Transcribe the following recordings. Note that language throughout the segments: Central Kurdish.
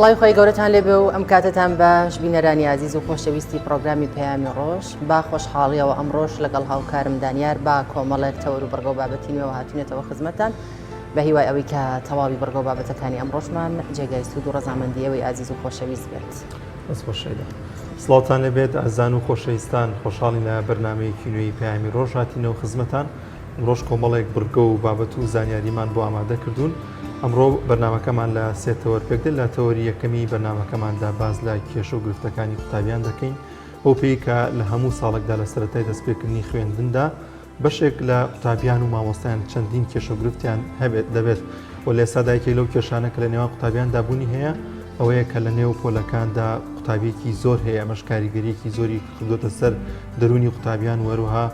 سڵاوی خۆی گەورەتان لێبێ و ئەم کاتەتان باش بینەرانی ئازیز و خۆشەویستی پرۆگرامی پەیامی ڕۆژ با خۆشحاڵیەوە ئەمڕۆش لەگەڵ هاوکارم دانیار با کۆمەڵێک تەوەر و بڕگە و بابەتی نوێوە هاتوینەتەوە خزمەتتان بە هیوای ئەوەی کە تەواوی بڕگە و بابەتەکانی ئەمڕۆشمان جێگای سوود و ڕەزامەندی ئێوەی ئازیز و خۆشەویست بێت. دەست خۆش شەیدا. سڵاوتان لێبێت ئازیزان و خۆشەویستان، خۆشحاڵین لە بەرنامەیەکی نوێی پەیامی ڕۆژ هاتینەوە خزمەتان. ئەمڕۆش کۆمەڵێک بڕگە و بابەت و زانیاریمان بۆ ئامادە کردوون. ئەمڕۆ بەرنامەکەمان لە سێ تەوەر پێکدێت، لە تەوەری یەکەمی بەرنامەکەماندا باس لە کێشە و گرفتەکانی قوتابیان دەکەین، بەو پێی کە لە هەموو ساڵێکدا لە سەرەتای دەستپێکردنی خوێندندا بەشێک لە قوتابیان و مامۆستایان چەندین کێشە و گرفتیان هەبێت دەبێت و لە ئێستادا یەکێک لەو کێشانە کە لە نێوان قوتابیاندا بوونی هەیە ئەوەیە کە لە نێو پۆلەکاندا قوتابیەکی زۆر هەیە ئەمەش کاریگەریەکی زۆری کردوتە سەر دەروونی قوتابیان و هەروەها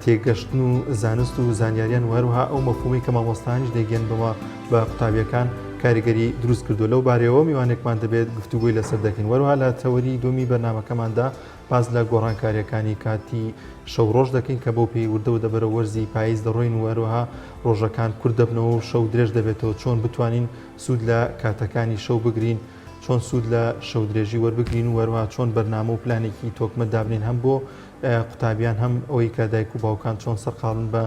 تێگەشتن و زانست و زانیاریان و هەروەها ئەو مەفهومەی کە مامۆستایانیش دەیگەیەننەوە بە قوتابیەکان کاریگەری دروست کردووە لەو بارەیەوە میوانێکمان دەبێت گفتوگۆی لەسەر دەکەین وەروها لە تەوەری دووەمی بەرنامەکەماندا باس لە گۆڕانکارییەکانی کاتی شەو ڕۆژ دەکەین کە بەو پێی وردە وردە بەرەو وەرزی پاییز دەڕۆین و هەروەها ڕۆژەکان کورت دەبنەوە و شەو درێژ دەبێتەوە چۆن بتوانین سوود لە کاتەکانی شەو بگرین چۆن سوود لە شەو درێژی وەربگرین و هەروەها چۆن بەرنامە و پلانێکی تۆکمە دابنین هەم بۆ قوتابیان هەم ئەوەی کە دایک و باوکان چۆن سەرقاڵن بە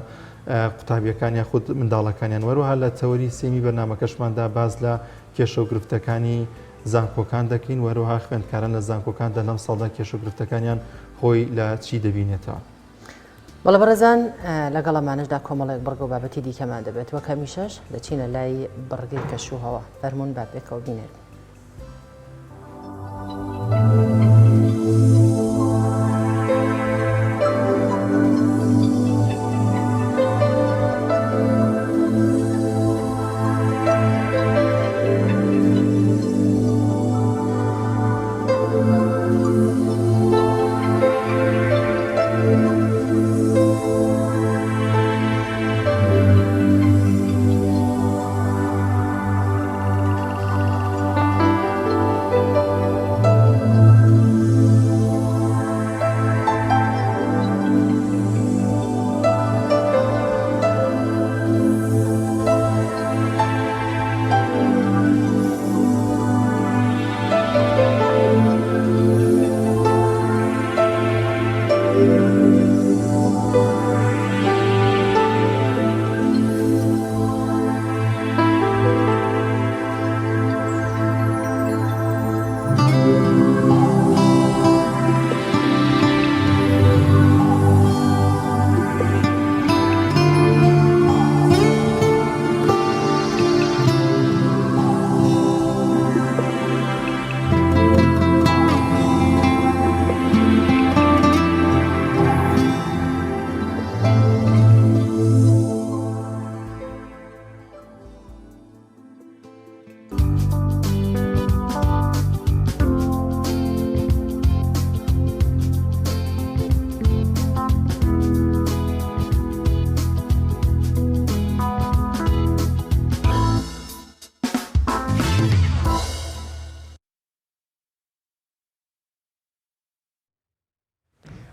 قوتابیەکان یاخود منداڵەکانیان وەروەها لە تەوەری سێمی بەرنامەکەشماندا باس لە کێشە و گرفتەکانی زانکۆکان دەکەین و هەروەها خوێندکاران لە زانکۆکاندا لەم ساڵدا کێشە و گرفتەکانیان خۆی لە چی دەبینێتەوە. بەڵێ بەڕێزان لەگەڵ ئەمانەشدا کۆمەڵێک بڕگە و بابەتی دیکەمان دەبێت وەک هەمیشەش دەچینە لای بڕگەی کەشوهەوا فەرموون با پێکەوە بینەرین.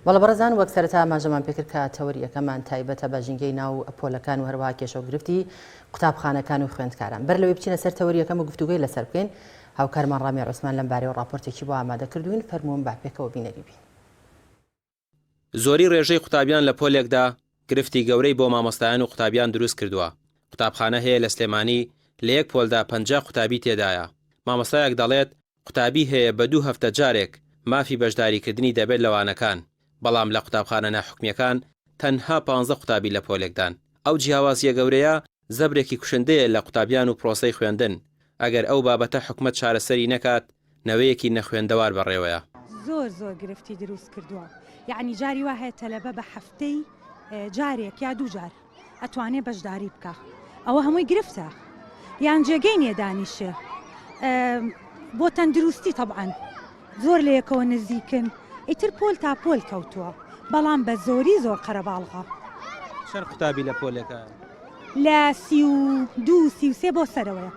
بەڵێ بەڕێزان وەک سەرەتا ئاماژەمان پێکرد کە تەوەری یەکەمان تایبەتە بە ژینگەی ناو پۆلەکان و هەروەها کێشە و گرفتی قوتابخانەکان و خوێندکاران بەر لەوەی بچینە سەر تەوەری یەکەم و گفتوگۆی لەسەر بکەین هاوکارمان ڕامیار عوسمان لەم بارەیەوە ڕاپۆرتێکی بۆ ئامادە کردوین فەرموون با پێکەوە بینەری بین. زۆری ڕێژەی قوتابیان لە پۆلێکدا گرفتی گەورەی بۆ مامۆستایان و قوتابیان دروست کردووە، قوتابخانە هەیە لە سلێمانی لە یەک پۆلدا 50 قوتابی تێدایە، مامۆستایەک دەڵێت قوتابی هەیە بە دوو هەفتە جارێک مافی بەشداریکردنی دەبێت لە وانەکان، بەڵام لە قوتابخانە ناحکومییەکان تەنها پانزە قوتابی لە پۆلێکدان. ئەو جیاوازییە گەورەیە زەبرێکی کوشندەیە لە قوتابیان و پرۆسەی خوێندن، ئەگەر ئەو بابەتە حکومەت چارەسەری نەکات نەوەیەکی نەخوێندەوار بەڕێوەیە. زۆر زۆر گرفتی دروست کردووە یەعنی جاری وا هەیە تەلەبە بە هەفتەی جارێک یا دوو جار ئەتوانێ بەشداری بکا ئەوە هەمووی گرفتە یان جێگەی نییە دانیشێ بۆ تەندروستی تەبعەن زۆر لە یەکەوە نزیکن ئیتر پۆل تا پۆل کەوتووە بەڵام بە زۆری زۆر قەرەباڵغە. چەند قوتابی لە پۆلێکە؟ لە 32 33 بۆ سەرەوەیە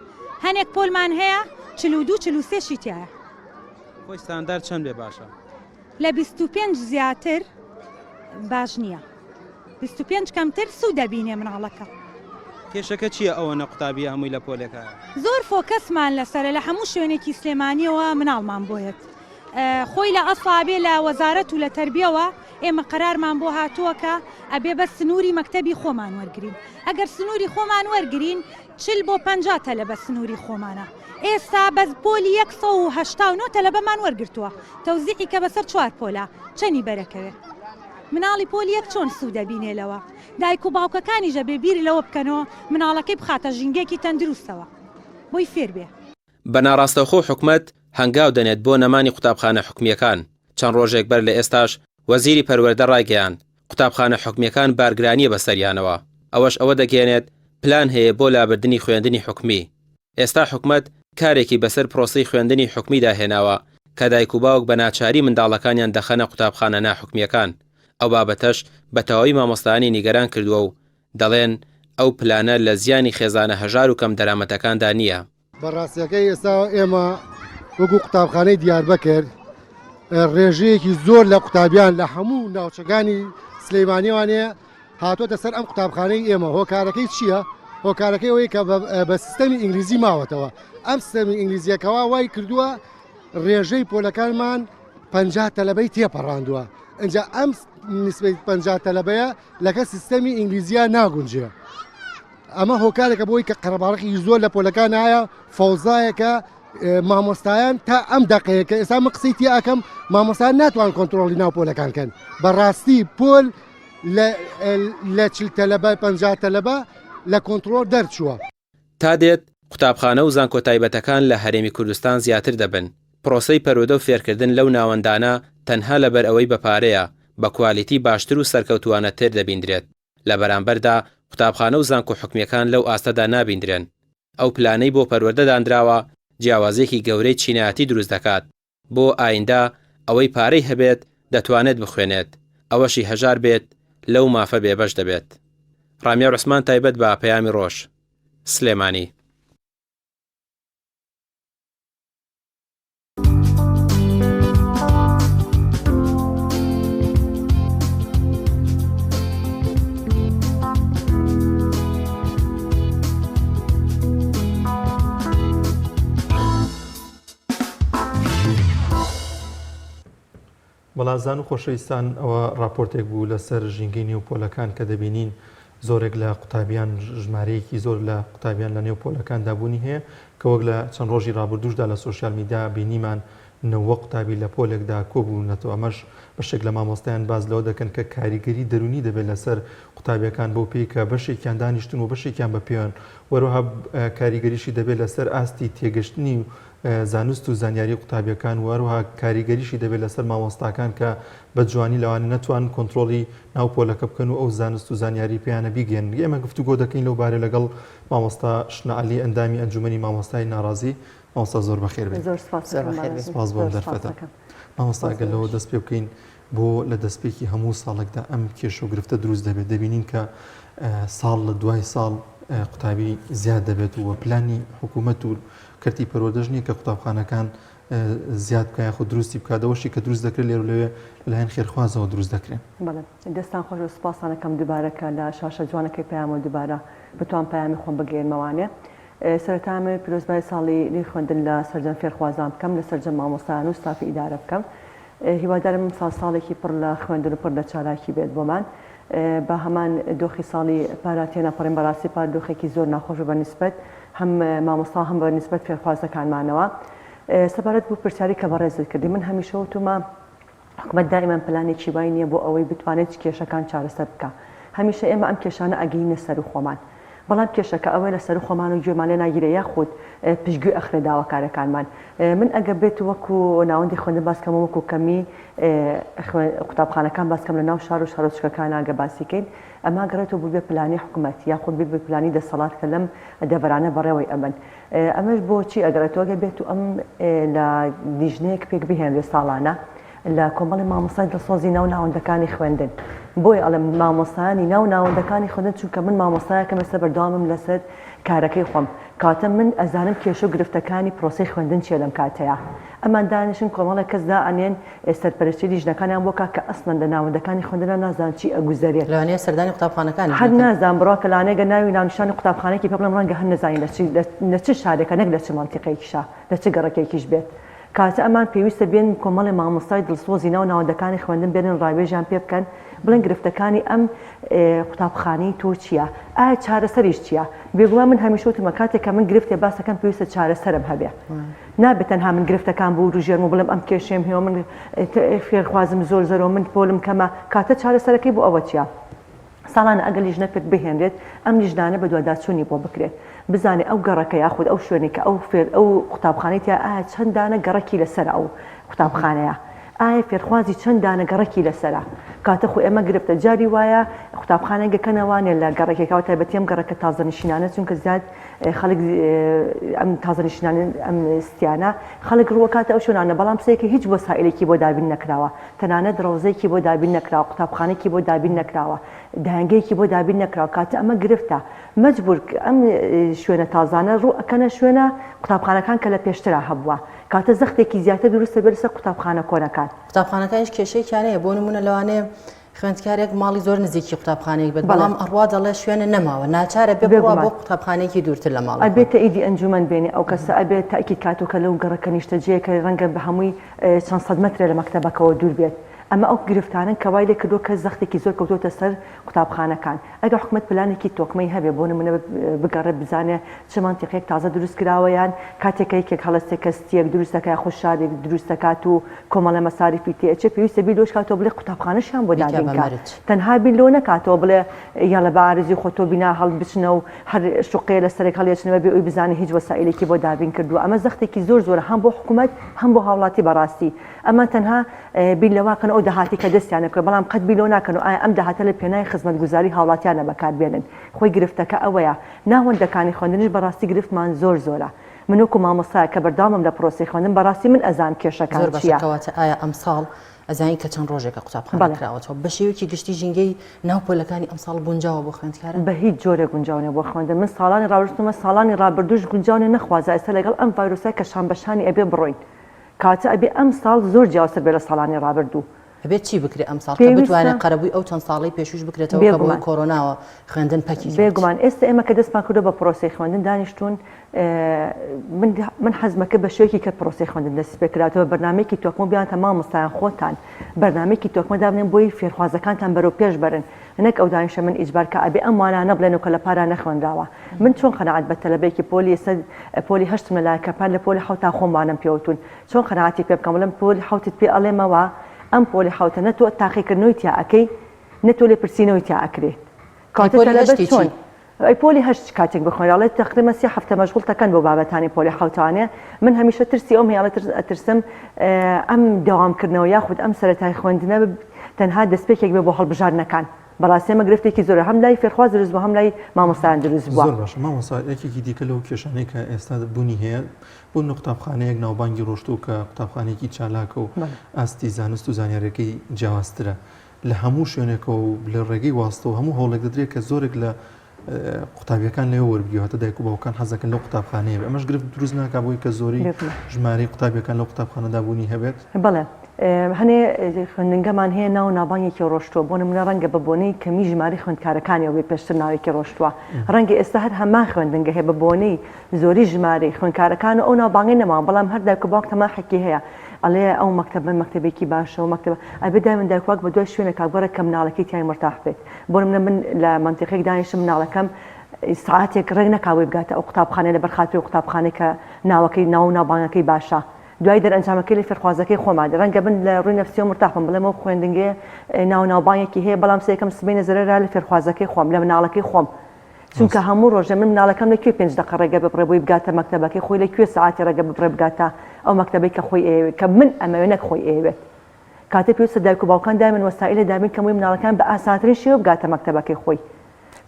هەنێک پۆلمان هەیە 42 43 شی تایە. خۆی ستاندار چەند بێ باشە؟ لە 25 زیاتر باش نییە. 25 کەمتر سوود دەبینێ مناڵەکە. کێشەکە چییە ئەوەنە قوتابییە هەمووی لە پۆلێکایە؟ زۆر فۆکەسمان لەسەرە لە هەموو شوێنێکی سلێمانیەوە مناڵمان بۆیەت خۆی لە ئەسڵا بێ لە وەزارەت و لە تەربیەوە ئێمە قەرارمان بۆ هاتووە کە ئەبێ بەس سنووری مەکتەبی خۆمان وەرگرین ئەگەر سنووری خۆمان وەرگرین 40 بۆ 50 تەلەبە سنووری خۆمانە ئێستا بەس پۆلی 189 تەلەبەمان وەرگرتووە تەوزیعی کە بەسەر چوار پۆلا چەنی بەرەکەوێ مناڵی پۆلی یەک چۆن سوودە بینێ لەوە دایک و باوکەکانیش ئەبێ بیر لەوە بکەنەوە مناڵەکەی بخاتە ژینگەیەکی تەندروستەوە بۆی فێر بێ. بە ناڕاستەوخۆ حکومەت هەنگاو دەنێت بۆ نەمانی قوتابخانە حکومییەکان، چەند ڕۆژێک بەر لە ئێستاش وەزیری پەروەردە ڕایگەیاند، قوتابخانە حکومییەکان بارگرانییە بەسەریانەوە، ئەوەش ئەوە دەگەیەنێت پلان هەیە بۆ لابردنی خوێندنی حکومی. ئێستا حکومەت کارێکی بەسەر پرۆسەی خوێندنی حکومیدا هێناوە کە دایک و باوک بە ناچاری منداڵەکانیان دەخەنە قوتابخانە ناحکومییەکان، ئەو بابەتەش بە تەواوی مامۆستایانی نیگەران کردووە و دەڵێن ئەو پلانە لە زیانی خێزانە هەژار و کەمدەرامەتەکاندا نییە. بە ڕاستیەکەی ئێستا ئێمە وەکو قوتابخانەی دیاربەکر ڕێژەیەکی زۆر لە قوتابیان لە هەموو ناوچەکانی سلەیمانیوانەیە هاتۆتە سەر ئەم قوتابخانەی ئێمە هۆکارەکەی چییە؟ هۆکارەکەی ئەوەی کە بە سیستەمی ئینگلیزی ماوەتەوە ئەم سیستەمی ئینگلیزیەکەوا وای کردووە ڕێژەی پۆلەکانمان 50 تەلەبەی تێپەڕاندووە ئەجا ئەم نسبەی 50 تەلەبەیە لەگە سیستەمی ئینگلیزیە ناگونجێ ئەمە هۆکارێکە بۆی کە قەرەباڵخی زۆر لە پۆلەکان هەیە فەوزایەکە مامۆستایان تا ئەم دەقەیە کە ئێستا من قسەی تیا ئەکەم مامۆستایان ناتوان کۆنتترۆڵی ناو پۆلەکان کەن بەڕاستی پۆل لە چل تەلەبە 50 تەلەبە لە کۆنتترۆل دەرچووە. تا دێت قوتابخانە و زانکۆ تایبەتەکان لە هەرێمی کوردستان زیاتر دەبن، پرۆسەی پەروەدە و فێرکردن لەو ناوەندانە تەنها لەبەر ئەوەی بە پارەیە، بە کوالیتی باشتر و سەرکەوتووانەتر دەبیندرێت، لە بەرامبەردا قوتابخانە و زانکۆ حکومییەکان لەو ئاستەدا نابیندرێن. ئەو پلانەی بۆ پەروەردە دانراوە جیاوازییەکی گەورەی چینایەتی دروست دەکات، بۆ ئایندە ئەوەی پارەی هەبێت دەتوانێت بخوێنێت، ئەوەشی هەژار بێت لەو مافە بێبەش دەبێت. ڕامیار عوسمان تایبەت بە پەیامی ڕۆژ. سلێمانی. بەڵازان و خۆشەویستان ئەوە راپۆرتێک بوو لەسەر ژینگەی نێو پۆلەکان کە دەبینین زۆرێک لە قوتابیان ژمارەیەکی زۆر لە قوتابیان لە نێو پۆلەکاندا بوونی هەیە کە وەک لە چەند ڕۆژی ڕابردووشدا لە سۆشیال میدیا بینیمان نەوە قوتابی لە پۆلێکدا کۆبوونەتەوە ئەمەش بەشێک لە مامۆستایان باس لەوە دەکەن کە کاریگەری دەروونی دەبێت لەسەر قوتابیەکان بەو پێی کە بەشێکیان دانیشتون و بەشێکیان بە پێن وەروەها کاریگەریشی دەبێت لەسەر ئاستی تێگەشتنی و زانست و زانیاری قوتابیەکان و هەروەها کاریگەریشی دەبێت لەسەر مامۆستاکان کە بە جوانی لەوانە نەتوانن کۆنترۆڵی ناو پۆلەکە بکەن و ئەو زانست و زانیاری پێیانە بیگەیەنن. ئێمە گفتوگۆ دەکەین لەو بارەیە لەگەڵ مامۆستا شنە عەلی ئەندامی ئەنجومەنی مامۆستای ناڕازی. مامۆستا زۆر بەخێر بێی. زۆر سپاس زۆر بەخێر بێی. سپاس بۆ ئەم دەرفەتە. مامۆستا ئەگەر لەوە دەست پێ بکەین بۆ لە دەستپێکی هەموو ساڵێکدا ئەم کێشە و گرفتە دروست دەبێت دەبینین کە ساڵ لە دوای ساڵ قوتابی زیاد دەبێت و پلانی حکوومەت و کەرتی پەروەردەش نییە کە قوتابخانەکان زیاد بکە یاخود دروستی بکات ئەوەشی کە دروست دەکرێت لێرە لەوێ لەلایەن خێرخوازەوە دروست دەکرێن. بەڵێ دەستان خۆش بێت سوپاستان ئەکەم دووبارە کە لە شاشە جوانەکەی پەیامەوە دووبارە بتوان پەیامی خۆم بگەیەنمەوانێ سەرەتا ئەمەوێت پیرۆزبای ساڵی نوێی خوێندن لە سەرجەم فێرخوازان بکەم لە سەرجەم مامۆستایان و ستافی ئیدارە بکەم هیوادارم ئەمساڵ ساڵێکی پڕ لە خوێندن و پڕ لە چالاکی بێت بۆمان بە هەمان دۆخی ساڵی پارا تێنەپەڕین بەڕاستی پار دۆخێکی زۆر ناخۆش بە نیسبەت هەم مامۆستا هەم بە نیسبەت فێرخوازەکانمانەوە سەبارەت بۆ پرسیاری کە بەڕێزت کردی من هەمیشە وتومە حکومەت دائیمەن پلانێکی وای نییە بۆ ئەوەی بتوانێت کێشەکان چارەسەر بکا هەمیشە ئێمە ئەم کێشانە ئەگەینە سەرو خۆمان بەڵام کێشەکە ئەوەیە لە سەرو خۆمان و گوێمان لێ ناگیرێ یاخود پشتگوێ ئەخرێ داواکارەکانمان من ئەگە بێت وەکو ناوەندی خوێندن باس کەم و وەکو کەمی قوتابخانەکان باس کەم لە ناو شار و شارۆچکەکان ئەگە باسی کەین ئەمە گەڕێتەوە بۆ بێ پلانی حکومەت یاخود بێ پلانی دەسەڵات کە لەم دەڤەرانە بەڕێوەی ئەبەن ئەمەش بۆچی ئەگەڕێتەوە گەر بێت و ئەم لە لیژنەیەک پێک بهێنرێ ساڵانە. لە کۆمەڵی مامۆستای دڵسۆزی ناو ناوەندەکانی خوێندن بۆیە ئەڵێم مامۆستایانی ناو ناوەندەکانی خوێندن چونکە من مامۆستایەکەم ئێستا بەردەوامم لەسەر کارەکەی خۆم کاتە من ئەزانم کێشە و گرفتەکانی پرۆسەی خوێندن چیە لەم کاتەیا ئەمان دانیشن کۆمەڵێک کەس دائەنێن سەرپەرشتی لیژنەکانیان بۆ کا کە ئەسڵەن لە ناوەندەکانی خوێندنا نازان چی ئەگوزەرێت. لەوانەیە سەردانی قوتابخانەکانیش هەر نەکەن. نازان بڕوا کە لەوانەیە گەر ناوی ناونیشانی قوتابخانەیەکی پێ بڵێم ڕەنگە هەر نەزانی لە چ لە چ شارێکە نەک لە چ مەنتیقەیەکیشە لە چ گەڕەکێکیش بێت. کاتە ئەمان پێویستە بێن کۆمەڵێ مامۆستای دڵسۆزی ناو ناوەندەکانی خوێندن بێنن ڕاوێژیان پێ بکەن بڵێن گرفتەکانی ئەم قوتابخانەی تۆ چییە؟ ئایا چارەسەریش چییە؟ بێگومان من هەمیشە وتمە کاتێک کە من گرفتێ باس دەکەم پێویستە چارەسەرم هەبێ. نابێت تەنها من گرفتەکان بوروژێنم و بڵێم ئەم کێشەیەم هەیە و من فێرخوازم زۆر زۆرە و من پۆلم کەمە، کاتە چارەسەرەکەی بۆ ئەوە چییە؟ ساڵانە ئەگەر لیژنە پێک بهێنرێت ئەم لیژنانە بەدواداچوونی بۆ بکرێت بزانێ ئەو گەڕەکە یاخود ئەو شوێنەی کە ئەو فێر ئەو قوتابخانەی تیا ئایا چەند دانە گەڕەکی لەسەرە ئەو قوتابخانەیە ئایا فێرخوازی چەند دانە گەڕەکی لەسەرە کاتە خۆ ئێمە گرفتە جاری وایە قوتابخانەی گەکەنەوانێ لە گەڕەکێکەوە تایبەتی ئەم گەڕەکە تازەنشینانە چونکە زیاد خەڵک ئەم تازەنشینانە ئەم ستیانە خەڵک ڕووەکاتە ئەو شوێنانە بەڵام سەیرکە هیچ وەسائیلێکی بۆ دابین نەکراوە تەنانەت ڕەوزەیەکی بۆ دابین نەکراوە، قوتابخانەیەکی بۆ دابین نەکراوە، دایەنگەیەکی بۆ دابین نەکراوە، کاتە ئەمە گرفتە، مەجبور ئەم شوێنە تازانە ڕوو ئەکەنە شوێنە قوتابخانەکان کە لە پێشترا هەبووە، کاتە زەختێکی زیاتر دروست دەبێت لەسەر قوتابخانە کۆنەکان. قوتابخانەکانیش کێشەیەکیان هەیە، بۆ نموونە لەوانەیە خوێندکارێک ماڵی زۆر نزیکی قوتابخانەیەک بێت، بەڵام ئەڕوا دەڵێ شوێنە نەماوە، ناچارە بێ بڕوا بۆ قوتابخانەیەکی دوورتر لە ماڵی خۆی. ئەبێ تەئیدی ئەنجومەن بێنێ ئەو کەسە، ئەبێ تەئکید کاتەوە کە لەو گەڕەکە نیشتەجێیە کە ڕەنگە بە هەمووی چەند سەد مەترێ لە مەکتەبەکەوە دوور بێت. ئەمە ئەو گرفتانەن کە وای لێکردووە کە زەختێکی زۆر کەوتووەتە سەر قوتابخانەکان. ئەگەر حکومەت پلانێکی تۆکمەی هەبێ بۆ نموونە بگەڕێ بزانێ چ مەنتیقێک تازە دروست کراوە یان کاتێک کە یەکێک هەڵەستێ کە ستییەک دروست دەکا یاخود شارێک دروست دەکات و کۆمەڵە مەساریفی تێ ئەچێ پێویستە بیر لەوەش کاتەوە بڵێ قوتابخانەشیان بۆ بیکا دابین بە کا. مەرج. تەنها بیر لەوە نەکاتەوە بڵێ یاڵە بە ئارەزووی خۆت تۆ بینا هەڵبچنە و هەر شوقەیە لە سەرێک هەڵیەچنە بەبێ ئەوی بزانێ هیچ وەسائیلێکی بۆ دابین کردووە ئەمە زەختێکی زۆر زۆرە هەم بۆ حکومەت هەم بۆ هاوڵاتی بەڕاستی ئەمان تەنها بیر لەوە کەن ئەو داهاتی کە دەستیان ئەکەوێت بەڵام قەت بیر لەوە ناکەن و ئایا ئەم داهاتە لە پێناوی خزمەتگوزاری هاوڵاتیانە بەکار بێنن خۆی گرفتەکە ئەوەیە ناوەندەکانی خوێندنیش بەڕاستی گرفتمان زۆر زۆرە من وەکو مامۆستایەک کە بەردەوامم لە پرۆسەی خوێندن بەڕاستی من ئەزانم کێشەکان زۆر باشە چییە. کەواتە ئایا ئەمساڵ ئەزانین کە چەند ڕۆژێکە قوتابخانە بەڵێ. کراوەتەوە بە شێوەیەکی گشتی ژینگەی ناو پۆلەکانی ئەمساڵ گونجاوە بۆ خوێندکاران؟ بە هیچ جۆرێک گونجاو نیە بۆ خوێندن من ساڵانی ڕابردوومە ساڵانی ڕابردووش گونجاو نیە نەخوازا ئێستا لەگەڵ ئەم ڤایرۆسە کە شان بە شانی ئەبێ بڕۆین کەواتە ئەبێ ئەمساڵ زۆر جیاوازتر بێ لە ساڵانی ڕابردوو. ئەبێت چی بکرێ ئەمساڵ کە پێویستە بتوانێت قەرەبووی ئەو چەند ساڵەی پێشووش بکرێتەوە کە بەهۆی بێگومان. کۆرۆناوە خوێندن پەکی کەوت؟ بێگومان ئێستا ئێمە کە دەستمان کردووە بە پرۆسەی خوێندن دانیشتوون من من حەزمە کرد بە شێوەیەکی کە پرۆسەی خوێندن دەستی پێ کراتەوە بەرنامەیەکی تۆکمە بیانتە مامۆستایان خۆتان بەرنامەیەکی تۆکمە دابنێن بۆی فێرخوازەکانتان بەرەو پێش بەرن نەک ئەو دانیشە من ئیجبار کە ئەبێ ئەم وانانە بڵێن و کە لە پارا نەخوێنراوە من چۆن قەناعەت بە تەلەبەیەکی پۆلی ئێستا پۆلی هەشتم لە لایە کە پار لە پۆلی حەوتا خۆم وانەم پێوتون چۆن قەناعەتی پێ بکەم بڵێم پۆلی حەوتت پێ ئەڵێمەوە ئەم پۆلی حەوتە نە تۆ تاقیکردنەوەی تیا ئەکەی نە تۆ لێپرسینەوەی تیا ئەکرێت ئەی کەواتە پۆلی تەلەبە هەشتی چۆن چی؟ ئەی پۆلی هەشت چ کاتێک بخوێنێ ئەڵێ تەقریبەن سێ هەفتە مەشغوڵ تەکەن بۆ بابەتانی پۆلی حەوتانێ من هەمیشە ترسی ئەوم هەیە ئەڵێ ترس ئەترسم ئەم دەوام کردنەوە یاخود ئەم سەرەتای خوێندنە تەنها دەستپێکێک بێ بۆ هەڵبژاردنەکان بەڕاستی ئەمە گرفتێکی زۆرە هەم لای فێرخواز دروست بووە هەم لای مامۆستایان دروست بووە. زۆر باشە مامۆستا یەکێکی دیکە لەو کێشانەی کە ئێستا بوونی هەیە بۆ نمونە قوتابخانەیەک ناوبانگی ڕۆشتوو کە قوتابخانەیەکی چالاکە و ئاستی زانست و زانیاریەکەی جیاوازترە لە هەموو شوێنێکەوە و لە ڕێگەی واستەوە هەموو هەوڵێک دەدرێت کە زۆرێک لە قوتابیەکان لەوێ وەربگیرێت واتە دایک و باوکان حەز دەکەن لەو قوتابخانەیە بێت ئەمەش گرفت دروست ناکات بۆی کە زۆری ژمارەی قوتابیەکان لەو قوتابخانەدا بوونی هەبێت؟ بەڵێ هەنێ خوێندنگەمان هەیە ناو ناوبانگێکی ڕۆشتووە بۆ نمونە ڕەنگە بە بۆنەی کەمی ژمارەی خوێندکارەکانیەوە بێ پێشتر ناوێکی ڕۆشتووە ڕەنگە ئێستا هەر هەمان خوێندنگە هەیە بە بۆنەی زۆری ژمارەی خوێندکارەکان و ئەو ناوبانگەی نەماوە بەڵام هەر دایک و باوک تەماحێکی هەیە ئەڵێ ئەو مەکتەبە مەکتەبێکی باشە و مەکتەبە ئەبێ دایمەن دایک و باوک بە دوای شوێنێکا بگەڕێ کە مناڵەکەی تیای مورتاح بێت بۆ نمونە من لە مەنتیقێک دانیشتم مناڵەکەم سەعاتێک ڕێک نەکا بۆی بگاتە ئەو قوتابخانەیە لەبەر خاتری ئەو قوتابخانەی کە ناوەکەی ناو و ناوبانگەکەی باشە دوای دەرئەنجامەکەی لە فێرخوازەکەی خۆمان ڕەنگە من لە ڕووی نەفسیەوە مورتاح بم بڵێم ئەو خوێندنگەیە ناو و ناوبانگێکی هەیە بەڵام سەیرکەم سبەینێ زەرەرە لە فێرخوازەکەی خۆم لە مناڵەکەی خۆم چونکە هەموو ڕۆژێ من مناڵەکەم لە کوێ پێنج دەقە ڕێگە ببڕێ بۆی بگاتە مەکتەبەکەی خۆی لە کوێ سەعاتی ڕێگە ببڕێ بگاتە ئەو مەکتەبەی کە خۆی ئەیەوێت کە من ئەمەوێ نەک خۆی ئەیەوێت کاتێ پێویستە دایک و باوکان دایمەن وەسائیلە دابین کەن بۆی مناڵەکان بە ئاسانترین شێوە بگاتە مەکتەبەکەی خۆی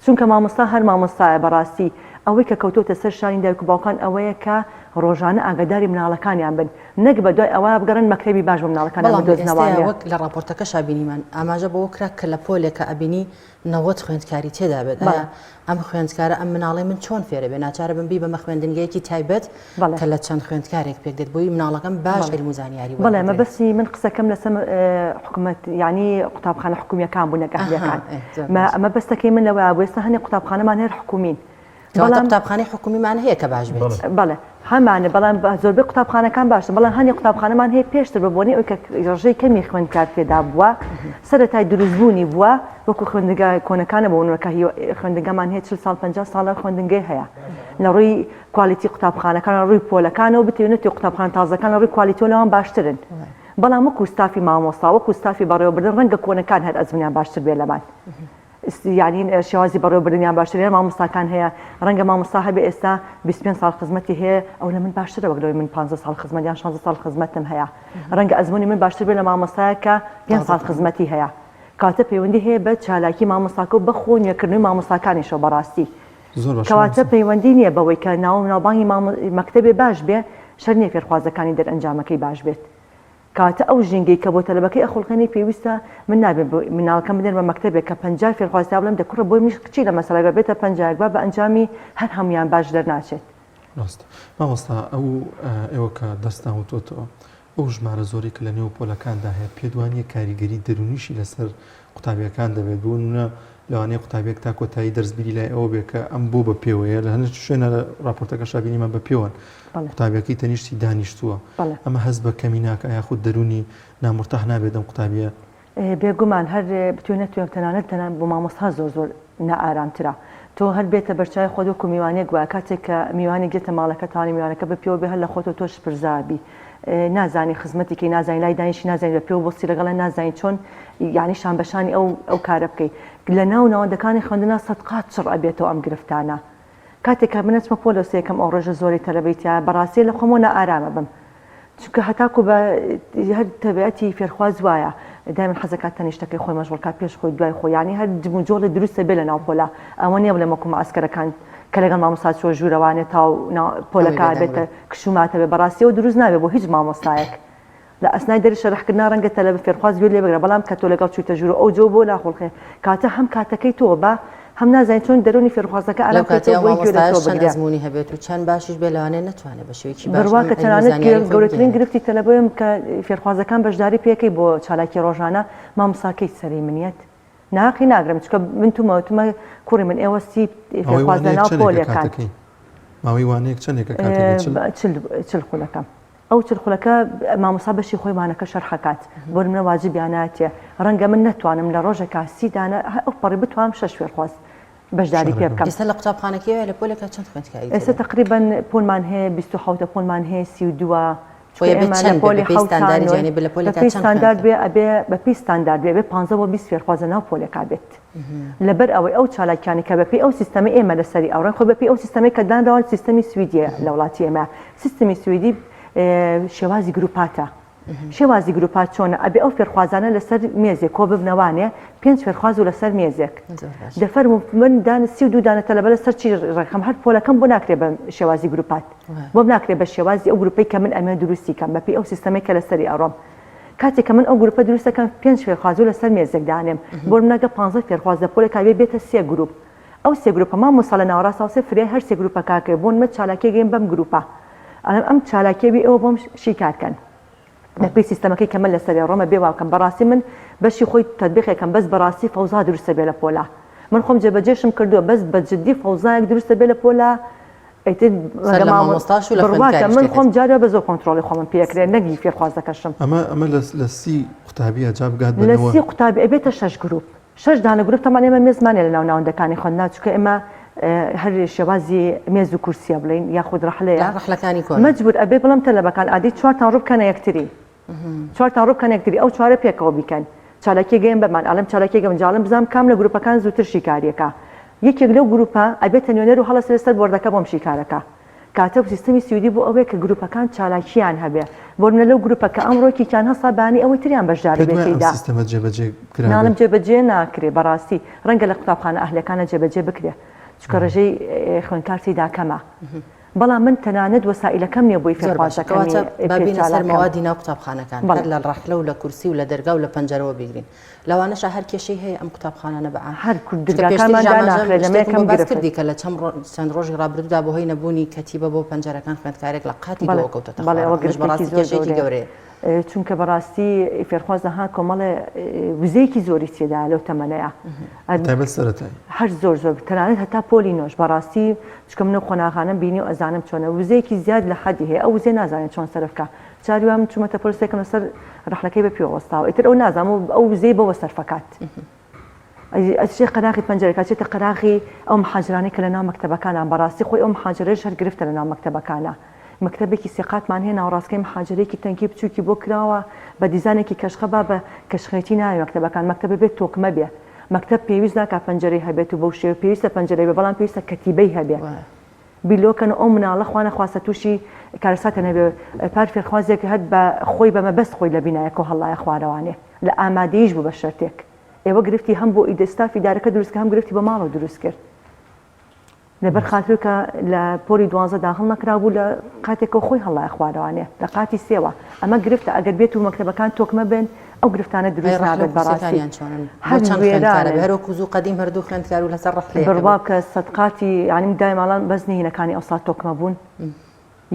چونکە مامۆستا هەر مامۆستایە بەڕاستی. ئەوەی کە کەوتۆتە سەر شانی دایک و باوکان ئەوەیە کە ڕۆژانە ئاگاداری مناڵەکانیان بن نەک بە دوای ئەوە بگەڕێن مەکتەبی باش بۆ مناڵەکانیان بەڵام بدۆزنەوە. ئێستا وەک لە ڕاپۆرتەکەشا بینیمان ئاماژە بەوە کرا کە لە پۆلێکا ئەبینی 90 خوێندکاری تێدا بێت ئایا ئەم خوێندکارە ئەم مناڵەی من چۆن فێرە بێ ناچارە بم بیبەمە خوێندنگەیەکی تایبەت کە لە چەند خوێندکارێک پێک دێت بۆی مناڵەکەم باش عیلم و زانیاری بەڵێ مەبەستی من قسەکەم لەسەر حکومەت یعنی قوتابخانە حکومیەکان بوو نەک ئەهلیەکان مەبەستەکەی من لەوەیە بوو ئێستا هەنێ قوتابخانەمان هەر حکومین بەڵام قوتابخانەی حکومیمان هەیە کە باش بێت. بەڵێ هەمانە بەڵام زۆربەی قوتابخانەکان باشن بەڵام هەنێ قوتابخانەمان هەیە پێشتر بە بۆنەی ئەوەی کە ڕێژەی کەمی خوێندکار تێدا بووە سەرەتای دروستبوونی بووە وەکو خوێندنگا کۆنەکانە بۆ نمونە کە خوێندنگامان هەیە 40 ساڵ 50 ساڵە خوێندنگەی هەیە لە ڕووی quality قوتابخانەکان لە ڕووی پۆلەکانەوە بتەوێت نەتەوێت قوتابخانە تازەکان لە ڕووی quality ەوە لەوان باشترن بەڵام وەکو ستافی مامۆستا وەکو ستافی بەڕێوەبردن ڕەنگە کۆنەکان هەر ئەزمونیان باشتر بێ لەمان یانی شێوازی بەڕێوەبردنیان باشترە یان مامۆستاکان هەیە ڕەنگە مامۆستا هەبێ ئێستا 25 ساڵ خزمەتی هەیە ئەو لە من باشترە وەک لەوەی من 15 ساڵ خزمەت یان 16 ساڵ خزمەتم هەیە ڕەنگە ئەزمموی من باشتر بێ لە مامۆستایە کە 5 ساڵ خزمەتی هەیە کاتە پەیوەندی هەیە بە چالاکی مامۆستاکە و بە خۆ نوێکردنەوەی مامۆستاکانیشەوە بەڕاستی کەواتە پەیوەندی نییە بەوەی کە ناو ناوبانگی مەکتەبێ باش بێ شەر نییە فێرخوازەکانی دەرئەنجامەکەی باش بێت کەواتە ئەو ژینگەی کە بۆ تەلەبەکەی ئەخوڵقێنی پێویستە من نابێ مناڵەکەم بنێرمە مەکتەبێک کە 50 فێرخواز تا بڵێم دە کوڕە بۆی منیش چی لە مەسەلە گەر بێتە پەنجایەک با بە ئەنجامی هەر هەموویان باش دەرناچێت. ڕاستە مامۆستا ئەو ئێوە کە دەستتان وتۆتەوە ئەو ژمارە زۆرەی کە لە نێو پۆلەکاندا هەیە پێت وانییە کاریگەری دەروونیشی لەسەر قوتابیەکان دەبێت بۆ نمونە لەوانەیە قوتابیەک تا کۆتایی دەرس بیری لای ئەوە بێ کە ئەم بۆ بە پێوەیە لە هەندێک شوێنە لە راپۆرتەکەشا بینیمان بە پێوەن قوتابیەکەی تەنیشتی دانیشتووە ئەمە هەست بە کەمی ناکا یاخود دەروونی نامورتاح نابێت ئەم قوتابیە؟ بێگومان هەر بتوێ نەتوێ تەنانەت تەنان بۆ مامۆستا زۆر زۆر نائارامترە تۆ هەر بێتە بەرچاوی خۆت وەکو میوانێک وایە کاتێک کە میوانێک دێتە ماڵەکەتانی میوانەکە بە پێوە بێ هەر لە خۆتەوە تۆ شپرزا بی نازانی خزمەتی کەی نازانی لای دانیشی نازانی بە پێوە بۆستی لەگەڵە نازانی چۆن یعنی شان بەشانی ئەو ئەو کارە بکەی لە ناو ناوەندەکانی خوێندنا سەدقات چڕ ئەبێتەوە ئەم گرفتانە کاتێک کە من ئەچمە پۆلۆ سێکەم ئەو ڕێژە زۆری تەلەبەی تیا بەڕاستی لە خۆمەوە نائارامە بم چونکە هەتاکو بە هەر تەبیعەتی فێرخواز وایە دایمەن حەزەکات تەنیشتەکەی خۆی مەشغوڵ کات پێش خۆی دوای خۆی یانی هەر جموجۆڵی دروستە بێ لە ناو پۆلا ئەوە نییە بڵێم وەکو مەعسکەرەکان کە لەگەڵ مامۆستا چووە ژوورەوانێ تاو پۆلەکە بێتە کشوماتە بێ بەڕاستیەوە دروست نابێ بۆ هیچ مامۆستایەک لە ئەسنای دەری شەرحکردنا ڕەنگە تەلەبە فێرخواز گوێ لێ بگرە بەڵام کە تۆ لەگەڵ چوویتە ژوورەوە ئەو جۆ بۆ ناخوڵقێ کاتە هەم کاتەکەی تۆ بە هەم نازانین چۆن دەرونی فێرخوازەکە ئارام بکەیتەوە بۆی گوێ لە تۆ بگرێ. ئەزموونی هەبێت و چەند باشیش بێ لەوانەیە نەتوانێت بە شێوەیەکی باش بڕوا کە تەنانەت گەورەترین گرفتی تەلەبەیەم کە فێرخوازەکان بەشداری پێکەی بۆ چالاکی ڕۆژانە مامۆستاکەی سەری منیەت ناقی ناگرم چونکە من تومە وتمە کوڕی من ئێوە سی فێرخواز لە ناو پۆلێکان ماوەی وانەیەک چەندێکە کاتەکەی چل خولەکە ئەو چل خولەکە مامۆستا بەشی خۆی وانەکە شەرحەکات بۆ نمونە واجبیان ناتێ ڕەنگە من نەتوانم لە ڕۆژێکا سی دانە ئەو پەڕی بتوانم شەش فێرخواز بەشداری پێ بکەم. ئێستا لە قوتابخانەکەی لە پۆلێکا چەند خوێندکاری ئێستا تقریبا پۆلمان هەیە 27 پۆلمان هەیە 32 چونکە ئێمە لە پۆلی حەوت تا نۆ بەپێی ستاندارد بێ ئەبێ بەپێی ستاندارد بێ ئەبێ 15 بۆ 20 فێرخواز لەناو پۆلێکا بێت لەبەر ئەوەی ئەو چالاکیانەی کە بەپێی ئەو سیستەمەی ئێمە لەسەری ئەوڕۆین خۆ بەپێی ئەو سیستەمەی کە دانراوە سیستەمی سویدیە لە وڵاتی ئێمە سیستمی سویدی شێوازی گروپاتە شێوازی گروپات چۆنە ئەبێ ئەو فێرخوازانە لەسەر مێزێک کۆ ببنەوانێ پێنج فێرخواز و لەسەر مێزێک دەفەرموو من دان 32 دانە تەلەبە لەسەر چی ڕێکخەم هەر پۆلەکەم بۆ ناکرێ بە شێوازی گروپات بۆم ناکرێ بە شێوازی ئەو گروپەی کە من ئەمەوێ دروستی کەم بەپێی ئەو سیستەمەی کە لەسەری ئەڕۆم کاتێک کە من ئەو گروپە دروست دەکەم پێنج فێرخوازو لەسەر مێزێک دانێم بۆ نمونە گە پانزە فێرخواز لە پۆلێکا بێ بێتە سێ گروپ ئەو سێ گروپە مامۆستا لە ناوەڕاست هەڵسێ فریای هەر سێ گروپەکە کەوێ بۆ نمونە چالاکیەک گەیم بەم گروپە ئەڵێم ئەم چالاکیە بێ ئێوە بۆم شیکار کەن بەپێی سیستەمەکەی کە من لەسەری ڕۆمە بێ وا بکەم بەڕاستی من بەشی خۆی تەتبیقێکم بەس بەڕاستی فەوزا دروستە بێ لە پۆلا من خۆم جێبەجێشم کردووە بەس بە جدی فەوزایەک دروستە بێ لە پۆلا ئیتر سەر لە مامۆستاش و لە بڕواکە خوێندکاریش من تێکەت. خۆم جارێ بە زۆر کۆنترۆڵی خۆمم پێ ئەکرێ نەک هی فێرخوازەکەشم. ئەمە ئەمە لە لە سی قوتابیە جا بگات بە لە نەوە. سی قوتابی ئەبێتە شەش گروپ شەش دانە گروپ تەبعەن ئێمە مێزمان نیە لە ناو ناوەندەکانی خوێندنا چونکە ئێمە هەر شێوازی مێز و کورسیە بڵێین یاخود ڕەحلەیە لە ڕەحلەکانی کۆنە. مەجبور ئەبێ بڵێم تەلەبەکان ئادەی چوارتان ڕوو بکەنە یەکتری چوارتان ڕوو بکەنە یەکتری ئەو چوارە پێکەوە بیکەن چالاکیە گەیم بەمان ئەڵێم چالاکیە گەم جا ئەڵێم بزانم کام لە گروپەکان زووتر شیکاریەکا یەکێک لەو گروپە ئەبێتە نوێنەر و هەڵەسێ لەسەر بۆردەکە بۆم شیکارەکا کاتە سیستەمی سویدی بۆ ئەوەیە کە گروپەکان چالاکیان هەبێ بۆ نمونە لەو گروپە کە ئەمڕۆ یەکێکیان هەستا بەیانی ئەوەی تریان بەشدار پێت بێ وایە ئەم تێیدا سیستەمە جێبەجێ کرابێت؟ ناڵێم جێبەجێ ناکرێ بەڕاستی ڕەنگە لە قوتابخانە ئەهلیەکانا جێبەجێ بکرێ. چونکە ڕێژەی خوێندکار تێیدا کەمە. بەڵام من تەنانەت وەسائیلەکەم نییە بۆی زۆر باشە فێرخوازەکەمی کەواتە با پێ بینە سەر چالاک کەم. مەوادی ناو قوتابخانەکان بەڵێ. هەر لە ڕەحلە و لە کورسی و لە دەرگا و لە پەنجەرەوە بیگرین لەوانەشە هەر کێشەی هەیە ئەم قوتابخانانە بە عام هەر کورد چونکە پێشتریش درگاکانمان ئاماژەم داناخرێت لەمە شتێکم یەکەم بۆ باس گرفت. کردی کە لە چەند ڕۆ چەند ڕۆژی ڕابردوودا بەهۆی نەبوونی کەتیبە بۆ پەنجەرەکان خوێندکارێک لە قاتی بەڵێ دووەوە کەوتۆتە بەڵێ خوارەوە ئەوە ئەمەش گرفتێکی بەڕاستی زۆر کێشەیەکی گەورەیە. گەورەیە. چونکە بەڕاستی فێرخواز ها کۆمەڵێ وزەیەکی زۆری تێدایە لەو تەمەنەیا. تایبەت سەرەتایی. هەر زۆر زۆر تەنانەت هەتا پۆلی نۆش بەڕاستی چونکە من ئەو قۆناغانەم بینی و ئەزانم چۆنە وزەیەکی زیاد لە حەدی هەیە ئەو وزەیە نازانێت چۆن سەرف کا جاری وا من چوومەتە پۆل سێکم لەسەر ڕەحلەکەی بە پێوە وەستاوە ئیتر ئەو نازانم ئەو وزەی بەوە سەرفەکات ئەچێ قەراغی پەنجەرەکە ئەچێتە قەراغی ئەو محاجرانەی کە لەناو مەکتەبەکانان بەڕاستی خۆی ئەو محاجرەش هەر گرفتە لەناو مەکتەبەکانە مەکتەبێکی سێقاتمان هەیە ناوەڕاستکەی محاجرەیەکی تەنکی بچووکی بۆ کراوە بە دیزانێکی کەشخە با بە کەشخێتی ناوێ مەکتەبەکان مەکتەبە بێت تۆکمە بێ مەکتەب پێویست ناکا پەنجەرەی هەبێت و بەو شێوە پێویستە پەنجەرەی بێ بەڵام پێویستە کەتیبەی هەبێ بیلۆکەن و ئەو مناڵە خوا نەخواستە تووشی کارەساتە نەبێ پار فێرخوازێک هەر بە خۆی بە مەبەست خۆی لە بینایەکەوە هەڵایە خوارەوانێ لە ئامادەیش بوو بە شەرتێک ئێوە گرفتی هەم بۆ ئیدە ستافی ئیدارەکە دروست کرد هەم گرفتی بۆ ماڵەوە دروست کرد لەبەر خاتری کە لە پۆلی دوانزە داخڵ نەکرابوو لە قاتێکەوە خۆی هەڵایە خوارەوانێ لە قاتی سێوە ئەمە گرفتە ئەگەر بێت و مەکتەبەکان تۆکمە بن ئەو گرفتانە ئەی دروست ڕەحلە و نابێت بەڕاستی کورسیەکانیان چۆنن؟ بۆ هەر چەند خوێندکارە بێ وێرانن هەر وەکو زوو قەدیم هەردوو خوێندکار و لەسەر ڕەحلەیەکە بڕوا بوو. بکە سەدقاتی یانی من دایم ئەڵێم بەس نهینەکانی ئەوسا تۆکمە بوون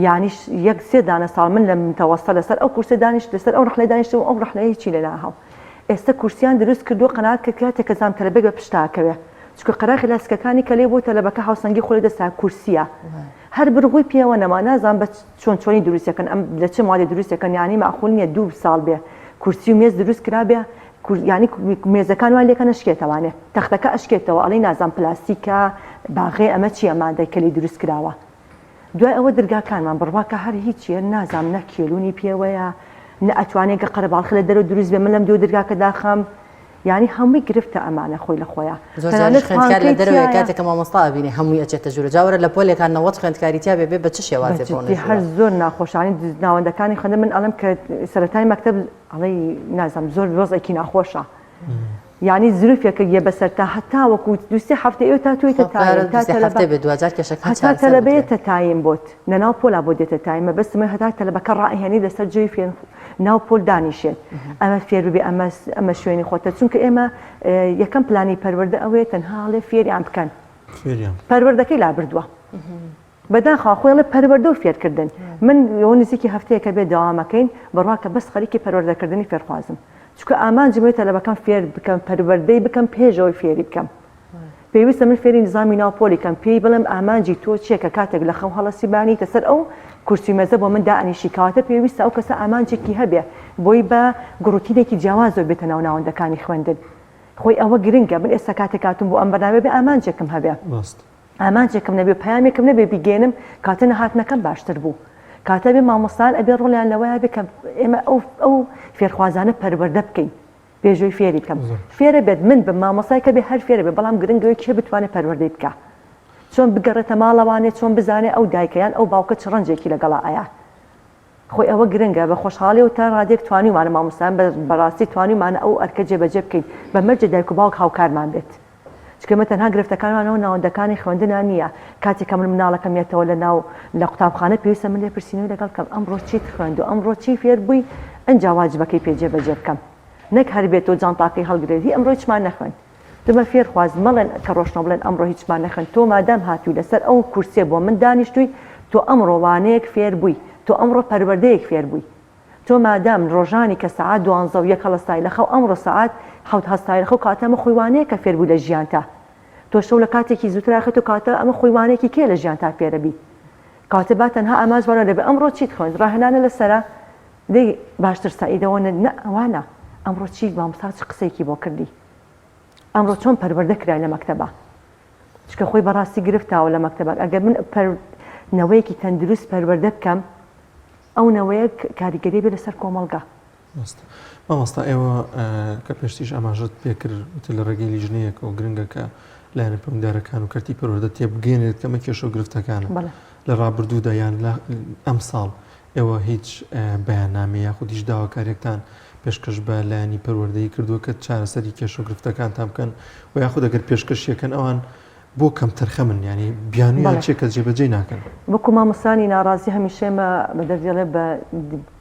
یانیش یەک سێ دانە ساڵ من لە متەوەستە لەسەر ئەو کورسیە دانیشت لەسەر ئەو ڕەحلەی دانیشتم ئەو ڕەحلەیە هیچی لێ ناهاو ئێستە کورسیان دروست کردووە قەناعەت کرد کاتێک کە زام تەلەبێک بە پشتا ئەکەوێ چونکە قەراخی لاسکەکانی کە لێ بوو تەلەبەکە هاوسەنگی خۆی لەدەستا کورسیە هەر برغوی پێوە نەما نازانم بە چۆن چۆنی دروستەکەن ئەم لە چ مادێ دروستەکەن یانی مەعقول نییە دوو ساڵ بێ کورسی و مێز دروست کرابێ یانی مێزەکان وای لێکە نەشکێتەوانێ تەختەکە ئەشکێتەوە ئەڵێی نازانم پلاستیکە باغێ ئەمە چییە مادەی کە لێی دروست کراوە دوای ئەوە درگاکانمان بڕوا کە هەر هیچیە نازانم نە کێلونی پێوەیە نە ئەتوانێ گە قەرەباڵخی لە دەرەوە دروست بێ من لەم دیو درگاکە داخەم یانی هەمووی گرفتە ئەمانە خۆی لە خۆیا زۆر جاریش تەنانەت خوێندکار لە پانکەی دەرەوەیە تیایە کاتێک کە مامۆستا ئەبینێ هەمووی ئەچێتە ژوورە جا وەرە لە پۆلێکا 90 خوێندکاری تیا بێ بێ بە چ بە شێوازێ بڕۆنە جدی هەر ژوورە زۆر ناخۆشانی ناوەندەکانی خوێندن من ئەڵێم کە سەرەتای مەکتەب ئەڵێی نازانم زۆر وەزعێکی ناخۆشە یانی زروفێکە یە بەسەرتا هەتا وەکو دوو سێ هەفتە ئێوە تا تۆیتە خۆ کارە تایم تا دوو سێ تەلەبە هەفتە بێ دواجار کێشەکان هەتا چارەسەر تەلەبە بکرێن. یەتە تایم بۆت لەناو پۆلا بۆت دێتە تایم مەبەستم ئەوەیە هەتا تەلەبەکە ڕائەهێنی لەسەر جێی فێر ناو پۆل دانیشێت ئەمە فێر ببێ ئەمە ئەمە شوێنی خۆتە چونکە ئێمە یەکەم پلانی پەروەردە ئەوەیە تەنها ئەڵێ فێریان بکەن فێریان بکەن. پەروەردەکەی لابردووە بەداخەوە خۆی ئەڵێ پەروەردە و فێرکردن من ئەوە نزیکی هەفتەیەکە بێ دەوامەکەین بڕوا کە بەس خەریکی پەروەردەکردنی فێرخوازم چونکە ئامانجم ئەوەیە تەلەبەکەم فێر بکەم پەروەردەی بکەم پێش ئەوەی فێری بکەم پێویستە من فێری نظامی ناو پۆلی کەم پێی بڵێم ئامانجی تۆ چییە کە کاتێک لە خەو هەڵەسی بانیتە سەر ئەو کورسی مێزە بۆ من دائەنیشی کەواتە پێویستە ئەو کەسە ئامانجێکی هەبێ بۆی بە گڕوتینێکی جیاوازەوە بێتە ناو ناوەندەکانی خوێندن خۆی ئەوە گرنگە من ئێستا کاتێک هاتووم بۆ ئەم بەرنامەیە بێ ئامانجێکم هەبێ ڕاست ئامانجێکم نەبێ پەیامێکم نەبێ بیگەیەنم کاتە نەهاتنەکەم باشتر بوو کاتە بێ مامۆستایان ئەبێ ڕۆڵیان لەوەیا بێ کە ئێمە ئەو ئەو فێرخوازانە پەروەردە بکەین پێشەوەی فێری بکەم فێرە بێت من بم مامۆستای کە بێ هەر فێرە بێ بەڵام گرنگەوەی کێ بتوانێت پەروەردەی بکە چۆن بگەڕێتە ماڵەوانێ چۆن بزانێ ئەو دایکە یان ئەو باوکە چ ڕەنجێکی لەگەڵا ئەیا خۆی ئەوە گرنگە بە خۆشحاڵیەوە تا ڕادەیەک توانیومانە مامۆستایان بە بەڕاستی توانیومانە ئەو ئەرکە جێبەجێ بکەین بە مەرجێ دایک و باوک هاوکارمان بێت چونکە ئێمە تەنها گرفتەکانمانەوە ناوەندەکانی خوێندنا نییە کاتێک کە من مناڵەکەم یەتەوە لە ناو لە قوتابخانە پێویستە من لێپرسینەوەی لەگەڵ بکەم ئەمڕۆ چیت خوێند و ئەمڕۆ چی فێر بووی ئنجا واجبەکەی پێ جێبەجێ بکەم نەک هەر بێت و جانتاکەی هەڵگرێت هی ئەمڕۆ هیچمان نەخوێند دومە فێرخواز مەڵێن کە ڕۆشنەوە بڵێن ئەمڕۆ هیچمان نەخوێند تۆ مادام هاتووی لەسەر ئەو کورسیە بۆ من دانیشتووی تۆ ئەمڕۆ وانەیەک فێر بووی تۆ ئەمڕۆ پەروەردەیەک فێر بووی تۆ مادام ڕۆژانی کە سەعات دوانزە و یەک هەڵەستای لە خەو ئەمڕۆ سەعات حەوت هەستای لە خەو کاتە ئەمە خۆی وانەیەکە فێر بووی لە ژیانتا تۆ شەو لە کاتێکی زووتر ئاخێتەوە کاتە ئەمە خۆی وانەیەکی کێ لە ژیانتا فێرەبی کاتە با تەنها ئامانج بانەوە دەبێ ئەمڕۆ چیت خوێند ڕاهێنانە لەسەرە دەی باشتر سەعیدەوە نە نە ئەوانە ئەمڕۆ چی مامۆستا چ قسەیەکی بۆ کردی ئەمڕۆ چۆن پەروەردە کرای لە مەکتەبا چونکە خۆی بەڕاستی گرفتاوە لە مەکتەبا ئەگەر من پەر نەوەیەکی تەندروست پەروەردە بکەم ئەو نەوەیە کاریگەری بێ لەسەر کۆمەڵگا. ڕاستە مامۆستا ئێوە کە پێشتیش ئاماژەت پێکرد وتت لە ڕێگەی لیژنەیەکەوە گرنگە کە لایەنە پەیوەندیدارەکان و کەرتی پەروەردە تێبگەیەنرێت کە ئەمە کێشە و گرفتەکانە لە ڕابردوودا یان لە ئەمساڵ ئێوە هیچ بەیاننامە یاخود هیچ داواکاریەکتان پێشکەش بە لایەنی پەروەردەیی کردووە کە چارەسەری کێشە و گرفتەکانتان بکەن و یاخود ئەگەر پێشکەشیەکەن ئەوان. بۆ کەمتەرخەمن یانی بیانویان چیە کە جێبەجێی ناکەن؟ وەکو مامۆستایانی ناڕازی هەمیشە ئێمە بە دەردی ئەڵێ بە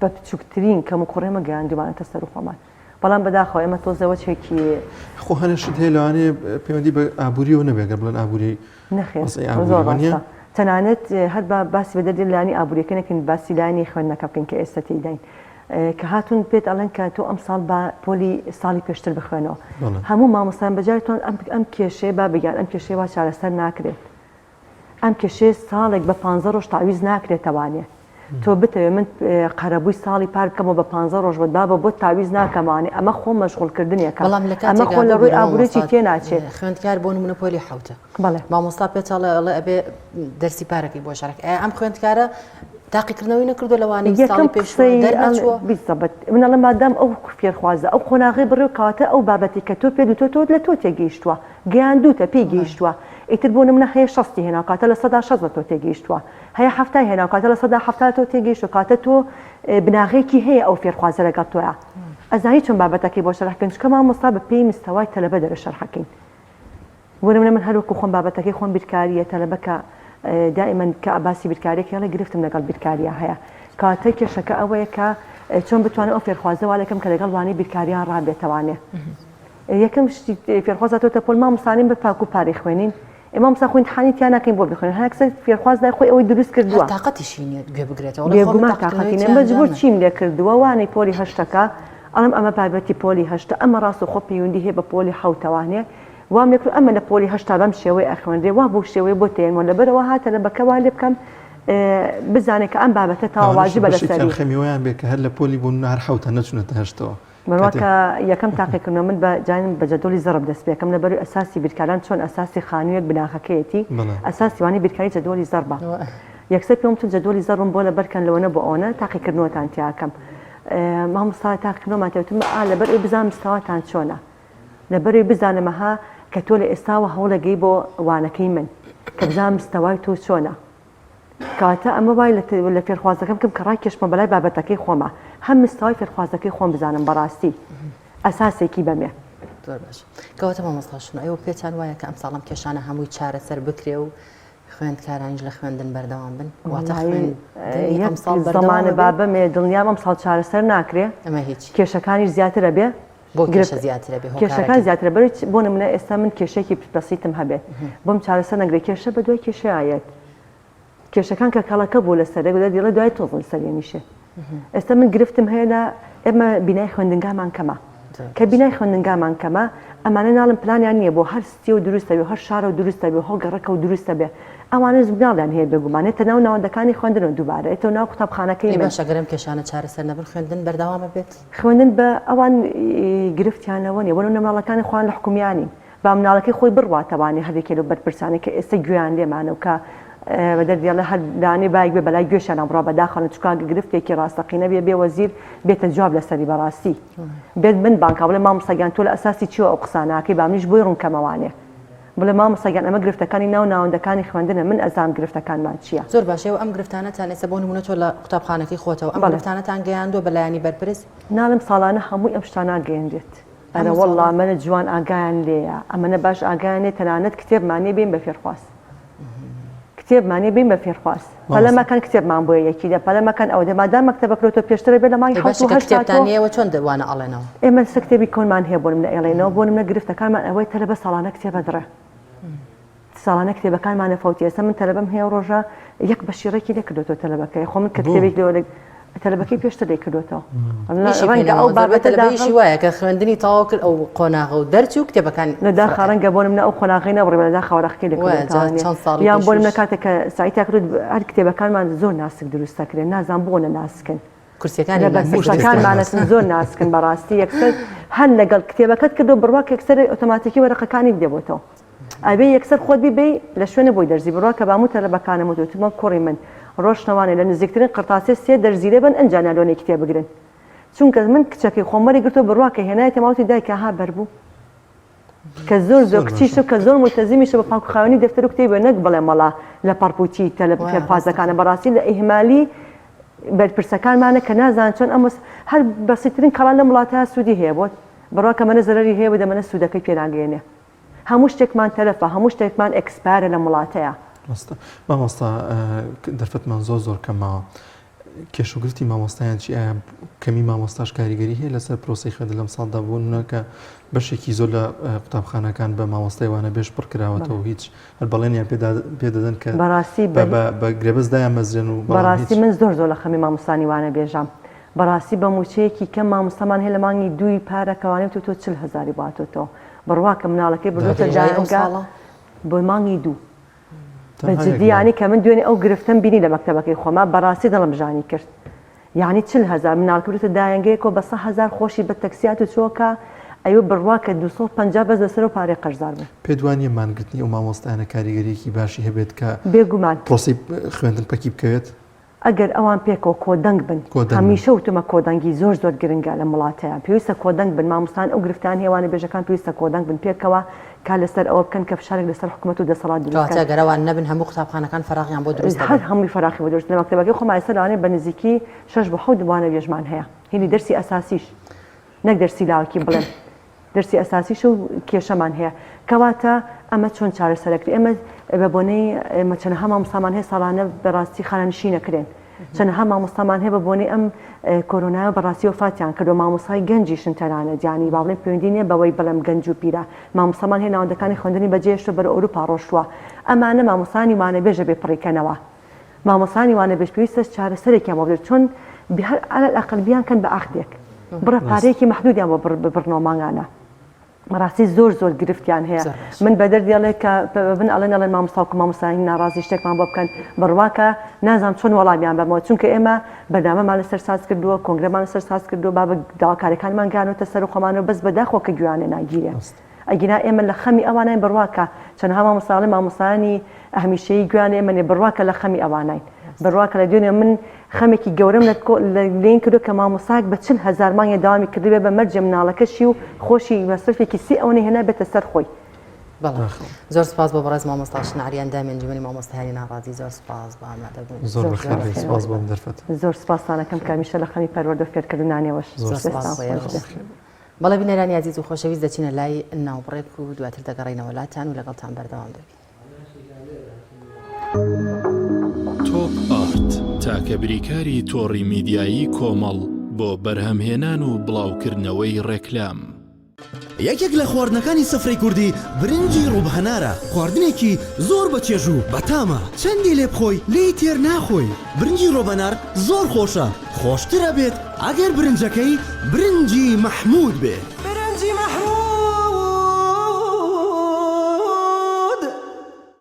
بە بچوکترین کەموکوڕی ئێمە گەیاندوومانەتە سەرو خۆمان بەڵام بەداخەوە ئێمە تۆزێ وەچێکی خۆ هەنێ شت هەیە لەوانەیە پەیوەندی بە ئابووریەوە نەبێ گەر بڵێن ئابووری نەخێر زۆر ڕاستە تەنانەت هەر با باسی بە دەردی لایەنی ئابووریەکە نەکەین باسی لایەنی خوێندنەکە بکەین کە ئێستا تێیداین کە هاتوون پێت ئەڵێن کە تۆ ئەمساڵ با پۆلی ساڵی پێشتر بخوێنەوە هەموو مامۆستایان بەجای تۆن ئەم ئەم کێشەیە با بگیان ئەم کێشەیە وا چارەسەر ناکرێت ئەم کێشەیە ساڵێک بە پ ڕۆژ تاویز ناکرێتەوانێ تۆ بتەوێ من قەرەبووی ساڵی پار بکەمەوە بە پ ڕۆژ بۆت بابە بۆت تاویز ناکەمەوانێ ئەمە خۆ مەشغوڵکردنێکە بەڵام لە ئەمە کاتێکا خۆ لە ڕووی ببورە ئابووریی مامۆستا تێ ناچێت خوێندکار بۆ نمونە پۆلی حەوتە بەڵێ. مامۆستا پێت ئەڵێ ئەڵێ ئەبێ دەرسی پارەکەی بۆ شەرح ئایا ئەم خوێندکارە تاقیکردنەوەی نەکردووە لە وانەی یەکەم ساڵی پێشووە قسەی ئەڵێ دەرنەچووە؟ بیزەبت من ئەڵێم مادام ئەو فێرخوازە ئەو قۆناغەی بڕیوە کەواتە ئەو بابەتی کە تۆ پێت وتووە تۆ لە تۆ تێگەیشتووە گەیاندووتە پێی گەیشتووە ئیتر بۆ نمونە هەیە شەستی هێناوە کەواتە 60% لە تۆ تێگەیشتووە هەیە حەفتای هێناوە کەواتە 70% لە تۆ تێگەیشتووە کەواتە تۆ بناغەیەکی هەیە ئەو فێرخوازە لەگەڵ تۆیا ئەزانی چۆن بابەتەکەی بۆ شەرح بکەین چونکە مامۆستا بە پێی مستەوای تەلەبە دەرە شەرحەکەین بۆ نمونە من هەر وەکو خۆم بابەتەکەی خۆم بیرکارییە تەلەبە کە دائیمەن کە باسی بیرکاریەکە ئەڵێ گرفتم لەگەڵ بیرکاریە هەیە کەواتە کێشەکە ئەوەیە کە چۆن بتوانم ئەو فێرخوازە وا لەکەم کە لەگەڵ وانەی بیرکاریان ڕابێتەوانێ یەکەم شتی فێرخواز هاتۆتە پۆل مامۆستانین بە پاک و پاری خوێنین ئێ مامۆستا خۆ ئیمتحانی تیا ناکەین بۆ بخوێنین هەر یەکسەر فێرخواز لای خۆی ئەوەی دروست کردووە هەر تاقەتیشی نییە گوێ بگرێتەوە ئەڵێ خۆ من بێگومان تاقیکردنەوەی تاقەتی نییە تیا ئەنجام مەجبوور نادەم. چیم لێ کردووە وانەی پۆلی هەشتەکە ئەڵێم ئەمە بابەتی پۆلی هەشتە ئەمە ڕاستەوخۆ پەیوەندی هەیە بە پۆلی حەوتەوانێ وام لێ کرد ئەمە لە پۆلی هەشتا بەم شێوەیە ئەخوێنرێ وا بەو شێوەیە بۆ تێنمەوە لەبەرئەوە هاتە لە بەکە وا لێ بکەم بزانێ کە ئەم بابەتە تەواو لەوانەشە واجبە بەشێکیان لەسەری. خەمی وایان بێ کە هەر لە پۆلی بوون هەر حەوتە نەچوونەتە هەشتەوە بڕوا کاتێ کە یەکەم تاقیکردنەوە من بە جانم بە جەدۆلی زەڕب دەست پێکەم لەبەروی ئەساسی بیرکاران چۆن ئەساسی خانوویەک بناغەکەیەتی بەڵێ. ئەساسی وانەی بیرکاری جەدۆلی زەڕبە یەکسەر پێم وتن جەدۆلی زەڕبم بۆ لەبەر کەن لەوەنە بۆ ئەوەنە تاقیکردنەوەتان تیاکەم مامۆستا تاقیکردنەوەمان تیا وتم ئا لەبەر ئەوی بزانم مستەواتان چۆنە لەبەرئەوەی بزانم ها کە تۆ لە ئێستاوە هەوڵەگەی بۆ وانەکەی من کە بزانم مستەوای تۆ چۆنە کەواتە ئەمە وای لە فێرخوازەکەم کەم کە ڕایکێشمە بەلای بابەتەکەی خۆما هەم مستەوای فێرخوازەکەی خۆم بزانم بەڕاستی ئەساسێکی بەمێ. زۆر باش کەواتە مامۆستا شنۆ ئێوە پێتان وایە کە ئەمساڵ ئەم کێشانە هەمووی چارەسەر بکرێ و خوێندکارانیش لە خوێندن بەردەوام بن واتە خوێندنی ئەمساڵ بەردەوام زەمانە بێ؟ بابەمێ دڵنیام ئەمساڵ چارەسەر ناکرێ ئەمە هیچ کێشەکانیش زیاترە بێ بۆ کێشە زیاترە بێ کێشەکان زیاترە بەرەی بۆ نمونە ئێستا من کێشەیەکی بەسیتم هەبێت بۆم چارەسەر نەگرێت کێشە بە دوای کێشەیەت کێشەکان کە کەڵەکە بوو لەسەر دەڵێ دوای تۆزە لەسەر نیشێ ئێستا من گرفتم هەیە لە ئێمە بینای خوێندنگامان کەمە کە بینای خوێندنگامان کەمە ئەمانە ناڵم پلانیان نییە بۆ هەر ستی و دروستە بێ هەر شارە و دروستە بێ هەو گەڕەکە و دروستە بێ ئەوانە مناڵیان هەیە بێگومان ێتە ناو ناوەندەکانی خوێندن و دووبارە ێتەوە ناو قوتابخانەکەی من. باشە گەر ئەم کێشانە چارەسەر نەبن خوێندن بەردەوامە بێت؟ خوێندن بە ئەوان گرفتیان لەوە نیە وەلو مناڵەکانی خۆیان لە حکومیانین با مناڵەکەی خۆی بڕواتەوانێ هەر یەکێ لەو بەرپرسانەی کە ئێستا گوێیان لێمانە و کە بە دەردی ئەڵێ هەر دانەی بایک بێ بەلای گوێشیانا بڕوا بەداخەوە چونکە ئەگەر گرفتێکی ڕاستەقینە بێ بێ وەزیر بێتە جواب لەسەری بەڕاستی بێت من بانکا بڵێ مامۆستا گیان تۆ لە ئەساسی چیەوە ئەو قسانە ئەکەی با منیش بۆی ڕوون کەمەوانێ بڵێ مامۆستا گیان ئەمە گرفتەکانی ناو ناوەندەکانی خوێندنە من ئەزانم گرفتەکانمان چییە. زۆر باشە ئێوە ئەم گرفتانەتان ئێستا بۆ نموونە تۆ لە قوتابخانەکەی خۆتەوە ئەم گرفتانەتان گەیاندووە بە لایەنی بەرپرس؟ ناڵێم ساڵانە هەمووی ئەم شتانە ئەگەیەنرێت ئەرە وەڵڵا ئەمەنە جوان ئاگایان لێیە ئەمەنە باش ئاگایان لێ تەنانەت کتێبمان نیە بێین بە فێرخواز کتێبمان نیە بێین بە فێرخواز پەلە مەکەن کتێبمان بۆیە یەکی دە پەلە مەکەن ئەوە دە مادام مەکتەبە کرۆتەوە پێشترە بێ لە مانگی حەوت و هەشت کتێبتان نیە ئێوە چۆن وانە ئەڵێنەوە؟ ئێمە سە کتێبی کۆنمان هەیە بۆ نمونە ئەیڵێینەوە بۆ نمونە گرفتەکانمان ئەوەی تەلەبە ساڵانە کتێبە دڕێ ساڵانە کتێبەکانمان ئەفەوتی ئێستا من تەلەبەم هەیە ڕۆژە یەک بەشی ڕێکی نەکردوێتەوە تەلەبەکەی خۆ من کە کتێبێک لێوە تەلەبەکەی پێشتر لێ کردوێتەوە ڕەنگە ئەو بابەتە داخی وایە کە خوێندنی تەواو کرد ئەو قۆناغە و دەرچوو کتێبەکان لە داخا ڕەنگە بۆ منە ئەو قۆناغی نەبڕی لە داخەوە ڕەخی لێ کردوێتەوە یان بۆ منە کاتێک کە سایتا کرد هەر کتێبەکانمان زۆر ناسک دروست دەکرێن نازان بۆ نە ناسکن کورسیەکانی لە بەرپرسەکانمانەسن زۆر ناسکن بەڕاستی یەکسەر هەر لەگەڵ کتێبەکەت کردو بڕوا کە یەکسەر ئۆتۆماتیکی وەرەقەکانی بدێ بۆتەوە ئەبێ یەکسەر خۆت بیبەی لە شوێنە بۆی دەرزی بڕوا کە بامو تەلەبەکانم وت وتمە کوڕی من ڕۆشنەوانێ لە نزیکترین قرتاسیە سێ دەرزی لێ بەن ئەنجا نالۆنەی کتێب بگرن چونکە من کچەکەی خۆم وەری گرتوە بڕوا کە هێنایەتە ماڵ وتی دایکە ها بەربوو کە زۆر زۆر کچیشە کە زۆر ملتەزیمیشە بە پاکوخاوێنی دەفتەر و کتێبە نەک بڵێ مەڵا لە پەڕپوتی تەلەب فێرخوازەکانە بەڕاستی لە ئیهمالی بەرپرسەکانمانە کە نازان چۆن ئەم هەر بەسیترین کاڵا لەم وڵاتە سوودی هەیە بۆت بڕوا کە مەنە زەرەری هەیە و دەمەنە سوودەکەی پێ ناگەیەنێ. هەموو شتێکمان تەلەفە هەموو شتێکمان expire ە لەم وڵاتەیا. ڕاستە مامۆستا دەرفەتمان زۆر زۆر کەم ماوە کێشوگرفتی مامۆستایان چی ئایا کەمی مامۆستاش کاریگەری هەیە لەسەر پرۆسی خوێندن لەم ساڵدا بۆ نمونە کە بەشێکی زۆر لە قوتابخانەکان بە مامۆستای وانەبێژ پڕ کراوەتەوە هیچ هەر بەڵێنیان پێدەدەن کە بەڕاستی بە گرێبەست دایانمەزرێن و بەڕاستی من زۆر زۆر لە خەمی مامۆستانی وانەبێژام بەڕاستی بە مووچەیەکی کەم مامۆستامان هەیە لە مانگی دووی پارە کەوانەی تۆ تۆ 40 هەزاری بۆ هاتۆتەوە بڕوا کە مناڵەکەی بردۆتە دایەنگا بۆ مانگی دوو بە جدی یانی کە من دوێنێ ئەو گرفتەم بینی لە مەکتەبەکەی خۆما بەڕاستی دڵم ژانی کرد یانی 40 هەزار مناڵ کردوتە دایەنگەیەکەوە بە 100 هەزار خۆشی بە تەکسیات و چۆکە ئەیوە بڕوا کە 250 بەس لەسەر و پارەی قەرزار بوو. پێت وا نییە مانگرتنی ئەو مامۆستایانە کاریگەرییەکی باشی هەبێت کە بێگومان. پرۆسەی خوێندن پەکی بکەوێت؟ ئەگەر ئەوان پێکەوە کۆدەنگ بن، هەمیشە وتومە کۆدەنگی زۆر زۆر گرنگە لەم وڵاتەیا، پێویستە کۆدەنگ بن، مامۆستایان ئەو گرفتانە هەیە وانەبێژەکان پێویستە کۆدەنگ بن پێکەوە کار لەسەر ئەوە بکەن کە فشارێک لەسەر حکومەت و دەسەڵات دروست کەواتە بکەن. گەر ئەوان نەبن هەموو قوتابخانەکان فەراغیان بۆ دروست هەر دەبن. هەمووی فەراغی بۆ دروست، لە مەکتەبەکەی خۆمان ئێستا لەوانەیە بە نزیکی شەش بۆ حەوت وانەبێژمان هەیە، هینی دەرسی ئەساسیش نەک دەرسی لاوەکی بڵێم. دەرسی ئەساسیشە و کێشەمان هەیە کەواتە ئەمە چۆن چارەسەرەکرێ ئێمە بە بۆنەی ئێمە چەنەها مامۆستامان هەیە ساڵانە بەڕاستی خانەنشین ئەکرێن چەنەها مامۆستامان هەیە بە بۆنەی ئەم کۆرۆنایە بەڕاستی وەفاتیان کردو مامۆستای گەنجیشن تەنانەت یانی با بڵێم پەیوەندی نییە بەوەی بڵێم گەنج و پیرە مامۆستامان هەیە ناوەندەکانی خوێندنی بەجێهێشتووە بەرەو ئەوروپا ڕۆشتووە ئەمانە مامۆستانی وانەبێژە بێ پڕیکەنەوە مامۆستایانی وانەبێژ پێویستە چارەسەرێکیان بۆ بدرێت چۆن هەر علی الاقل بیانکەن بە عەقدێک بڕە پارەیەکی مەحدودیان بۆ ببڕنەوە مانگانە بەڕاستی زۆر زۆر گرفتیان هەیە من بە دەردی ئەڵێ کە بن ئەڵێن ئەڵێن مامۆستا و مامۆستایانی ناڕازی شتێکمان بۆ بکەن بڕواکە نازانم چۆن وەڵامیان بەمەوە چونکە ئێمە بەرنامەمان لەسەر ساز کردووە کۆنگرەمان لەسەر ساز کردووە بابە داواکاریەکانمان گانۆتە سەر خۆمانەوە بەس بەداخەوە کە گوێیان لێ ناگیرێ ئەگینا ئێمە لە خەمی ئەواناین بڕواکە چەنەها مامۆستا ئەڵێ مامۆستایانی هەمیشەیی گوێیان لە ئێمە نیە بڕواکە لە خەمی ئەواناین بڕواکە لە دوێنێ من خەمێکی گەورەم لە لێین کردو کە مامۆستایەک بە 40 هەزار مانگێ داوامی کردبێ بە مەرجێ مناڵەکەشی و خۆشی مەسرەفێکی سێ ئەوەنەی هێنا بێتە سەر خۆی. بەڵێ زۆر سپاس بۆ بەڕێز مامۆستا شنعری ئەندامی ئەنجومەنی مامۆستایانی ناڕازی زۆر سپاس بۆ ئامادەبوون. زۆر بەخێر بێی سپاس بۆ ئەم دەرفەتە. زۆر سپاستان ئەکەم کە هەمیشە لە خەمی پەروەردە و فێرکردنانێوەش. زۆر سپاس بۆ ئێوەش. بەڵێ بینەرانی ئازیز و خۆشەویست دەچینە لای ناوبڕێک و دواتر دەگەڕێینەوە لاتان و لەگەڵتان بەردەوام دەبین. تۆپ ئارت تاکە بریکاری تۆڕی میدیایی کۆمەڵ بۆ بەرهەمهێنان و بڵاوکردنەوەی ڕێکلام. یەکێک لە خواردنەکانی سفرەی کوردی برنجی ڕووب هەنارە، خواردنێکی زۆر بە چێژ و بەتامە، چەندی لێ بخۆی لێی تێر ناخۆی، برنجی ڕۆبەنار زۆر خۆشە، خۆشتر ئەبێت ئەگەر برنجەکەی برنجی مەحمود بێ. برنجی مەحمود.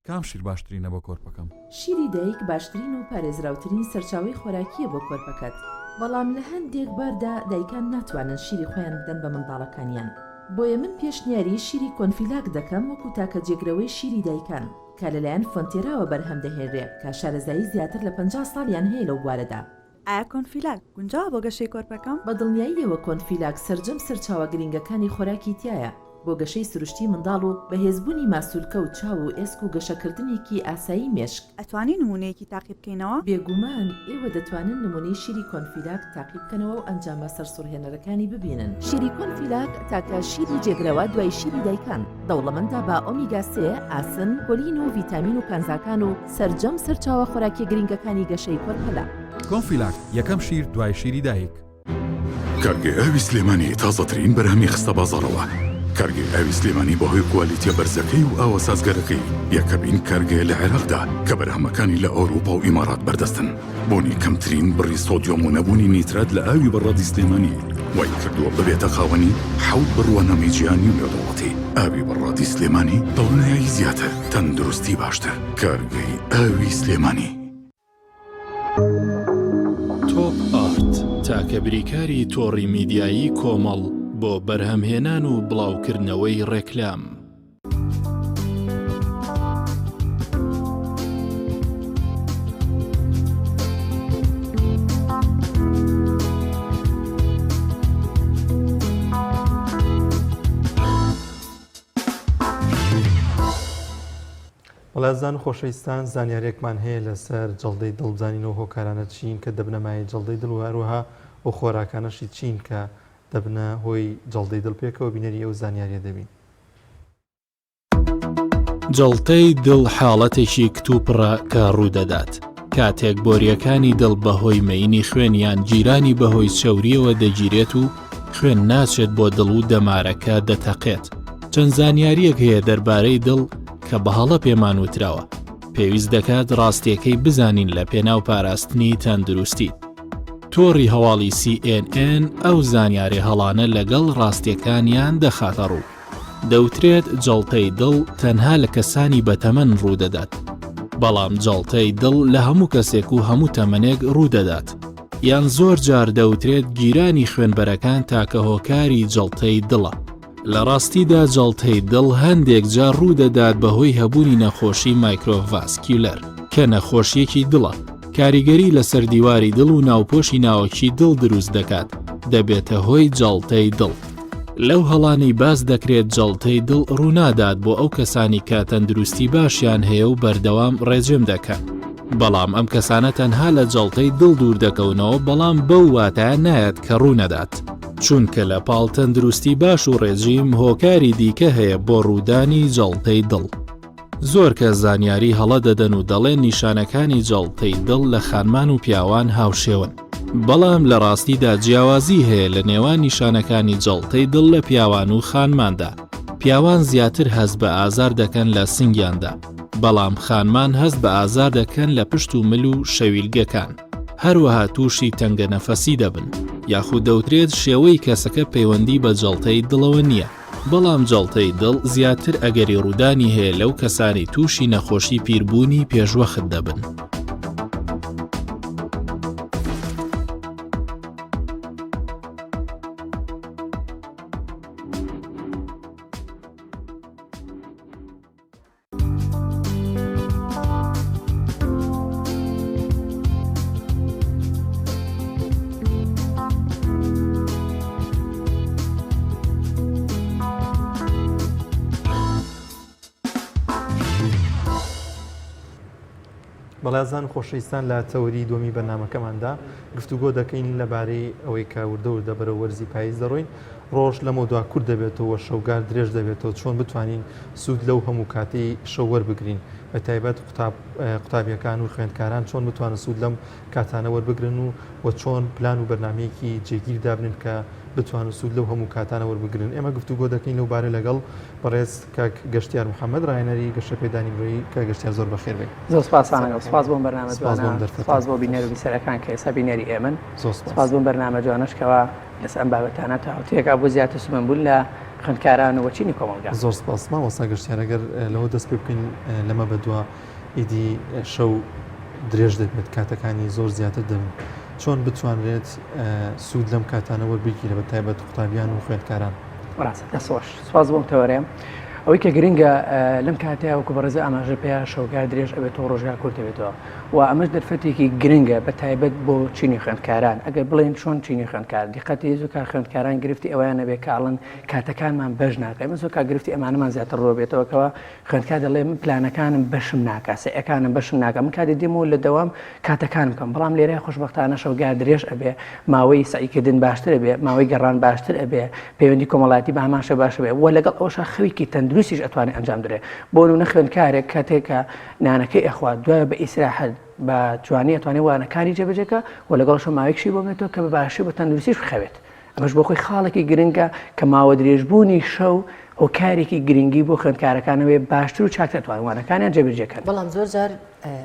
کام شیر باشترینە بۆ کۆرپەکەم؟ شیری دایک باشترین و پارێزراوترین سەرچاوەی خۆراکییە بۆ کۆرپەکەت، بەڵام لە هەندێک باردا دایکان ناتوانن شیری خۆیان بدەن بە منداڵەکانیان، بۆیە من پێشنیاری شیری کۆنفیلاک دەکەم وەکو تاکە جێگرەوەی شیری دایکان کە لەلایەن فۆنتێراوە بەرهەم دەهێنرێ کە شارەزایی زیاتر لە 50 ساڵیان هەیە لەو بوارەدا. ئایا کۆنفیلاک گونجاوە بۆ گەشەی کۆرپەکەم؟ بە دڵنیاییەوە کۆنفیلاک سەرجەم سەرچاوە گرنگەکانی خۆراکی تیایە بۆ گەشەی سروشتی منداڵ و بەهێزبوونی ماسولکە و چاو و ئێسک و گەشەکردنێکی ئاسایی مێشک. ئەتوانین نموونەیەکی تاقی بکەینەوە؟ بێگومان ئێوە دەتوانن نموونەی شیری کۆنفیلاک تاقی بکەنەوە و ئەنجامە سەرسوڕهێنەرەکانی ببینن. شیری کۆنفیلاک تاکە شیری جێگرەوە دوای شیری دایکان، دەوڵەمەندە بە ئۆمیگا سێ، ئاسن، کۆلین و ڤیتامین و کانزاکان و سەرجەم سەرچاوە خۆراکیە گرنگەکانی گەشەی کۆرپەلە. کۆنفیلاک، یەکەم شیر دوای شیری دایک. کارگەی ئاوی سلێمانی تازەترین بەرهەمی خستە بازاڕەوە. کارگەی ئاوی سلێمانی بەهۆی کوالیتیە بەرزەکەی و ئاوە سازگارەکەی یەکەمین کارگەیە لە عێراقدا کە بەرهەمەکانی لە ئەوروپا و ئیمارات بەردەستن. بوونی کەمترین بڕی سۆدیۆم و نەبوونی نیترات لە ئاوی بەڕادی سلێمانی وای کردووە ببێتە خاوەنی حەوت بڕوانامەی جیهانی و نێودەوڵەتی. ئاوی بەڕادی سلێمانی دڵنیایی زیاتر، تەندروستی باشتر. کارگەی ئاوی سلێمانی. تۆپ ئارت تاکە بریکاری تۆڕی میدیایی کۆمەڵ بۆ بەرهەمهێنان و بڵاوکردنەوەی ڕێکلام. وەڵا ئازیزان و خۆشەویستان زانیاریەکمان هەیە لەسەر جەڵدەی دڵ بزانین ئەو هۆکارانە چین کە دەبنە مایەی جەڵدەی دڵ و هەروەها ئەو خۆراکانەشی چین کە دەبنە هۆی جەڵدەی دڵ پێکەوە بینەری ئەو زانیاریە دەبین. جەڵتەی دڵ حاڵەتێکی کتوپڕە کە ڕوودەدات کاتێک بۆرییەکانی دڵ بەهۆی مەینی خوێن یان گیرانی بەهۆی چەورییەوە دەگیرێت و خوێن ناچێت بۆ دڵ و دەمارەکە دەتەقێت. چەند زانیارییەک هەیە دەربارەی دڵ کە بە هەڵە پێمان وتراوە، پێویست دەکات ڕاستییەکەی بزانین لە پێناو پاراستنی تەندروستیت. تۆڕی هەواڵی سی ئێن ئێن ئەو زانیارێ هەڵانە لەگەڵ ڕاستییەکانیان دەخاتە ڕوو. دەوترێت جەڵتەی دڵ تەنها لە کەسانی بەتەمەن ڕوودەدات، بەڵام جەڵتەی دڵ لە هەموو کەسێک و هەموو تەمەنێک ڕوودەدات. یان زۆر جار دەوترێت گیرانی خوێنبەرەکان تاکە هۆکاری جەڵتەی دڵە. لە ڕاستیدا جەڵتەی دڵ هەندێک جار ڕوودەدات بەهۆی هەبوونی نەخۆشی microvascular کە نەخۆشییەکی دڵە، کاریگەری لەسەر دیواری دڵ و ناوپۆشی ناوەکی دڵ دروست دەکات، دەبێتە هۆی جەڵتەی دڵ. لەو هەڵانەی باس دەکرێت جەڵتەی دڵ ڕوونادات بۆ ئەو کەسانی کە تەندروستی باشیان هەیە و بەردەوام ڕێجێم دەکەن. بەڵام ئەم کەسانە تەنها لە جەڵتەی دڵ دوور دەکەونەوە بەڵام بەو واتایە نایەت کە ڕوونەدات. چونکە لە پاڵ تەندروستی باش و ڕێجیم هۆکاری دیکە هەیە بۆ ڕوودانی جەڵتەی دڵ. زۆر کەس زانیاری هەڵە دەدەن و دەڵێن نیشانەکانی جەڵتەی دڵ لە خانمان و پیاوان هاوشێوەن، بەڵام لە ڕاستیدا جیاوازی هەیە لە نێوان نیشانەکانی جەڵتەی دڵ لە پیاوان و خانماندا، پیاوان زیاتر هەست بە ئازار دەکەن لە سنگیاندا، بەڵام خانمان هەست بە ئازار دەکەن لە پشت و مل و شەویلگەکان، هەروەها تووشی تەنگەنەفەسی دەبن، یاخود دەوترێت شێوەی کەسەکە پەیوەندی بە جەڵتەی دڵەوە نییە. بەڵام جەڵتەی دڵ زیاتر ئەگەری ڕوودانی هەیە لەو کەسانەی تووشی نەخۆشی پیربوونی پێشوەخت دەبن. بەڵێزان خۆشەویستان لە تەوەری دووەمی بەرنمەکەماندا گفتوگۆ دەکەین لەبارەی ئەوەی کە وردە وردە بەرەو وەرزی پاییز دەڕۆین ڕۆژ لەمە دوا کورت دەبێتەوە شەوگار درێژ دەبێتەوە چۆن بتوانین سوود لەو هەموو کاتەی شەو وەربگرین، بە تایبەت قوتابیەکان و خوێندکاران چۆن بتوانن سوود لەم کاتانە وەربگرن و و چۆن پلان و بەرنامەیەکی جێگیر دابنێن کە بتوانن سوود لەو هەموو کاتانە وەربگرن. ئێمە گفتوگۆ دەکەین لەو بارە لەگەڵ بەڕێز کاک گەشتیار محەمەد ڕاهێنەری گەشەپێدانی مرۆیی. کاک گەشتیار زۆر بەخێر بێی. زۆر سپاستان ئەکەم. سپاس بۆ ئەم بەرنامە جوانە. سپاس بۆ بینەر و بیسەرەکان کە ئێستا بینەری ئێمەن. سپاس بۆ ئەم بەرنامە جوانەش کەوا لەسەر ئەم بابەتانە تاوتوێکا بۆ زیاتر سوودمەندبوون لە خوێندکاران و چینی کۆمەڵگا. زۆر سپاس مامۆستا گەشتیار ئەگەر لەوە دەست پێ بکەین لەمە بەدوا ئیدی شەو درێژ دەبێت کاتەکانی زۆر زیاتر دەبن چۆن بتوانرێت سوود لەم کاتانە وەربگیرە بە تایبەت قوتابیان و خوێندکاران؟ ڕاستە دەست خۆش سپاس بۆم تەوەرەیە ئەوەی کە گرنگە لەم کاتەیە وەکو بەڕێزە ئاماژە پێیا شەوگار درێژ ئەبێتەوە ڕۆژگار کورت دەبێتەوە و ئەمەش دەرفەتێکی گرنگە بە تایبەت بۆ چینی خوێندکاران ئەگەر بڵێن چۆن چینی خوێندکار دیقەتی زۆر کار خوێندکاران گرفتی ئەویان نەبێت کە ئەڵن کاتەکانمان بەش ناکە ئێمە زۆر کات گرفتی ئەمانەمان زیاتر ڕوو بێتەوە کەوا خوێندکار دەڵێ من پلانەکانم بەشم ناکا سەعیەکانم بەشم ناکا من کاتێ دێمەوە لە دەوام کاتەکانم کەم بەڵام لێرە خۆشبەختانە شەوگار درێژ ئەبێ ماوەی سەعیکردن باشتر ئەبێ ماوەی گەڕان باشتر ئەبێ پەیوەندی کۆمەڵایەتی بە هەمان شێوە باشتر بێ و لەگەڵ ئەوەشا خەوێکی تەندروستیش ئەتوانێ ئەنجام درێ بۆ نمونە خوێندکارێک کاتێک کە نانەکەی ئەخوات دوای بە ئیسراحەت بە جوانی ئەتوانێت وانەکانی جێبەجێ کە و لەگەڵشە ماوەیەکشی بۆ بێتەوە کە بە باشی و بە تەندروستیش بخەوێت ئەمەش بۆ خۆی خاڵێکی گرنگە کە ماوە درێژبوونی شەو هۆکارێکی گرنگی بۆ خوێندکارەکانەوەی باشتر و چاکتر توان وانەکانیان جێبەجێ کەن. بەڵام زۆر جار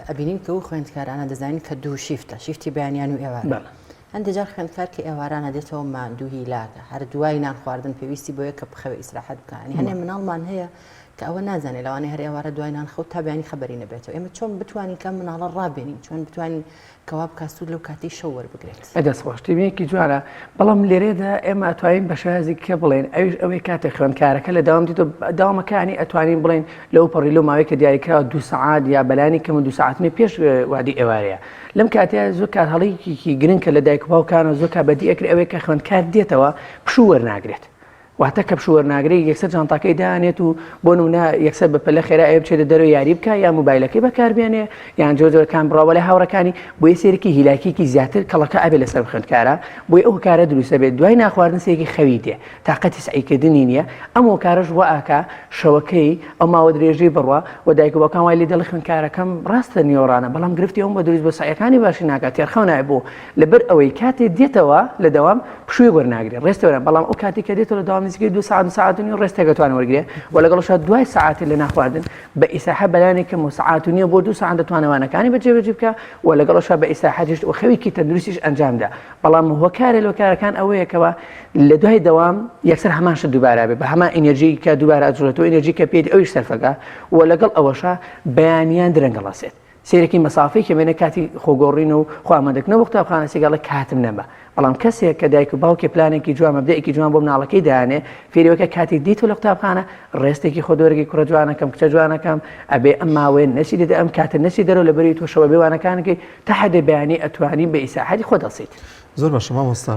ئەبینین کە ئەو خوێندکارانە دەزانین کە دوو شیفتە شیفتی بەیانیان و ئێواران هەندێک جار خوێندکار کە ئێوارانە دێتەوە ماندوو هیلاکە هەر دوای نان خواردن پێویستی بۆیە کە بخەوێ ئیسراحەت بکە ینی هەنێ مناڵمان هەیە کە ئەوە نازانێت لەوانەیە هەر ئێوارە دوای نان خەوت تا بەیانی خەبەری نەبێتەوە ئێمە چۆن بتوانین کە مناڵە ڕابێنین چۆن بتوانین کەوا بکات سوود لەو کاتەی شەو وەربگرێت. ئە دەست خۆش تێبینیەکی جوانە بەڵام لێرەدا ئێمە ئەتوانین بە شێوازێک کە بڵێن ئەویش ئەوەی کاتێک خوێندکارەکە لە داوام دیتۆ داوامەکانی ئەتوانین بڵێن لەو پەڕی لەو ماوەی کە دیاریکراوە دو سەعات یا بەلانی کەم دو سەعات نوێ پێش وادی ئێوارەیە لەم کاتەیە زۆر کات هەڵەیەکی گرنگ کە لە دایک و باوکانە زۆر کات بەدی ئەکرێ ئەوەی کە خوێندکار دێتەوە پشوو وەرناگرێت. واتە کە پشوو وەرناگرێ یەکسەر جانتاکەی دانێت و بۆ نمونە یەکسەر بە پەلە خێرا ئەوێ بچێتە دەرەوە یاری بکا یا موبایلەکەی بەکاربێنێ یان جۆر جۆرەکان بڕاوە لە هاوڕەکانی بۆیە سێرکی هیلاکیکی زیاتر کەڵەکە ئەبێ لەسەر خوێندکارە بۆیە ئەو کارە دروستە بێت دوای ناخواردن سێکی خەوی دێ تاقەتی سەعیکردنی نییە ئەم هۆکارەش وا ئاکا شەوەکەی ئەو ماوە درێژەی بڕوا و دایک و باوکان وای لێ دەڵێ خوێندکارەکەم ڕاستە نیۆڕانە بەڵام گرفتی ئەوم بە دروست بۆ سەعیەکانی باشی ناکات تێرخەو نایە بۆ لەبەر ئەوەی کاتێ دێتەوە لە دەوام پشووی وەرناگرێ ڕێستێ وەرە بەڵام ئەو کاتی کە دێتەوە لە دەوام نزیکەی دو ساعت دو ساعت و نیو ڕێستێک دەتوانێ وەرگرێ و لەگەڵشا دوای سەعاتێ لە ناخواردن بە ئیسراحە بەلایەنی کەم و سەعات و نیو بۆ دو ساعت دەتوانێ وانەکانی بە جێبەجێ بکا و لەگەڵشا بە ئیسراحەتیش و خەوێکی تەندروستیش ئەنجامدا بەڵام هۆکارێ لە هۆکارەکان ئەوەیە کەوا لە دوای دەوام یەکسەر هەمان شت دووبارە بێ بە هەمان ئینێرژی کە دووبارە ئەجوڵێتەوە ئینێرژی کە پێیت ئەویش سەرفەکە و لەگەڵ ئەوەشا بەیانیان درەنگ هەڵەسێت سەیرەکی مەسافەی کەمێنە کاتی خۆگۆڕین و خۆ ئامادەکردنەوە بۆ قوتابخانە سێگەڵە کاتم نەما بەڵام کەسێک کە دایک و باوکێ پلانێکی جوان مەبدەئێکی جوان بۆ مناڵەکەی دانێ فێری وەکە کاتێک دیتۆ لە قوتابخانە ڕێستێکی خۆ دۆرگی کوڕە جوانەکەم کچە جوانەکەم ئەبێ ئەم ماوەیە نەچی دەدە ئەم کاتە نەچی دەرەوە لە بەری تۆ شەوە بێ وانەکانەکەی تا حەدێ بەیانی ئەتوانی بە ئیساحەتی خۆت هەڵسیت. زۆر باشە مامۆستا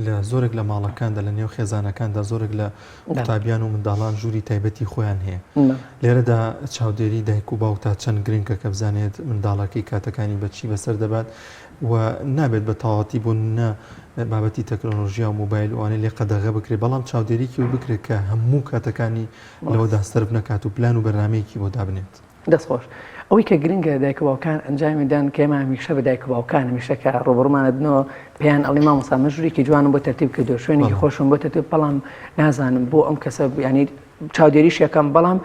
لە زۆرێک لە ماڵەکاندا لە نێو خێزانەکاندا زۆرێک لە قوتابیان و منداڵان ژووری تایبەتی خۆیان هەیە لێرەدا چاودێری دایک و باوک تا چەند گرنگە کە بزانێت منداڵەکەی کاتەکانی بەچی بەسەر دەبات و نابێت بە تەواوەتی بۆ نمونە بابەتی تەکنۆلۆژیا و مۆبایل ئەوانەی لێ قەدەغە بکرێت بەڵام چاودێریکی و بکرێت کە هەموو کاتەکانی لەوەدا سەرف نەکات و پلان و بەرنمەیەکی بۆ دابنێت. دەست خۆش. ئەوەی کە گرنگە دایک و باوکان ئەنجامی دان کە ئێمە هەمیشە بە دایک و باوکان هەمیشە کە ڕوبڕمان ئەدنەوە پێیان ئەڵێ مامۆستا من ژوورێکی جوانم بۆ تەرتیب کردو شوێنێکی خۆشم بۆ تەرتیب بەڵام نازانم بۆ ئەم کەسە ینی چاودێریش یەکەم بەڵام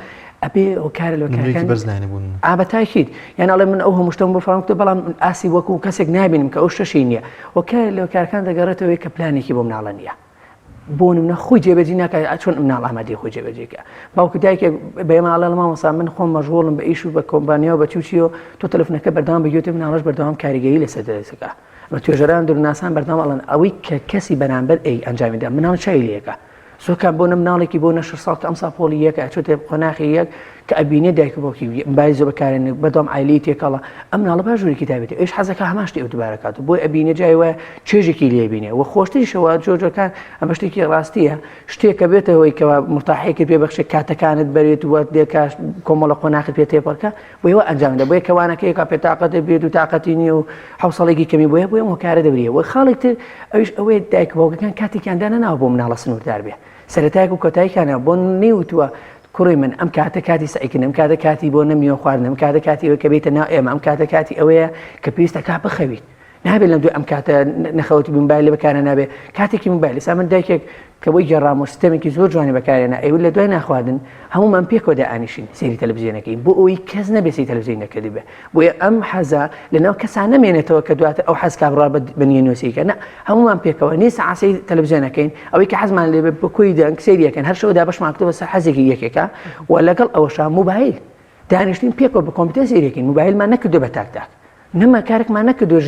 ئەبێ هۆکارە لۆکارەکان بەرز نانێ بوون ئا بە تاکید یان ئەڵێ من ئەو هەموو شتەم بۆ فراوان کردو بەڵام ئاسی وەکو کەسێک نابینم کە ئەو شتەشی نییە هۆکارە لۆکارەکان دەگەڕێتەوەی کە پلانێکی بۆ مناڵە نییە بۆ نمونە خۆی جێبەجی ناکات چۆن مناڵ ئامادەی خۆی جێبەجێ کە باوکە دایکێک بە ئێمە ئەڵێ مامۆستا من خۆم مەشغوڵم بە ئیش و بە کۆمپانیا و بە چی و چیەوە تۆ تەلەفونەکە بەردەوام بە گوێتە مناڵەش بەردەوام کاریگەری لەسەر دەرەکە بە توێژەران دورناسان بەردەوام ئەڵێن ئەوەی کە کەسی بەرامبەر ئەی ئەنجامی دا مناڵ چاوی لێکە زۆرکات بۆ نە مناڵێکی بۆ نە شەش ساڵ کە ئەمساڵ پۆلی یەکە ئەچێتە قۆناخی یەک کە ئەبینێ دایک و باوکی مبایل زۆر بەکارێنێ بەردەوام عایلەی تێکەڵە ئەم مناڵە باش ژوورێکی تایبەتی ئەویش حەزەکە هەمان شتی ئەو دووبارە کات و بۆی ئەبینێ جای وایە چێژێکی لێ بینێ و خۆشتریشەوە جۆرجۆکان ئەمە شتێکی ڕاستیە شتێک کە بێتە هۆی کەوا مرتاحێکی پێ بەخشێ کاتەکانت بەرێت و دێکاش کۆمەڵە قۆناخت پێ تێپەڕکە بۆیە وا ئەنجام دە بۆیە کەوانەکە یەکا پێتاقەتە بێت و تاقەتی نییە و حوسەڵێکی کەمی بۆیە بۆیە هۆکارە دەبریە وە خاڵێک تر ئەویش ئەوەیە دایک باوکەکان کاتێکیان دانەناوە بۆ مناڵە سنووردار بێ سەرەتایەک و کۆتاییکانە بۆ نەیوتووە کوڕی من ئەم کاتە کاتی سەعیکردن ئەم کاتە کاتی بۆ نەمیوە خواردن ئەم کاتە کاتی ئەوەیە کە بێتە ناو ئێمە ئەم کاتە کاتی ئەوەیە کە پێویستە کا بخەویت نابێت لەم دوای ئەم کاتە نەخەوتی موبایل بەکارە نابێت کاتێکی موبایل ئێستا من دایکێک کە بۆی گێڕام و سیستەمێکی زۆر جوانی بەکارێنا ئەیوت لە دوای ناخواردن هەمومان پێکەوە دائانیشین سەیری تەلەڤزیۆنەکەین بۆ ئەوەی کەس نەبێ سەیری تەلەڤزیۆن نەکردبێ بۆیە ئەم حەزە لەناو کەسا نەمێنێتەوە کە دواتر ئەو حەز کابڕا بە نیە نووسیکە نا هەمومان پێکەوە نی سەعات سەیری تەلەڤزیۆنەکەین ئەوەی کە حەزمان لێ بێ بە کۆی دەنگ سەیری ئەکەن هەر شەو دابەشمان کردووە بەسەر حەزێکی یەکێکە و لەگەڵ ئەوەشا موبایل دانیشتین پێکەوە بە کۆمپیوتەر سەیری ئەکەین موبایلمان نەکردووە بە تاک تاک نەما کارێکمان نەکردووە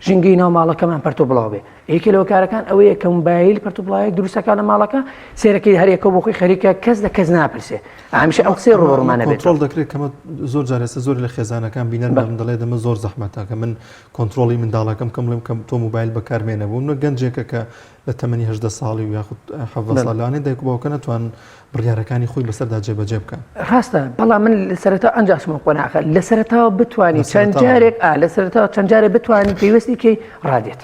ژینگەی ناو ماڵەکەمان پەرت و بڵاو بێ یەکێ لە هۆکارەکان ئەوەیە کە موبایل پەرت و بڵاوێک دروستەکە لە ماڵەکە سێرەکەی هەرێکە بۆ خۆی خەریکە کەس لە کەس ناپرسێ هەمیشە ئەم قسەی ڕووبەڕوومان نەبێت کۆنترۆڵ دەکرێت کەمە زۆر جار ئێستا زۆر لە خێزانەکان بینەر بەم دەڵێ دەمە زۆر زەحمەتە کە من کۆنترۆڵی منداڵەکەم کەم بڵێم کە تۆ موبایل بەکارمێنە بوو منە گەنجێکە کە لە تەمەنی 18 ساڵی و یاخود 17 ساڵ لەوانەیە دایک و باوکە نەتوان بڕیارەکانی خۆی بەسەردا جێبەجێ بکا. ڕاستە بەڵام من لە سەرەتا ئەنجا چمە قۆناخە لە سەرەتاوە بتوانی چەند جارێک ئا لە سەرەتاوە چەند جارێک بتوانی پەیوەستی کەی ڕادێت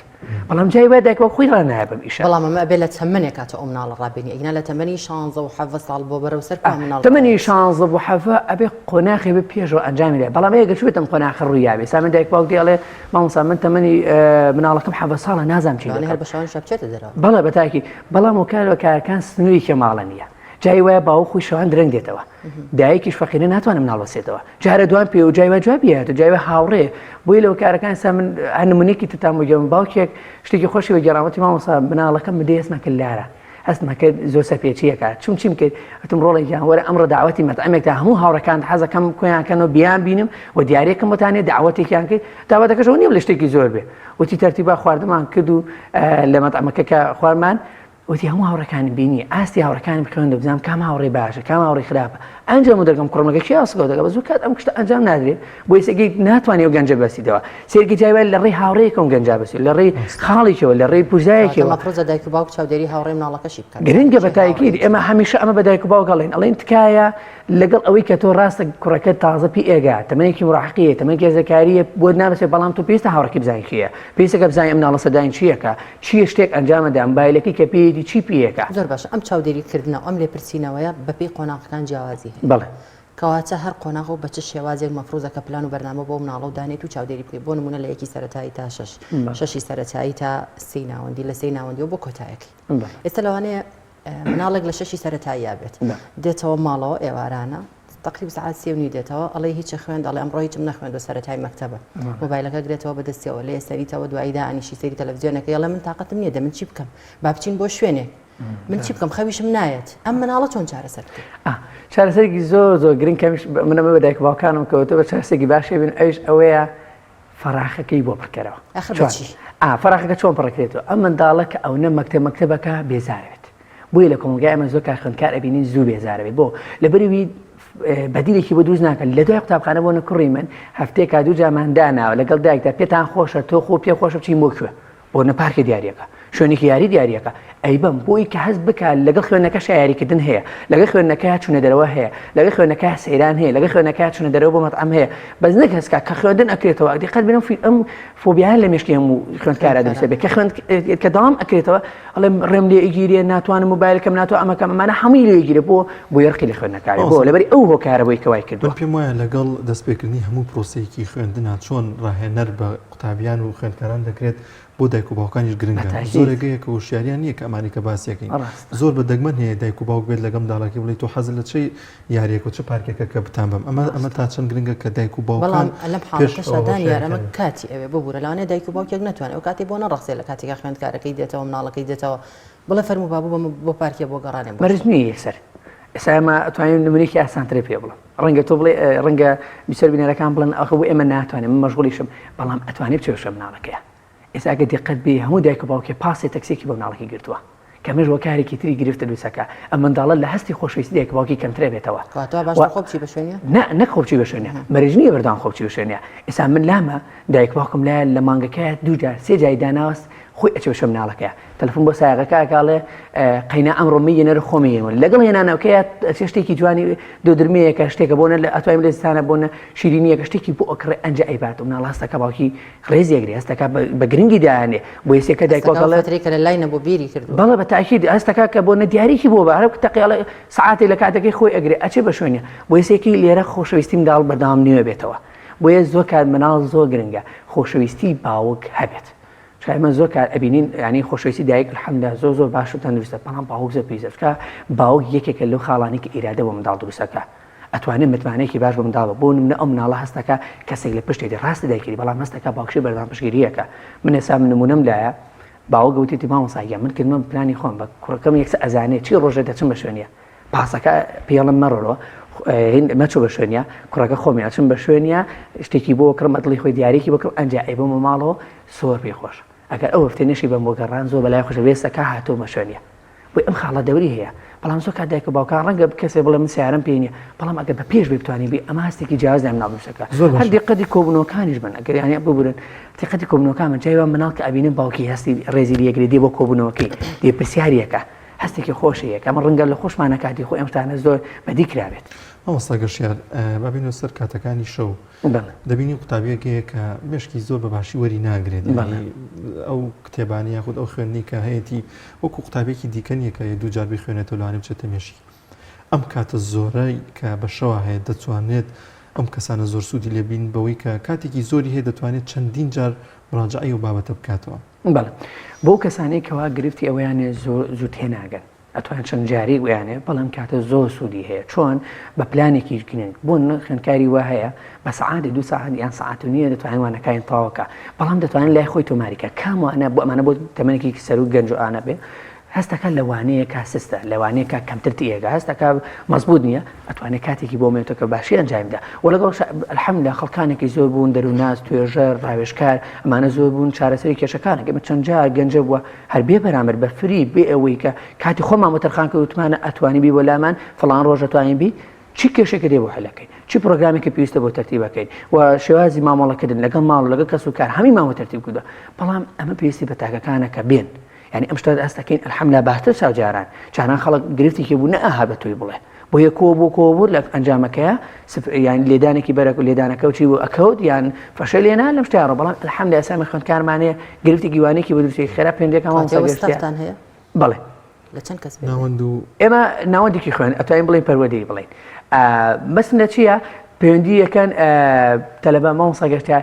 بەڵام جای وای دایک باوک خۆی ڕانایە بەم ئیشە. بەڵام ئەمە ئەبێ لە تەمەنێکا تۆ ئەو مناڵە ڕابێنی ئەگینا لە تەمەنی شانزە و حەڤە ساڵ بۆ بەرەو سەر کوا مناڵ تەمەنی شانزە بۆ حەڤە ئەبێ قۆناخێ بێ پێشەوە ئەنجامی دای بەڵام ئەگەر چووبێتە ئەم قۆناخە ڕووی یابێ سا من دایک باوک دێ ئەڵێ مامۆستا من تەمەنی مناڵەکەم حەڤە ساڵە نازانم چی دەکەم. هەر بە شەوانیشا بچێتە دەرەوە. بەڵێ بە تاکی بەڵام هۆکار بەکارەکان سنووری ماڵە نییە جای وایە باوک خۆی شەوان درەنگ دێتەوە دایکیش فەقیرە ناتوانم مناڵ بەسێتەوە جارە دوان پێ و جای وای جوابی هاتو جای وای هاوڕێ بۆی لەو کارەکان سا من هەر نمونەیەکی ترتان بۆ گێڕم باوکێک شتێکی خۆشی بە گێڕامەتی مامۆستا مناڵەکەم بدەی هەستمە کرد لارە هەستمە کرد زۆر سەرپێچیەکە چون چیم کرد وتم ڕۆڵێ گیان وەرە ئەمڕۆ داوەتی مەتعەمێک تا هەموو هاوڕەکانت حەزەکەم کۆیان کەن و بیان بینم و دیارێکم بۆتانێ داوەتێکیان کرد داوەتەکەش ئەوە نییە لە شتێکی زۆر بێ وتی تەرتیبا خواردنمان کرد و لە مەتعەمەکە کە خوارمان. وتی هەموو هاوڕێکانم بینی ئاستی هاوڕێکانم خوێندە بزانم کام هاوڕێ باشە کام هاوڕێ خراپە ئەنجام و دەگەم کوڕمەکە کێ ئاسکەوتەکە بە زوو کات ئەم شتە ئەنجام نادرێت بۆ ئێستا ناتوانێت ئەو گەنجە بەستیتەوە سێرکی جای لە ڕێی هاوڕێیەکەم گەنجا بەسی لە ڕێی خاڵێکەوە لە ڕێی پوزایەکەوە مەفروزە دایک و باوک چاودێری هاوڕێ مناڵەکەشی بکات گرنگە بە تاکید ئێمە هەمیشە ئەمە بە دایک و باوک ئەڵێن ئەڵێن تکایە لەگەڵ ئەوەی کە تۆ ڕاستە کوڕەکە تازە پی ئێگا تەمەنێکی مراحقیە تەمەنێکی هەرزەکاریە بۆت نابەسێ بەڵام تۆ پێویستە هاوڕێکی بزانین کێیە پێویستە کە بزانین ئەم مناڵە سەردانی چییەکە چییە شتێک ئەنجامەدا مبایلەکەی کە پێیەتی چی پێیەکە. زۆر باشە ئەم چاودێری کردنە و ئەم لێپرسینەوەیە بەپێی قۆناغەکان جیاوازی هەیە. بەڵێ. کەواتە هەر قۆناغ و بە چ شێوازێک مەفروزە کە پلان و بەرنامە بۆ مناڵە و دانێت و چاودێری بکەیت بۆ نمونە لە یەکی سەرەتایی تا شەش شەشی سەرەتایی تا سێی ناوەندی لە سێی ناوەندیەوە بۆ کۆتایەکەی ئێستا لەوانەیە مناڵێک لە شەشی سەرەتاییا بێت دێتەوە ماڵەوە ئێوارانە تقریب سعات سێ و نیو دێتەوە ئەڵێ هیچ خوێند ئەڵێ ئەمڕۆ هیچم نەخوێندوە سەرەتای مەکتەبە مۆبایلەکە گرێتەوە بەدەستیەوە لێ سەریتەوە دوایی دانیشی سەیری تەلەڤزیۆنەکەی ئەڵێ من تاقەتم نییە دە من چی بکەم با بچین بۆ شوێنێک من چی بکەم خەویشم نایەت ئەم مناڵە چۆن چارەسەر بکەین چارەسەرێکی زۆر زۆر گرنگ کەمیش منەمە بە دایک باوکانم کەوتە بە چارەسەرێکی باشێ بن ئەویش ئەوەیە فەراخەکەی بۆ پڕکەرەوە. ئاخر بە چی؟ ئا فەراخەکە چۆن پڕەکرێتەوە؟ ئەم منداڵە کە ئەونە مەکتەب مەکتەبەکە بێزارەبێت. بۆیە لە کۆمەڵگای ئێمە زۆر کات خوێندکار ئەبینین زوو بێزارەبێت. بۆ؟ لەبەرئەوی بەدیلێکی بۆ دروست ناکەن. لە دوای قوتابخانە بۆ نە کوڕی من هەفتەیەکا دوو جارمان داناوە لەگەڵ دایکدا پێتان خۆشە تۆ خۆ پێ خۆشە بچین بۆ کوێ؟ بۆ نە پارکە دیاریەکە شوێنێکی یاری دیاریەکە ئەیبەم بۆی کە هەست بکە لەگەڵ خوێندنەکەش یاریکردن هەیە لەگەڵ خوێندنەکە چونە دەرەوە هەیە لەگەڵ خوێندنەکە سەیران هەیە لەگەڵ خوێندنەکە چونە دەرەوە بۆ مەتعەم هەیە بەس نەک هەستکا کە خوێندن ئەکرێتەوە دیقەت بنەم فی ئەم فۆبیایە لە مێشکی هەموو خوێندکارە دروستە بێت کە خوێند کە داوام ئەکرێتەوە ئەڵێم ڕێم لێ ئەگیرێ ناتوانم مۆبایلەکەم ناتوانم ئەمەکەم ئەمانە هەمووی لێ ئەگیرێ بۆ بۆ یەرقی لە خوێندنەکاری بۆ لەبەری ئەو هۆکارە بۆی کە وای کردووە. من پێم وایە لەگەڵ دەستپێکردنی هەموو پرۆسەیەکی خوێندنا چۆن ڕاهێنەر بە قوتابیان و خوێندکاران دەکرێت بۆ دایک و باوکانیش گرنگە زۆرێک هەیە کە هۆشیاریان نییە کە ئەمانەی کە باسیەکەین زۆر بە دەگمەن هەیە دایک و باوک بێت لەگەڵ منداڵەکەی بڵێ تۆ حەزت لە چ یاریەک و چ پارکێکە کە بتان بەم ئەمە ئەمە تا چەند گرنگە کە دایک و باوکان بەڵام لەم حاڵەتەشا دانیار ئەمە کاتی ئەوێ ببورە لەوانەیە دایک و باوکێک نەتوانێت ئەو کاتی بۆ نەڕەخسێ لە کاتێکا خوێندکارەکەی دێتەوە مناڵەکەی دێتەوە بڵێ فەرموو بابو بەمە بۆ پارکێ بۆ گەڕانێ بۆ مەرج نییە یەکسەر ئێستا ئێمە ئەتوانین نمونەیەکی ئاسانترە پێ بڵێم ڕەنگە تۆ بڵێ ڕەنگە بیسەر بینەرەکان بڵێن ئەخە بۆ ئێمە ناتوانێت من مەشغوڵیشم بەڵام ئەتوانێت بچێ شوێن مناڵەکەیە ئێستا ئەگەر دیقەت بێ هەموو دایک و باوکێ پاسێ تەکسێکی بۆ مناڵەکەی گرتووە کە ئەمەش هۆکارێکی تری گرفتە دروستەکە ئەم منداڵە لە هەستی خۆشەویستی دایک و باوکی کەمترە بێتەوە کەواتە باشتر خۆ بچی بە شوێنیا نا نەک خۆ بچی بە شوێنیا مەرج نییە بەردەوام خۆ بچی بە شوێنیا ئێستا من لامە دایک باوکم لایە لە مانگەکەیە دوو جار سێ جاری داناوە خۆی ئەچێ بە شوێن مناڵەکەیە تەلەفۆن بۆ سایەقەکە ئەکا ئەڵێ قەینا ئەمڕۆ مەیەنەرە خۆم یەنەوە لەگەڵ هێنانەوەکەیە ئەچێ شتێکی جوانی دۆدرمەیەکە شتێکە بۆنە لە ئەتوانین لە زستانە بۆنە شیرینیەکە شتێکی بۆ ئەکڕێ ئەنجا ئەیبات و مناڵ هەستەکە باوکی ڕێزی ئەگرێ هەستەکە بە گرنگی دایانێ بۆ یەسێکە دایک باوک ئەڵێ فترێکە لە لای نەبوو بیری کردووە بەڵێ بە تاکید هەستەکە کە بۆ نەدیاریکی بۆ بە هەر تەقی ئەڵێ سەعاتێ لە کاتەکەی خۆی ئەگرێ ئەچێ بە شوێنێ بۆ یەسێکی لێرە خۆشەویستی منداڵ بەردەوام نوێ بێتەوە بۆیە زۆر کات مناڵ زۆر گرنگە خۆشەویستی باوک هەبێت چونکە ئێمە زۆر کار ئەبینین یانی خۆشەویستی دایک الحمدلله زۆر زۆر باش و تەندروستە بەڵام باوک زۆر پێویستە چونکە باوک یەکێکە لەو خاڵانەی کە ئیرادە بۆ منداڵ دروستەکە ئەتوانێت متمانەیەکی باش بە منداڵ بۆ نمونە ئەو مناڵە هەستەکە کەسێک لە پشتێتی ڕاستە دایکری بەڵام هەستەکە باوکشی بەردەوام پشتگیریەکە من ئێستا من نمونەم لایە باوک گوتیتی مامۆستا گیان من کردمە پلانی خۆم بە کوڕەکەم یەکسەر ئەزانێ چی ڕۆژێ دەچم بە شوێنیە پاسەکە پێڵم مەڕۆرەوە مەچۆ بە شوێنیا کوڕەکە خۆمی ئەچم بە شوێنیا شتێکی بۆ کڕم بە دڵی خۆی دیارێکی بکڕم ئەنجا ئەیبەمە ماڵەوە زۆر پێی خۆش ئەگەر ئەو هەفتەی نەشی بەم بۆ گەڕان زۆر بەلای خۆشە وێستەکە هاتوومە شوێنیا بۆی ئەم خاڵە دەوری هەیە بەڵام زۆر کات دایک و باوکان ڕەنگە کەسێ بڵێ من سیارەم پێ نییە بەڵام ئەگەر بە پێش بێ بتوانین بێ ئەمە هەستێکی جیاواز لای مناڵ دروستەکە هەر دیقەتی کۆبوونەوەکانیش بن ئەگەر یانی ببورن دیقەتی کۆبوونەوەکان بن جای وا مناڵ کە ئەبینن باوکی هەستی ڕێزی لێگرێ دێ بۆ کۆبوونەوەکەی دێ پرسیاریەکە هەستێکی خۆشی یەکە ئەمە ڕەنگە لە خۆشمانە کاتی خۆی ئەم شتانە زۆر بەدی کرابێت. مامۆستا گەشتیار با بێینەوە سەر کاتەکانی شەو دەبینین قوتابیەک هەیە کە مێشکی زۆر بە باشی وەری ناگرێت ئەو کتێبانی یاخود ئەو خوێندنی کە هەیەی وەکو قوتابێکی دیکە نییە کە دوو جار بخوێنێتەوە لەوانەیە بچێتە مێشکی ئەم کاتە زۆرەی کە بە شەوە هەیە دەتوانێت ئەم کەسانە زۆر سوودی لێبین بەوەی کە کاتێکی زۆری هەیە دەتوانێت چەندین جار مراجعەی ئەو بابەتە بکاتەوە. بەڵێ بۆ کەسانەی کەوا گرفتی ئەوەیان هەیە زۆر زوو تێناگەن ئەتوان چەند جارێک ویانێ بەڵام کاتە زۆر سوودی هەیە چۆن بە پلانێکی گرنگ بۆ خوێندکاری وا هەیە بە سەعاتی دو ساعت یان سەعات و نییە دەتوانین وانەکانی تەواوکە بەڵام دەتوانین لای خۆی تۆماریکە کام وانە بۆ ئەمانە بۆ تەمەنێکی سەرو گەنج و ئانە بێ. هەستەکە لە وانەیەکا سستە، لە وانەیەکا کەمتر تێگا، هەستەکە مەزبوط نییە، ئەتوانێت کاتێکی بۆ مێتە کە باشی ئەنجامی بدا. وە لەگەڵ الحمدلله خەڵکانێکی زۆر بوون، دەروونناس، توێژەر، ڕاوێژکار، ئەمانە زۆر بوون چارەسەری کێشەکان ئەکەن. ئێمە چەند جار گەنجە بووە هەر بێ بەرامبەر بە free بێ ئەوەی کە کاتی خۆمان بۆ تەرخان کرد وتمانە ئەتوانی بی بۆ لامان فڵان ڕۆژ ئەتوانین بی چی کێشێکە دێ بۆ حلەکەین چی پرۆگرامێکی پێویستە بۆ تەرتیبەکەین و شێوازی مامەڵەکردن لەگەڵ ماڵ و لەگەڵ کەس و کار هەمی ماوە تەرتیب کردووە بەڵام ئەمە پێویستی بە تاکەکانە کە بێن یعنی ئەم شتە ئەستەکەین الحمدلله باشتر چاو جاران جاران خەڵک گرفتێکی بوو نەئەها بە تۆی بڵێ بۆیە کۆ بۆ کۆ بوو لە ئەنجامەکەیە یان لێدانێکی بەرەک و لێدانەکە و چی بوو ئەکەوت یان فەشەل لێنا لەم شتیان بەڵام الحمدلله ئێستا خوێندکارمانەیە گرفتێکی وانێکی بە دروستی خێرا پێندێکان مامۆستا هەیە بەڵێ لە چەند کەس ناوەند و ئێمە ناوەندێکی خوێن ئەتوانین بڵێین پەروەردەیی بڵێین بەسم لە چییە پەیوەندی یەکەن تەلەبە مامۆستا گەشتە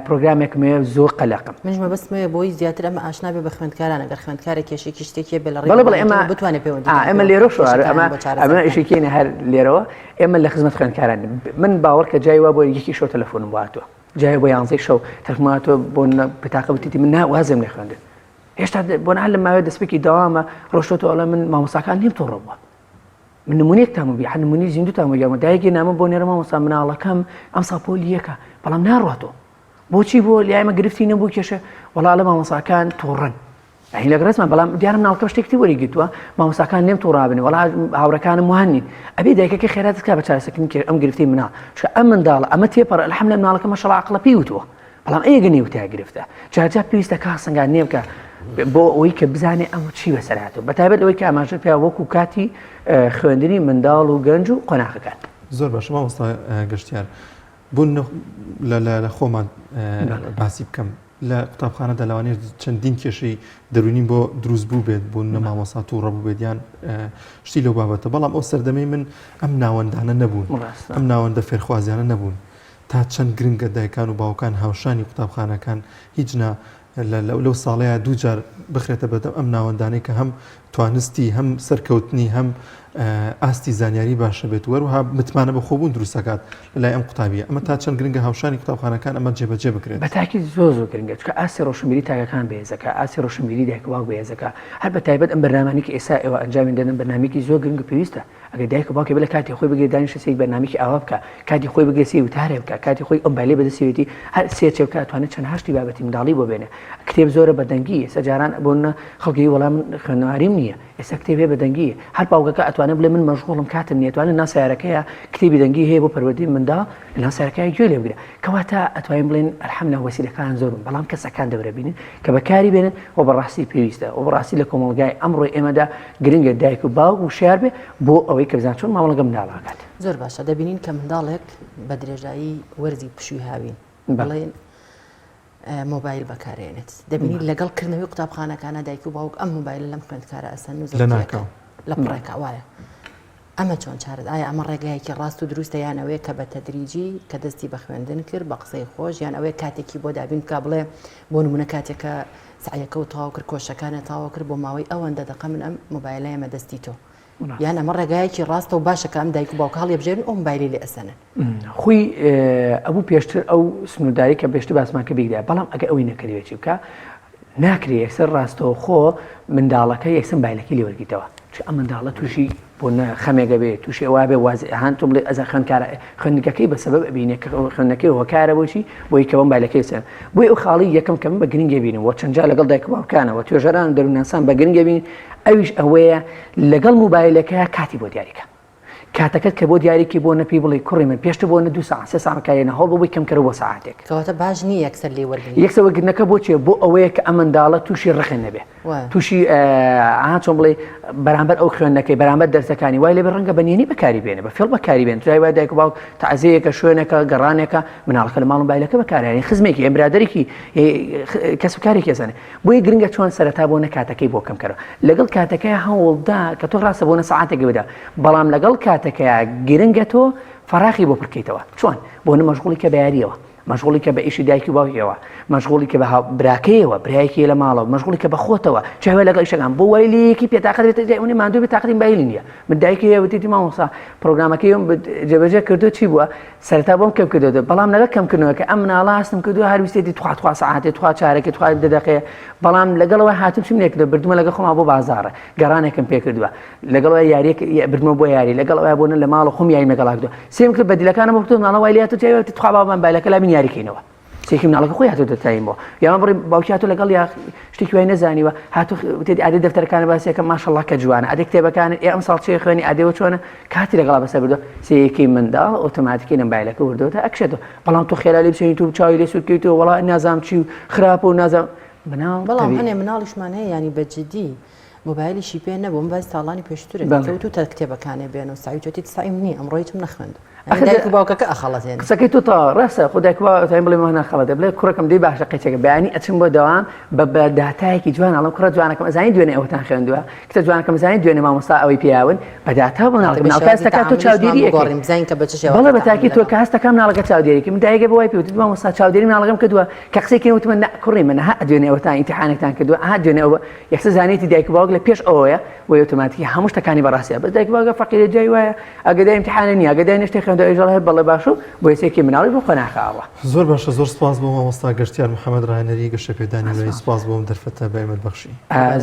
پرۆگرامێکم هەیە زۆر قەلەقم منش مەبەستم هەیە بۆی زیاتر ئەمە ئاشنا بێ بە خوێندکاران ئەگەر خوێندکارێک کێشێکی شتێکی بێ لە ڕێی بەڵێ بەڵێ ئێمە بتوانێت پەیوەندی ئێمە لێرە ئەمە ئەمە ئیشێکینە هەر لێرەوە ئێمە لە خزمەت خوێندکاران من باوەڕ کە جای وا بۆ یەکی شەو تەلەفۆنم بۆ هاتووە جای بۆ یانزەی شەو تەلەفۆنم هاتووە بۆ بتاقە وتیتی من نا وازم لێ خوێندن هێشتا بۆ نە لە ماوەی دەستپێکی دەوامە ڕۆشتۆتەوە ئەڵێ من مامۆستاکان لێم توڕە بووە من نمونەیەکتان بی هەر نمونەی زیندوتان وەگەڕمە دایکی نامە بۆ نێرە مامۆستا مناڵەکەم ئەمساڵ پۆلی یەکە بەڵام ناڕاتەوە بۆچی بۆ لایمە گرفتی نەبوو کێشە وەڵا لە مامۆساکان تووڕن ئەی لە ڕێزمان بەڵام دیارە مناڵەکەم شتێکی وەری گرتووە مامۆستاکان لێم تووڕابن وەڵا هاوڕەکانم وان نین ئەبێ دایکەکە خێرا دەست بکات بە چارەسەرکردنی ئەم گرفتی مناڵ چونکە ئەم منداڵە ئەمە تێپەڕ الحمدلله مناڵەکە ماشاءالله عەقڵە پێی وتووە بەڵام ئەیگە نەیوتایە گرفتە جارجار پێویستە کا سنگان نێ بکە بۆ ئەوەی کە بزانێ ئەم چی بەسەر هاتوو بە تایبەت ئەوەی کە ئاماژە پێ وەکو کاتی خوێندنی منداڵ و گەنج و قۆناغەکان. زۆر باشە مامۆستا گەشتیار بۆ لە خۆمان باسی بکەم لە قوتابخانەدا لەوانەیە چەندین کێشەی دەرونیم بۆ دروست بوو بێت بۆ نە مامۆسا تووڕە بوو بێت یان شتی لەو بابەتە بەڵام ئەو سەردەمەی من ئەم ناوەندانە نەبوون ئەم ناوەندە فێرخوازیانە نەبوون تا چەند گرنگە دایکان و باوکان هاوشانی قوتابخانەکان هیچ نا لەو ساڵەیە دووجار بخرێتە بەردەم ئەم ناوەندانەی کە هەم توانستی هەم سەرکەوتنی هەم ئاستی زانیاری باشە بێت وەروها متمانە بە خۆبوون دروستەکات لەلای ئەم قوتابیە ئەمە تا چەند گرنگە هاوشانی قوتابخانەکان ئەمە جێبەجێ بکرێت؟ بە تاکید زۆر زۆر گرنگە چونکە ئاستی ڕۆشنبیری تاکەکان بەهێزەکە ئاستی ڕۆشنبیری دایک و باوک بەهێزەکە هەر بە تایبەت ئەم بەرنامانەی کە ئێستا ئێوە ئەنجامی دەدەن بەرنامەیەکی زۆر گرنگ و پێویستە ئەگەر دایک و باوکێ بێ لە کاتی خۆی بگرێ دانیشە سەیری بەرنامەیەکی ئاوا بکا کاتی خۆی بگرێ سەیری وتارێ بکا کاتی خۆی ئەو مۆبایلەی بەدەستیەتی هەر سێرچێ بکا ئەتوانێت چەند هەشتی بابەتی منداڵی بۆ بێنێ کتێب زۆرە بە دەنگی ئێستا جاران بۆ نە خەڵکی وەڵا من خوێنەواریم نییە ئێستا کتێب هەیە بە دەنگی هەر باوکەکە ئەتوانێت بڵێ من مەشغوڵم کاتم نییە ئەتوانێت ناو سەیارەکەیە کتێبی دەنگی هەیە بۆ پەروەردەی منداڵ لەناو سەیارەکەیە گوێ لێ بگرە کەواتە ئەتوانین بڵێن الحمدلله وەسیلەکان زۆرن بەڵام کەسەکان دەورە بینن کە بەکاری بێنن و بەڕاستی پێویستە و بەڕاستی لە کۆمەڵگای ئەمڕۆی ئێمەدا گرنگە دایک و باوک وشیار بێ بۆ ئەوەی کە بزان چۆن مامەڵە لەگەڵ منداڵ ئەکات. زۆر باشە دەبینین کە منداڵێک بە درێژایی وەرزی پشووی هاوین بڵێن مۆبایل بەکارێنێت دەبینین لەگەڵ کردنەوەی قوتابخانەکانە دایک و باوک ئەم مۆبایلە لەم خوێندکارە ئەسەن و لەناکاو لە پڕێکا وایە ئەمە چۆن چارە ئایا ئەمە ڕێگایەکی ڕاست و دروستە یان ئەوەیە کە بە تەدریجی کە دەستی بە خوێندن کرد بە قسەی خۆش یان ئەوەیە کاتێکی بۆ دابین بکا بڵێ بۆ نمونە کاتێکە سەعیەکە و تەواو کرد کۆشەکانە تەواو کرد بۆ ماوەی ئەوەندە دەقە من ئەم مۆبایلە ئێمە دەستی تۆ یان ئەمە ڕێگایەکی ڕاستە و باشە کە ئەم دایک و باوکە هەڵیبژێرن ئەو مۆبایلی لێ ئەسەنن. خۆی ئەبوو پێشتر ئەو سنوورداری کە پێشتر باسمان کە بیگرە بەڵام ئەگە ئەوی نەکردوێ چی بکە ناکرێ یەکسەر ڕاستەوخۆ منداڵەکە یەکسەر مۆبایلەکەی لێ وەرگیتەوە چونکە ئەم منداڵە تووشی بۆ نە خەمێک ئەبێ تووشی ئەوە بێ واز هان تۆ بڵێ ئەزا خوێندکارە خوێندنگەکەی بە سەبەب ئەبینێ کە خوێندنەکەی هۆکارە بۆچی بۆی کە مۆبایلەکەی سەر بۆی ئەو خاڵی یەکەم کە من بە گرنگی بینم وە چەند جار لەگەڵ دایک و باوکانەوە توێژەران و دەروونناسان بە گرنگی بین ئەویش ئەوەیە لەگەڵ مۆبایلەکە کاتی بۆ دیاریکە کاتەکەت کە بۆ دیاریکی بۆ نە پێی بڵێی کوڕی من پێشتر بۆ نە دوو سەعات سێ سەعات بەکارێنە هەوڵ بۆ بۆی کەم کەرەوە بۆ سەعاتێک. کەواتە باش نییە یەکسەر لێی وەرگری. یەکسەر وەرگرتنەکە بۆ چییە؟ بۆ ئەوەیە کە ئەم منداڵە تووشی ڕق نەبێ. تووشی ئا چۆن بڵێی بەرامبەر ئەو خوێندنەکەی بەرامبەر دەرسەکانی وای لێبێ ڕەنگە بە نهێنی بەکاری بێنێ بە فێڵ بەکاری بێنێ جای وایە دایک و باوک تەعزیەیەکە شوێنێکە گەڕانێکە مناڵەکە لە ماڵ مۆبایلەکە بەکارهێنێ خزمێکی یان برادەرێکی کەس و کارێکی ئەزانێ بۆیە گرنگە چۆن سەرەتا بۆ نە کاتەکەی بۆ کەم کەرەوە لەگەڵ کاتەکەی هەوڵدا کە تۆ ڕاستە بۆ نە سەعاتێک بدە بەڵام لەگەڵ کاتەکەیا گرنگە تۆ فەراخی بۆ پڕکەیتەوە چۆن بۆ نە مەشغوڵی کە بە یاریەوە. مەشغوڵی کە بە ئیشی دایکی و باوکیەوە، مەشغوڵی کە بە براکەیەوە، برایەکی لە ماڵەوە، مەشغوڵی کە بە خۆتەوە، چاوێ لەگەڵ ئیشەکان، بۆ وای لێ یەکی پێتاقەت بێتە جای ئەونەی ماندوو بێ تاقەتی مبایلی نییە. من دایکی هەیە وتیتی مامۆستا پرۆگرامەکەی ئەم جێبەجێ کردو چی بووە؟ سەرەتا بۆم کەم کردووە، بەڵام لەگەڵ کەمکردنەوەکە ئەم مناڵە هەستم کردووە هەر ویستێتی تخوا تخوا سەعاتێ تخوا چارەکێ تخوا دە دەقەیە، بەڵام لەگەڵەوە هاتم چیم لێ کردووە بردومە لەگەڵ خۆما بۆ بازاڕ گەڕانێکم پێ کردووە لەگەڵ یاریەک بردمەوە بۆ یاری لەگەڵ ئەوە بۆ لە ماڵ خۆم یاریم لەگەڵا کردووە سێم کرد بەدیلەکانم بۆ کردووە مناڵە وای لێ هاتوو تیای تخوا باوان بالەکە لا بین یاری کەینەوە سێکی مناڵەکە خۆی هاتوو دەتایم بۆ یامان بڕی باوکی هاتوو لەگەڵ یا شتێکی وای نەزانیوە هاتوو وتێتی ئادێ دەفتەرەکانە باسیەکە ماشەڵڵا کە جوانە ئادێ کتێبەکان ئێ ئەم ساڵ چێ خوێنی ئادێوە چۆنە کاتی لەگەڵا بەسەر بردووە سێیەکی منداڵ ئۆتۆماتیکی لە مبایلەکە وردەوەتە ئەکشێتەوە بەڵام تۆ خێرا لێ بچێنیت و چاوی لێ سوورکەیتەوە وەڵا نازام چی و خراپە و نازام مناڵ بەڵام هەنێ مناڵیشمان هەیە ینی بە جدی مۆبایلیشی پێ نەبوو من باسی ساڵانی پێشترە بەڵێ. کە وتوتە کتێبەکانێ بێن و سەعی وتوێتی سەعیم نییە ئەمڕۆ هیچم نەخوێند ئەخر دایک و باوکەکە ئەخەڵەتێنن. قسەکەی تۆ تەواوە ڕاستە خۆ دایک و باوک ئەتوانین بڵێین وەها ناخەڵەتێ بڵێ کوڕەکەم دەی باشە قەیچەکە بەیانی ئەچم بۆ دەوام بە بە داتایەکی جوان ئەڵێم کوڕە جوانەکەم ئەزانی دوێنێ ئەوەتان خوێندووە کچە جوانەکەم ئەزانی دوێنێ مامۆستا ئەوەی پێیاون بە داتا بۆ مناڵەکە بە مناڵەکە شێوازی هەستەکات تۆ تەعامولیشمان چاودێری ئەکەی بگۆڕین بزانین کە بە چ شێوازێک بەڵێ بە تەعامول تاکی تۆ لەگەڵ کە هەستەکا مناڵەکە چاودێری کەی من دایکە بە وای پێ وتم مامۆستا چاودێری مناڵەکەم کردووە کە قسەی کردن وتم نا کوڕی من ها دوێنێ ئەوەتان ئیمتیحانێکتان کردووە ئەها دوێنێ ئەوە یەکسەر زانیتی دایک و باوک لە پێش ئەوەیە بۆیە ئۆتۆماتیکی هەموو شتەکانی بەڕاستیە بەس دایک و باوکە فەقیرە جای وایە ئەگەدای ئیمتیحانە نییە ئەگەدای نەشتێ خوێندەوە ئەویش دەڵێ بەڵێ باشە و بۆیە سێکی مناڵیش بۆ قۆناخە ئەڕوا. زۆر باشە زۆر سپاس بۆ مامۆستا گەشتیار محەمەد ڕاهێنەری گەشەپێدانی مرۆیی سپاس بۆ ئەم دەرفەتە بە ئێمەت بەخشی.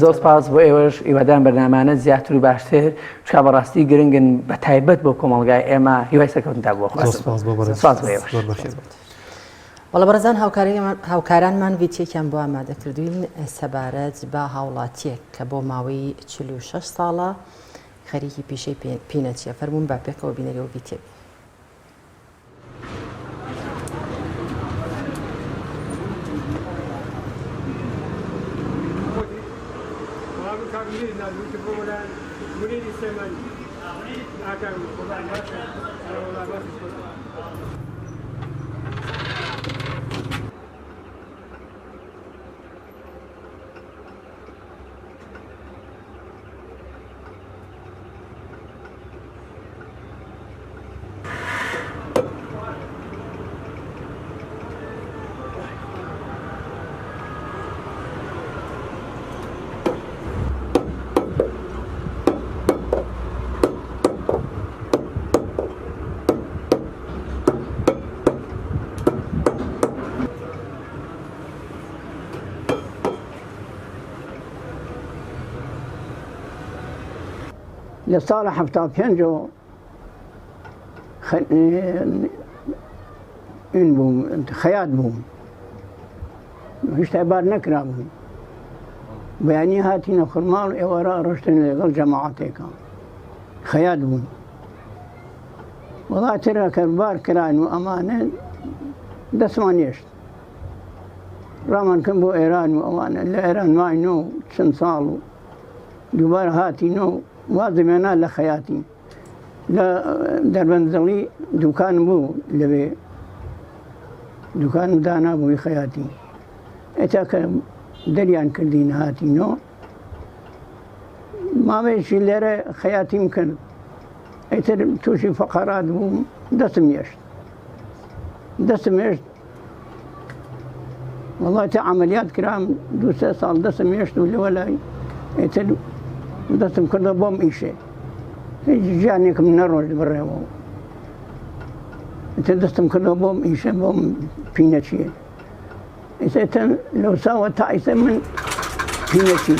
زۆر سپاس بۆ ئێوەش هیوادارم بەرنامانە زیاتر و باشتر چونکە بەڕاستی گرنگن بە تایبەت بۆ کۆمەڵگای ئێمە هیوای سەرکەوتنتان بۆ زۆر خوازم سپاس بۆ بەڕێز سپاس بۆ ئێوەش. زۆر بەخێر بێیت. بەڵێ بەڕێزان هاوکارانمان ڤیدیۆیەکیان بۆ ئامادە کردوین سەبارەت بە هاوڵاتیەک کە بۆ ماوەی 46 ساڵە خەریکی پیشەی پینەچیە فەرموون با پێکەوە بینەری ئەو ڤیدیۆ بین. لە ساڵە 75ەوە این بووم خەیات بووم هیشتا بار نەکرابوو بەیانی هاتینە خورماڵ ئێوارە ڕۆشتن لەگەڵ جەماعەتێکە خەیات بوون وەڵا تر ئەکەر بار کران و ئەمانە دەستمان هێشت ڕامان کەم بۆ ئێران و ئەوانە لە ئێران ماین و چەند ساڵ و دووبارە هاتین و وازمێنا لە خەیاتی لە دەربەندڵی دوکانم بوو لەوێ دوکانم دانابووی خەیاتی ئێتا کە دەریان کردین هاتینەوە ماوەیەکی لێرە خەیاتیم کرد ئیتر تووشی فەقەرات بووم دەستم هێشت دەستم هێشت وەڵای تا عملیات کرام دو سێ ساڵ دەستم هێشت و لەوە لای ئیتر دەستم کردە بۆم ئیشێ هیچ ژیانێکم نەڕۆشت بڕێەوە ئیتر دەستم کردەوە بۆم ئیشە بۆم پینەچیە ئیستا لەوساوە تا ئیستا من پینەچیم.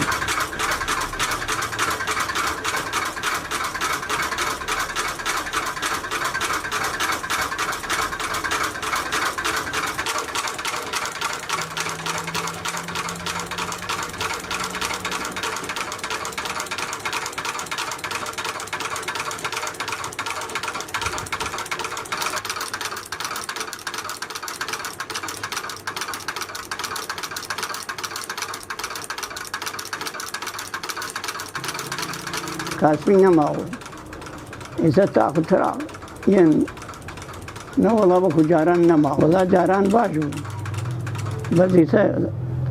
کاسبی نەماوە ئێستا تاقترا یەن نەوەڵا وەکو جاران نەما وەڵا جاران باش بوو بەس ئێستا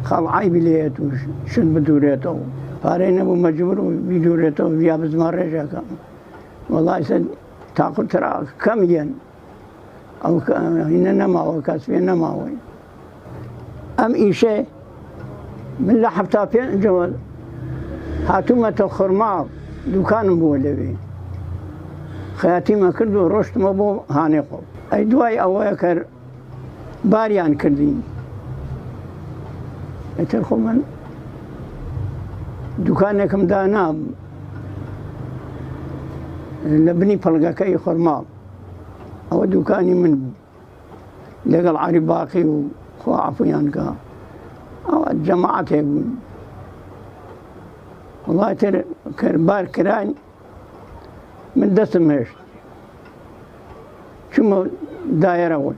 خاڵ عیبی لێیە توش شت بدورێتەوە پارەی نەبوو مەجبور و بیدورێتەوە یا بزما ڕێژەکە وەڵا ئێستا تاقترا کەم یەن. ئەو هینە نەماوە کاسبێ نەماوە ئەم ئیشێ من لە حەفتا پێنجەوە هاتوومەتە خورماڵ دوکانم بووە لەوێ خەیاتیمە کرد و ڕۆشتمە بۆ هانێقۆ ئەی دوای ئەوەیە کە باریان کردین ئیتر خۆ من دوکانێکم دانا لە بنی پەڵگەکەی خۆرماڵ ئەوە دوکانی من بوو لەگەڵ عەلی باقی و خوا عەفویان کە ئەوە جەماعەتێک بوون وڵاتر کەربار کران من دەستم هێشت چوومە دایەرەوە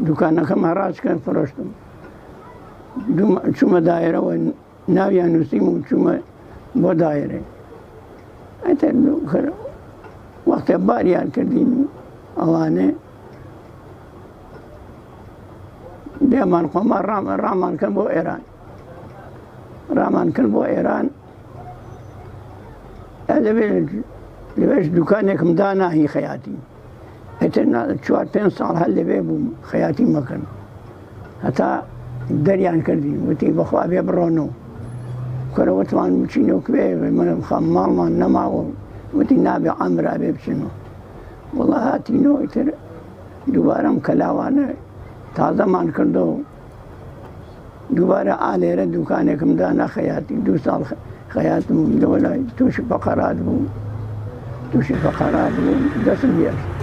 دوکانەکەم هەڕاج کرد فرۆشتم چوومە دایەرەوە ناویان نووسیم و چوومە بۆ دایرێ ئەتر وەختێ باریان کردین و ئەوانێ لێمان خۆمان ڕامان کەن بۆ ئێران ڕامان کرد بۆ ئێران لەوێش دوکانێکم دانا هی خەیاتی ئیتر چوار پێ ساڵ هەر لەوێ بووم خەیاتی مەکەن هەتا دەریان کردین وتی بەخوا بێ بڕۆنەوە کەرە وتمان بچینەوە کوێ خەم ماڵمان نەماوە وتی نابێ ئەمرا بێ بچنەوە وڵا هاتینەوە ئیتر دووبارەم کەلاوانە تازەمان کردەوە دووبارە ئا لێرە دوکانێکم دانا خەیاتی دوو ساڵ خەیاتم لەوە لای تووشی فەقەرات بووم تووشی فەقەرات بووم دەستم هێشت.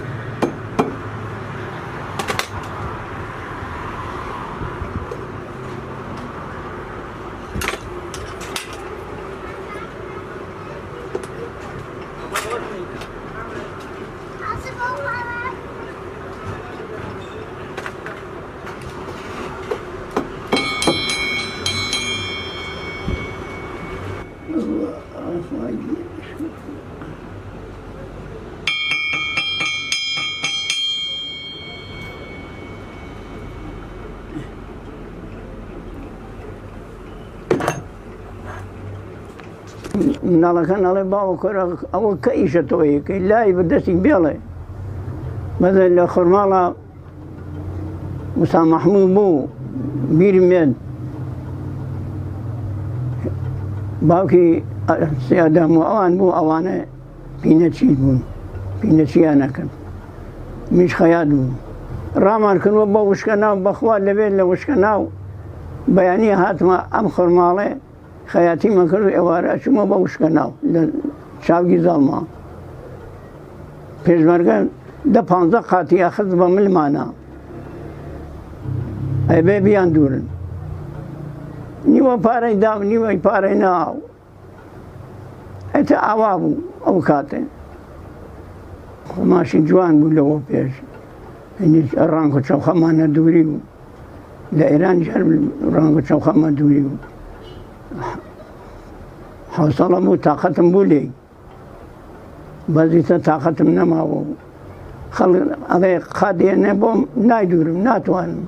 مناڵەکان ئەڵێ باوە کۆرە ئەوە کە ئیشە تۆیەکەی لای بەدەستی بێڵێ بەدە لە خورماڵە موسا مەحموود بوو بیرم بێت باوکی سیادەم و ئەوان بوو ئەوانە پینەچی بوون پینەچیان نەکرد میش خەیات بوو ڕامان کردوە بە وشکە ناو بەخوا لەوێ لە وشکە ناو بەیانی هاتمە ئەم خورماڵێ خەیاتیمە کرد و ئێوارە ئەچوومە بە وشکە ناو لە چاوگی زەڵما پێشمەرگە دە پانزە قاتی ئەخست بە ملمانە ئەبێ بیان دوورن نیوە پارەی دا و نیوەی پارەی ناو ئەتە ئاوا بوو ئەو کاتێ قوماشی جوان بوو لەوە پێش ڕانگ و چەوخەمانە دووری بوو لە ئێران هەر ڕەنگ و چەوخەمە دووری بوو حوسەڵە بوو تاقەتم بوو لێی بەزیتە تاقەتم نەماوە و خەڵک ئەڵێ قادێنێ بۆم نایدورم ناتوانم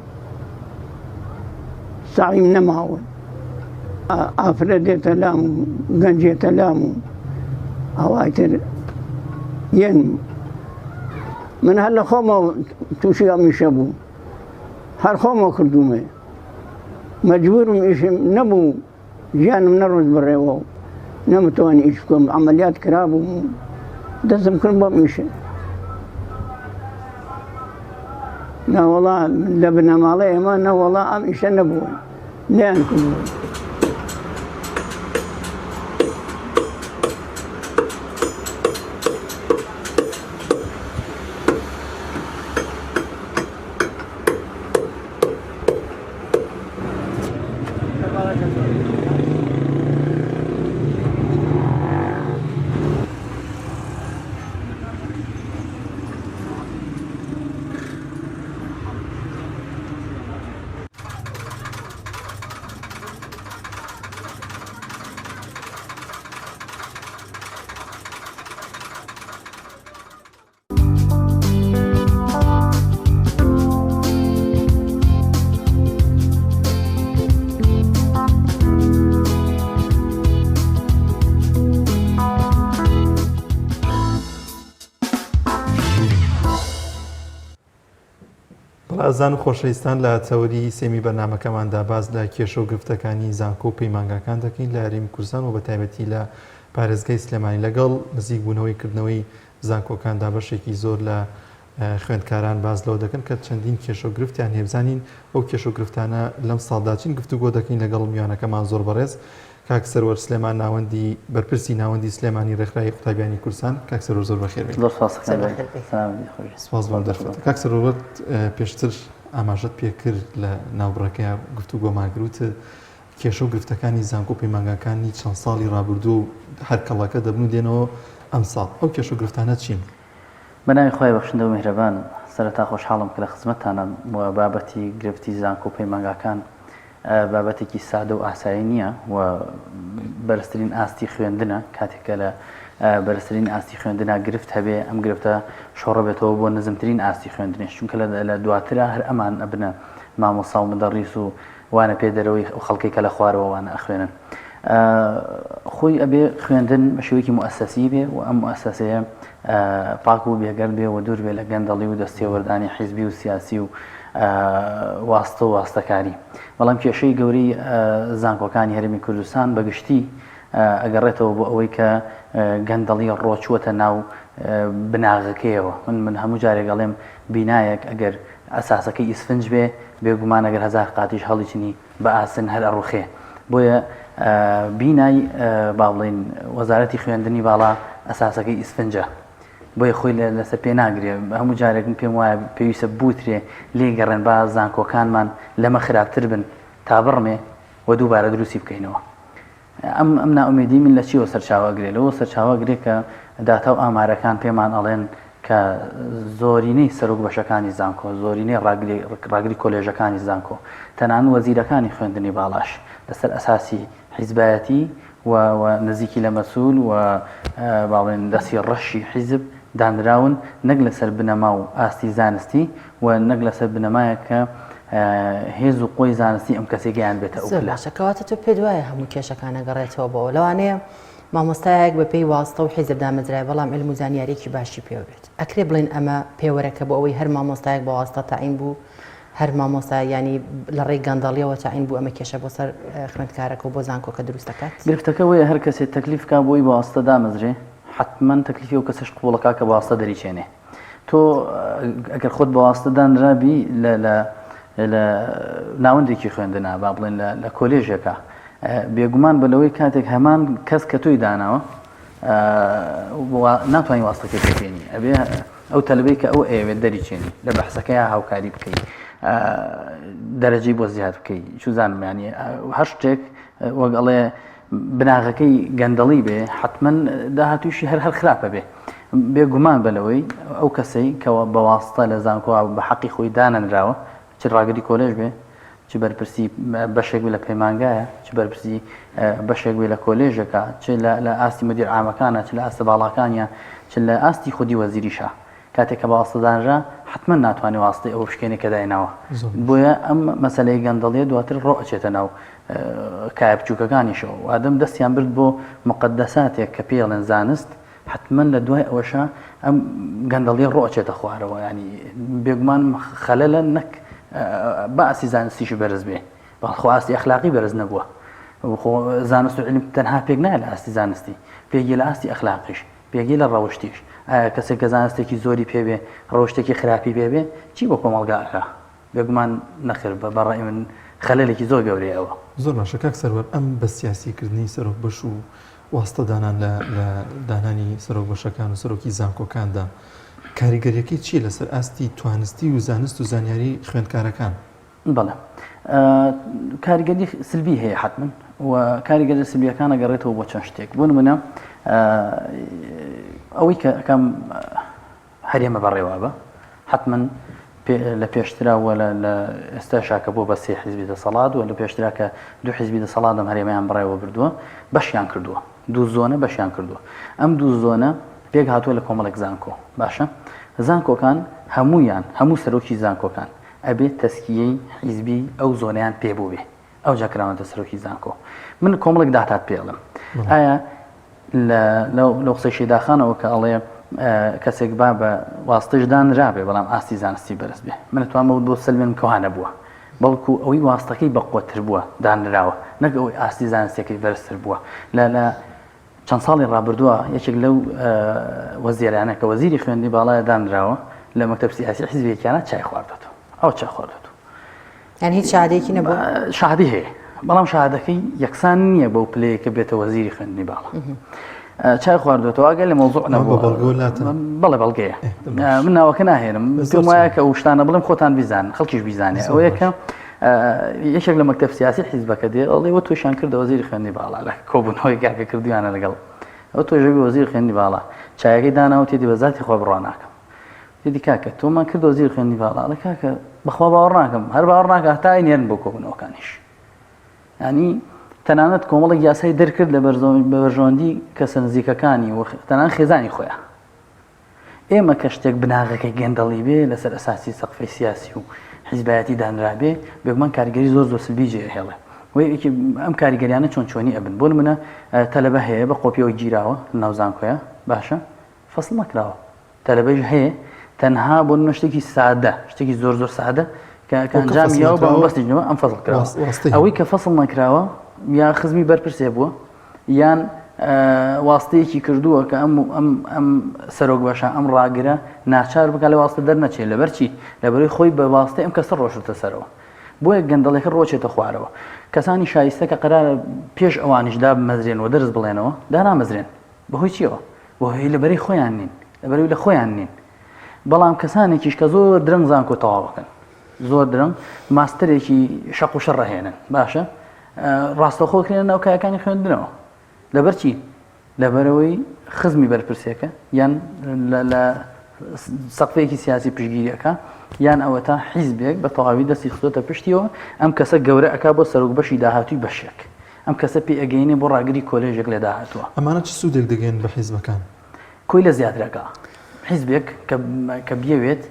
سعیم نەماوە ئافرە دێتە لام و گەنجێتە لام و ئەوایتر یەن من هەر لە خۆمەوە تووشی ئەمیشە بوو هەر خۆمەوە کردوومێ مەجبورم ئیشم نەبوو ژیانم نەڕۆشت بڕێوە و نەمتوانی ئیش بکەم عملیات کرابووم و دەستم کرد بەم ئیشە نەوەڵا لە بنەماڵە ئێمە نەوەڵا ئەم ئیشە نەبووە نیان کردووە. ئازیزان و خۆشەویستان لە تەوەری سێمی بەرنامەکەماندا باس لە کێشە و گرفتەکانی زانکۆ و پەیمانگاکان دەکەین لە هەرێمی کوردستان و بە تایبەتی لە پارێزگای سلێمانی لەگەڵ نزیک بوونەوەی کردنەوەی زانکۆکاندا بەشێکی زۆر لە خوێندکاران باس لەوە دەکەن کە چەندین کێشە و گرفتیان هەیە بزانین ئەو کێشە و گرفتانە لەم ساڵدا چین گفتوگۆ دەکەین لەگەڵ میوانەکەمان زۆر بەڕێز کاک سەروەر سلێمان ناوەندی بەرپرسی ناوەندی سلێمانی ڕێکخراوی قوتابیانی کوردستان کاک سەروەر زۆر بەخێر بێی. زۆر سپاس دەکەم سلامەتی خۆش بی. سپاس بۆ ئەم دەرفەتە. کاک سەروەر پێشتر ئاماژەت پێ کرد لە ناوبڕەکەیا گفتوگۆمان کرد وتت کێشە و گرفتەکانی زانکۆ و پەیمانگاکانی چەند ساڵی ڕابردوو و هەر کەڵەکە دەبن و دێنەوە ئەمساڵ ئەو کێشە و گرفتانە چین؟ بە ناوی خوای بەخشندە و میهرەبان، سەرەتا خۆشحاڵم کە لە خزمەتتانام و بابەتی گرفتی زانکۆ و پەیمانگاکان بابەتێکی سادە و ئاسایی نییە و بەرزترین ئاستی خوێندنە، کاتێک کە لە بەرزترین ئاستی خوێندنا گرفت هەبێ ئەم گرفتە شۆڕە بێتەوە بۆ نزمترین ئاستی خوێندنیش، چونکە لە دواترا هەر ئەمان ئەبنە مامۆستا و مدەڕیس و وانە پێدەرەوەی ئەو خەڵکەی کە لە خوارەوە وانە ئەخوێنن. خۆی ئەبێ خوێندن بە شێوەیەکی موئەسەسی بێ و ئەم موئەسەسەیە پاک و بێگەرد بێ و دوور بێ لە گەندەڵی و دەستێوەردانی حیزبی و سیاسی و واستە و واستەکاری. بەڵام کێشەی گەورەی زانکۆکانی هەرێمی کوردستان بە گشتی ئەگەڕێتەوە بۆ ئەوەی کە گەندەڵی ڕۆچووەتە ناو بناغەکەیەوە. من من هەموو جارێک ئەڵێم بینایەک ئەگەر ئەساسەکەی ئیسفنج بێ بێگومان ئەگەر هەزار قاتیش هەڵیچنی بە ئاسن هەر ئەڕوخێ. بۆیە بینای با بڵێین وەزارەتی خوێندنی باڵا ئەساسەکەی ئیسفنجە. بۆیە خۆی لەسەر پێ ناگرێ. هەموو جارێک من پێم وایە پێویستە بوترێ لێی گەڕێن با زانکۆکانمان لەمە خراپتر بن تا بڕمێ و دووبارە دروستی بکەینەوە. ئەم ئەم نائومێدیی من لە چیەوە سەرچاوە ئەگرێ؟ لەوە سەرچاوە ئەگرێ کە داتا و ئامارەکان پێمان ئەڵێن کە زۆرینەی سەرۆک بەشەکانی زانکۆ، زۆرینەی ڕاگری ڕاگری کۆلێژەکانی زانکۆ، تەنانەت وەزیرەکانی خوێندنی باڵاش لەسەر ئەساسی حیزبایەتی و و نزیکی لە مەسول و با بڵێن دەستی ڕەشی حیزب دانراون نەک لەسەر بنەما و ئاستی زانستی و نەک لەسەر بنەمایەک کە هێز و قوەی زانستی ئەم کەسەی گەیاندبێتە ئەو زۆر پلە. باشە کەواتە تۆ پێت وایە هەموو کێشەکان ئەگەڕێتەوە بۆ ئەوە لەوانەیە مامۆستایەک بە پێی واستە و حیزب دامەزرایە بەڵام علم و زانیاریەکی باشی پێوە بێت ئەکرێ بڵێن ئەمە پێوەرەکە بۆ ئەوەی هەر مامۆستایەک بە واستە تەعین بوو هەر مامۆستا یانی لە ڕێی گەندەڵیەوە تەعین بوو ئەمە کێشە بۆ سەر خوێندکارەکە و بۆ زانکۆکە دروست دەکات؟ گرفتەکە وەیە هەر کەسێ تەکلیف کا بۆی بە واستە دامەزرێ حەتمەن تەکلیفی ئەو کەسەش قبوڵەکا کە بە واستە دەریچێنێ تۆ ئەگەر خۆت بە واستە دانرابی لە لە لە ناوەندێکی خوێندنا با بڵێن لە لە کۆلێژێکا بێگومان بە لەوەی کاتێک هەمان کەس کە تۆی داناوە ناتوانانی واستەکەی پێبێنی ئەبێ ئەو تەلبەی کە ئەو ئەیەوێت دەریچێنی لە بەحسەکەیا هاوکاری بکەی دەرەجەی بۆ زیاد بکەی چوزانم ینی هەر شتێک وەک ئەڵێ بناغەکەی گەندەڵی بێ حتمما داهاتووشی هەر هەر خراپە بێ بێگومان بە لەوەی ئەو کەسەی کەەوە بەواستە لە زانکۆ بە حەقی خۆی دانەنراوە چ ڕاگری کۆلێژ بێ چ بەرپرسی بەشێک بێ لە پەیمانگایە چ بەرپرسی بەشێک بێ لە کۆلێژێکە چ لە ئاستی مدیر عامەکانە چ لە ئاستە باڵاکانە چ لە ئاستی خودی وەزیریشە کاتێک کە بە واستە دانرا حتمما ناتوانێت واستەی ئەوە بشکێنێ کە دایناوە بۆیە ئەم مەسلەی گەندەڵیە دواتر ڕۆ ئەچێتە ناو کایە بچووکەکانیشەوە وادەم دەستیان برد بۆ مقدساتێک کە پێڵێن زانست حەتمەن لە دوای ئەوەشا ئەم گەندەڵیە ڕۆ ئەچێتە خوارەوە ینی بێگومان خەلەلە نەک با ئاستی زانستیش بەرز بێ بەڵ خۆ ئاستی ئەخلاقی بەرز نەبووە خۆ زانست و علم تەنها پێک نایە لە ئاستی زانستی پێگی لە ئاستی ئەخلاقیش پێگی لە ڕەوشتیش ئایا کەسێک کە زانستێکی زۆری پێبێ ڕەوشتێکی خراپی پێبێ چی بۆ کۆمەڵگا ئەکا بێگومان نەخێر بە ڕای من خەلەلێکی زۆر گەورەیە ئەوە. زۆر باشە کاک سەروەر ئەم بە سیاسی کردنی سەرۆک بەش و واستە دانان لە لە دانانی سەرۆک بەشەکان و سەرۆکی زانکۆکاندا کاریگەریەکەی چیە لەسەر ئاستی توانستی و زانست و زانیاری خوێندکارەکان؟ بەڵێ کاریگەری سلبی هەیە حەتمەن و کاریگەری سلبیەکان ئەگەڕێتەوە بۆ چەند شتێک بۆ نمونە ئەوەی کە ئەکەم هەرێمە بەڕێوە بە حەتمەن لە پێشترا و لە ئێستاشا کە بۆ بە سێ حیزبی دەسەڵات و لە پێشترا کە دوو حیزبی دەسەڵات ئەم هەرێمەیان بەڕێوە بردووە بەشیان کردووە دوو زۆنە بەشیان کردووە ئەم دوو زۆنە پێک هاتووە لە کۆمەڵێک زانکۆ باشە زانکۆکان هەمویان هەموو سەرۆکی زانکۆکان ئەبێت تەسکیەی حیزبی ئەو زۆنیان پێ بوو بێ ئەوجا کراونەتە سەرۆکی زانکۆ من کۆمەڵێک داتات پێ ئەڵێم ئایا لە لەو قسەی شەیداخانەوە کە ئەڵێ کەسێک با بە واستەش دانرابێ بەڵام ئاستی زانستی بەرز بێ من ئەتوانم ئەوە بۆ سەلمێنم کە وا نەبووە بەڵکو ئەوەی واستەکەی بەقوەتر بووە دانراوە نەک ئەوەی ئاستی زانستیەکەی بەرزتر بووە لە لە چەند ساڵی ڕابردووە یەکێک لەو وەزیرانە کە وەزیری خوێندنی باڵایە دانراوە لە مەکتەب سیاسی حیزبێکیانە چای خواردۆتەوە ئەو چای خواردۆتەوە یان هیچ شادێکی نەبوو شادی هەیە بەڵام شادەکەی یەکسان نییە بەو پلەیە کە بێتە وەزیری خوێندنی باڵا چای خواردوێتەوە ئەگەر لە مەوزوع نەبوو بەڵێ بەڵگەیە من ناوەکە ناهێنم پێم وایە کە ئەو شتانە بڵێم خۆتان بیزان خەڵکیش بیزانێ ئەوەیە کە یەکێک لە مەکتەب سیاسی حیزبەکە دێ ئەڵێ وە تۆشیان کردە وەزیری خوێندنی باڵا لە کۆبوونەوەی کاکە کردویانە لەگەڵ ئەو تۆژەوی وەزیر خوێندنی باڵا چایەکەی داناوە تێدی بە زاتی خۆ بڕوا ناکەم دیدی کاکە تۆمان کرد وەزیر خوێندنی باڵا ئەڵێ کاکە بەخوا باوەڕ ناکەم هەر باوەڕ ناکە هەتا ئەینێرن بۆ کۆبوونەوەکانیش ینی تەنانەت کۆمەڵێک یاسای دەرکرد لە بەرژەوەندی کەسە نزیکەکانی و تەنان خێزانی خۆیان ئێمە کە شتێک بناغەکەی گەندەڵی بێ لەسەر ئەساسی سەقفی سیاسی و حیزبایەتی دانرابێ بێگومان کاریگەری زۆر زۆر سلبی جێ هێڵێ ئەم کاریگەریانە چۆن چۆنی ئەبن بۆ نمونە تەلەبە هەیە بە قۆپیەوە گیراوە ناو زانکۆیە باشە فەسڵ نەکراوە تەلەبەیش هەیە تەنها بۆ نمونە شتێکی سادە شتێکی زۆر زۆر سادە کە کە ئەنجامی یاوە بە مەبەستیش نەوە ئەم فەسڵ کراوە ئەوەی کە فەسڵ نەکراوە یا خزمی بەرپرسێ بووە یان واستەیەکی کردووە کە ئەم ئەم ئەم سەرۆک بەشە ئەم ڕاگرە ناچار بکە لە واستە دەرنەچێت لەبەرچی لەبەرەی خۆی بە واستەی ئەم کەسە ڕۆشتە سەرەوە بۆیە گەندەڵێکە ڕۆچێتە خوارەوە کەسانی شایستە کە قەرارە پێش ئەوانیش دابمەزرێن و دەرس بڵێنەوە دانامەزرێن بەهۆی چیەوە؟ بەهۆی لە بەرەی خۆیان نین، لەبەرەوەی لە خۆیان نین. بەڵام کەسانێکیش کە زۆر درەنگ زانکۆ تەواوەکەن، زۆر درەنگ ماستەرێکی شەق و شەڕ ئەهێنن، باشە ڕاستەوخۆ کرێنە ناو کایەکانی خوێندنەوە. لەبەر چی؟ لەبەرەوەی خزمی بەرپرسێکە یان لە سەقفێکی سیاسی پشگیری ئەکا یان ئەوەتا حیزبێک بە تەواوی دەستی خستۆتە پشتیەوە ئەم کەسە گەورە ئەکا بۆ سەرۆک بەشی داهاتووی بەشێک. ئەم کەسە پێی ئەگەینێ بۆ ڕاگری کۆلێژێک لە داهاتووە. ئەمانە چ سوودێک دەگەیەنن بە حیزبەکان؟ کۆیلە زیاتر ئەکا. حیزبێک کە کە بیەوێت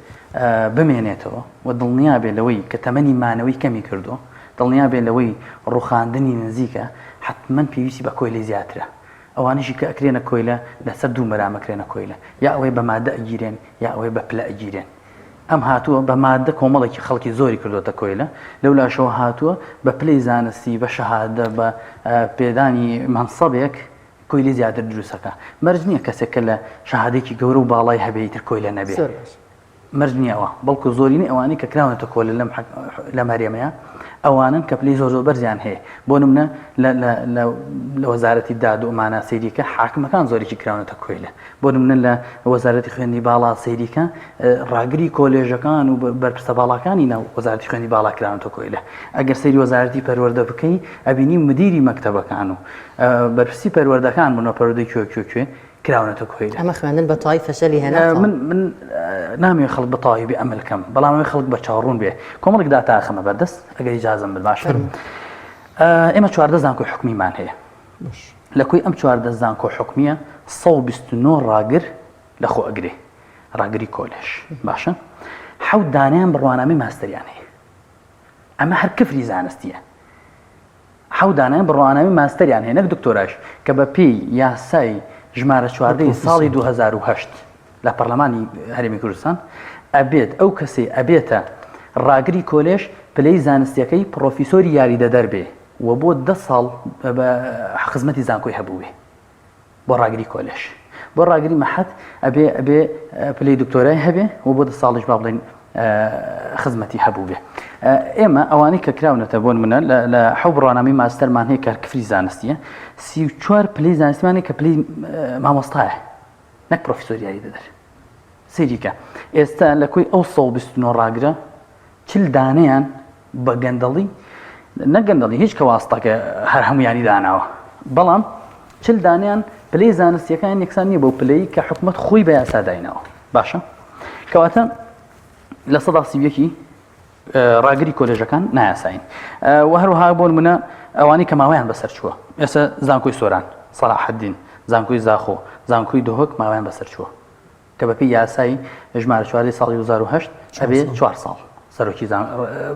بمێنێتەوە و دڵنیا بێ لەوەی کە تەمەنی مانەوەی کەمی کردووە، دڵنیا بێ لەوەی ڕووخاندنی نزیکە، حەتمەن پێویستی بە کۆیلەی زیاترە. ئەوانەشی کە ئەکرێنە کۆیلە لەسەر دوو مەرام ئەکرێنە کۆیلە، یا ئەوەی بە مادە ئەگیرێن یا ئەوەی بە پلە ئەگیرێن. ئەم هاتووە بە مادە کۆمەڵێکی خەڵکی زۆری کردۆتە کۆیلە، لەولاشەوە هاتووە بە پلەی زانستی، بە شەهادە، بە پێدانی مەنسەبێک کۆیلەی زیاتر دروست ئەکا. مەرج نییە کەسێک کە لە شەهادەیەکی گەورە و باڵای هەبێ ئیتر کۆیلە نەبێ. مەرج نییە ئەوە، بەڵکو زۆرینەی ئەوانەی کە کراونەتە کۆیلە لەم لەم هەرێمەیە ئەوانەن کە پلەی زۆر زۆر بەرزیان هەیە. بۆ نمونە لە لە لە لە وەزارەتی داد و ئەمانە سەیری کە حاکمەکان زۆرێکی کراونەتە کۆیلە. بۆ نمونە لە وەزارەتی خوێندنی باڵا سەیریکە ڕاگری کۆلێژەکان و بەرپرسە باڵاکانی ناو وەزارەتی خوێندنی باڵا کراونەتە کۆیلە ئەگەر سەیری وەزارەتی پەروەردە بکەی ئەبینی مدیری مەکتەبەکان و بەرپرسی پەروەردەکان بوون پەروەردەی کوێ کوێ کوێ کراونەتە کۆیلە ئەمە خوێندن بە تەواوی فەشەلی هێنا من من نامەوێ خەڵک بە تەواوی بێ ئەمەل کەم بەڵام ئەمەوێ خەڵک بەرچاوڕوون بێ کۆمەڵێک داتا ئەخەمە بەردەست ئەگەر ئیجازەم بن باشە ئێمە 14 زانکۆی حکومیمان هەیە لە کۆی ئەم 14 زانکۆ حکومیە 129 ڕاگر لە خۆ ئەگرێ ڕاگری کۆلێژ باشە حەوت دانیان بڕوانامەی ماستەریان هەیە ئەمە هەر کفری زانستیە حەوت دانیان بڕوانامەی ماستەریان هەیە نەک دکتۆراش کە بە پێی یاسای ژمارە چواردەی ساڵی 2008 لە پەرلەمانی هەرێمی کوردستان ئەبێت ئەو کەسەی ئەبێتە ڕاگری کۆلێژ پلەی زانستیەکەی پڕۆفیسۆری یاریدەدەر بێ و بۆ دە ساڵ خزمەتی زانکۆی هەبووبێ بۆ ڕاگری کۆلێژ بۆ ڕاگری مەحەد ئەبێ ئەبێ پلەی دکتۆرای هەبێ و بۆ دە ساڵیش با بڵێین خزمەتی هەبوو بێ ئێمە ئەوانەی کە کراونەتە بۆن منە لە حەو بڕوانامەی ماستەرمان هەیە کار کفری زانستیە 34 پلەی زانستیمانە کە پلەی مامۆستایە نەک پرۆفیسۆر یاریدەدەر سەیریکە ئێستا لە کۆی ئەو 129 ڕاگرە 40 دانەیان بە گەندەڵی نەک گەندەڵی هیچ کە واستەکە هەر هەمویانی داناوە بەڵام چل دانیان پلەی زانستیەکان یەکسان نییە بەو پلەی کە حکومت خۆی بە یاسا دایناوە باشە کەواتە لە سەدا سیویەکی ڕاگری کۆلێژەکان نایاسایین و هەروەها بۆ نمونە ئەوانەی کە ماوەیان بەسەر چووە ئێستا زانکۆی سۆران سەلاحەدین زانکۆی زاخۆ زانکۆی دهۆک ماوەیان بەسەر چووە کە بەپێی یاسای ژمارە چواردەی ساڵی 2008 ئەبێ چوار ساڵ سەرۆکی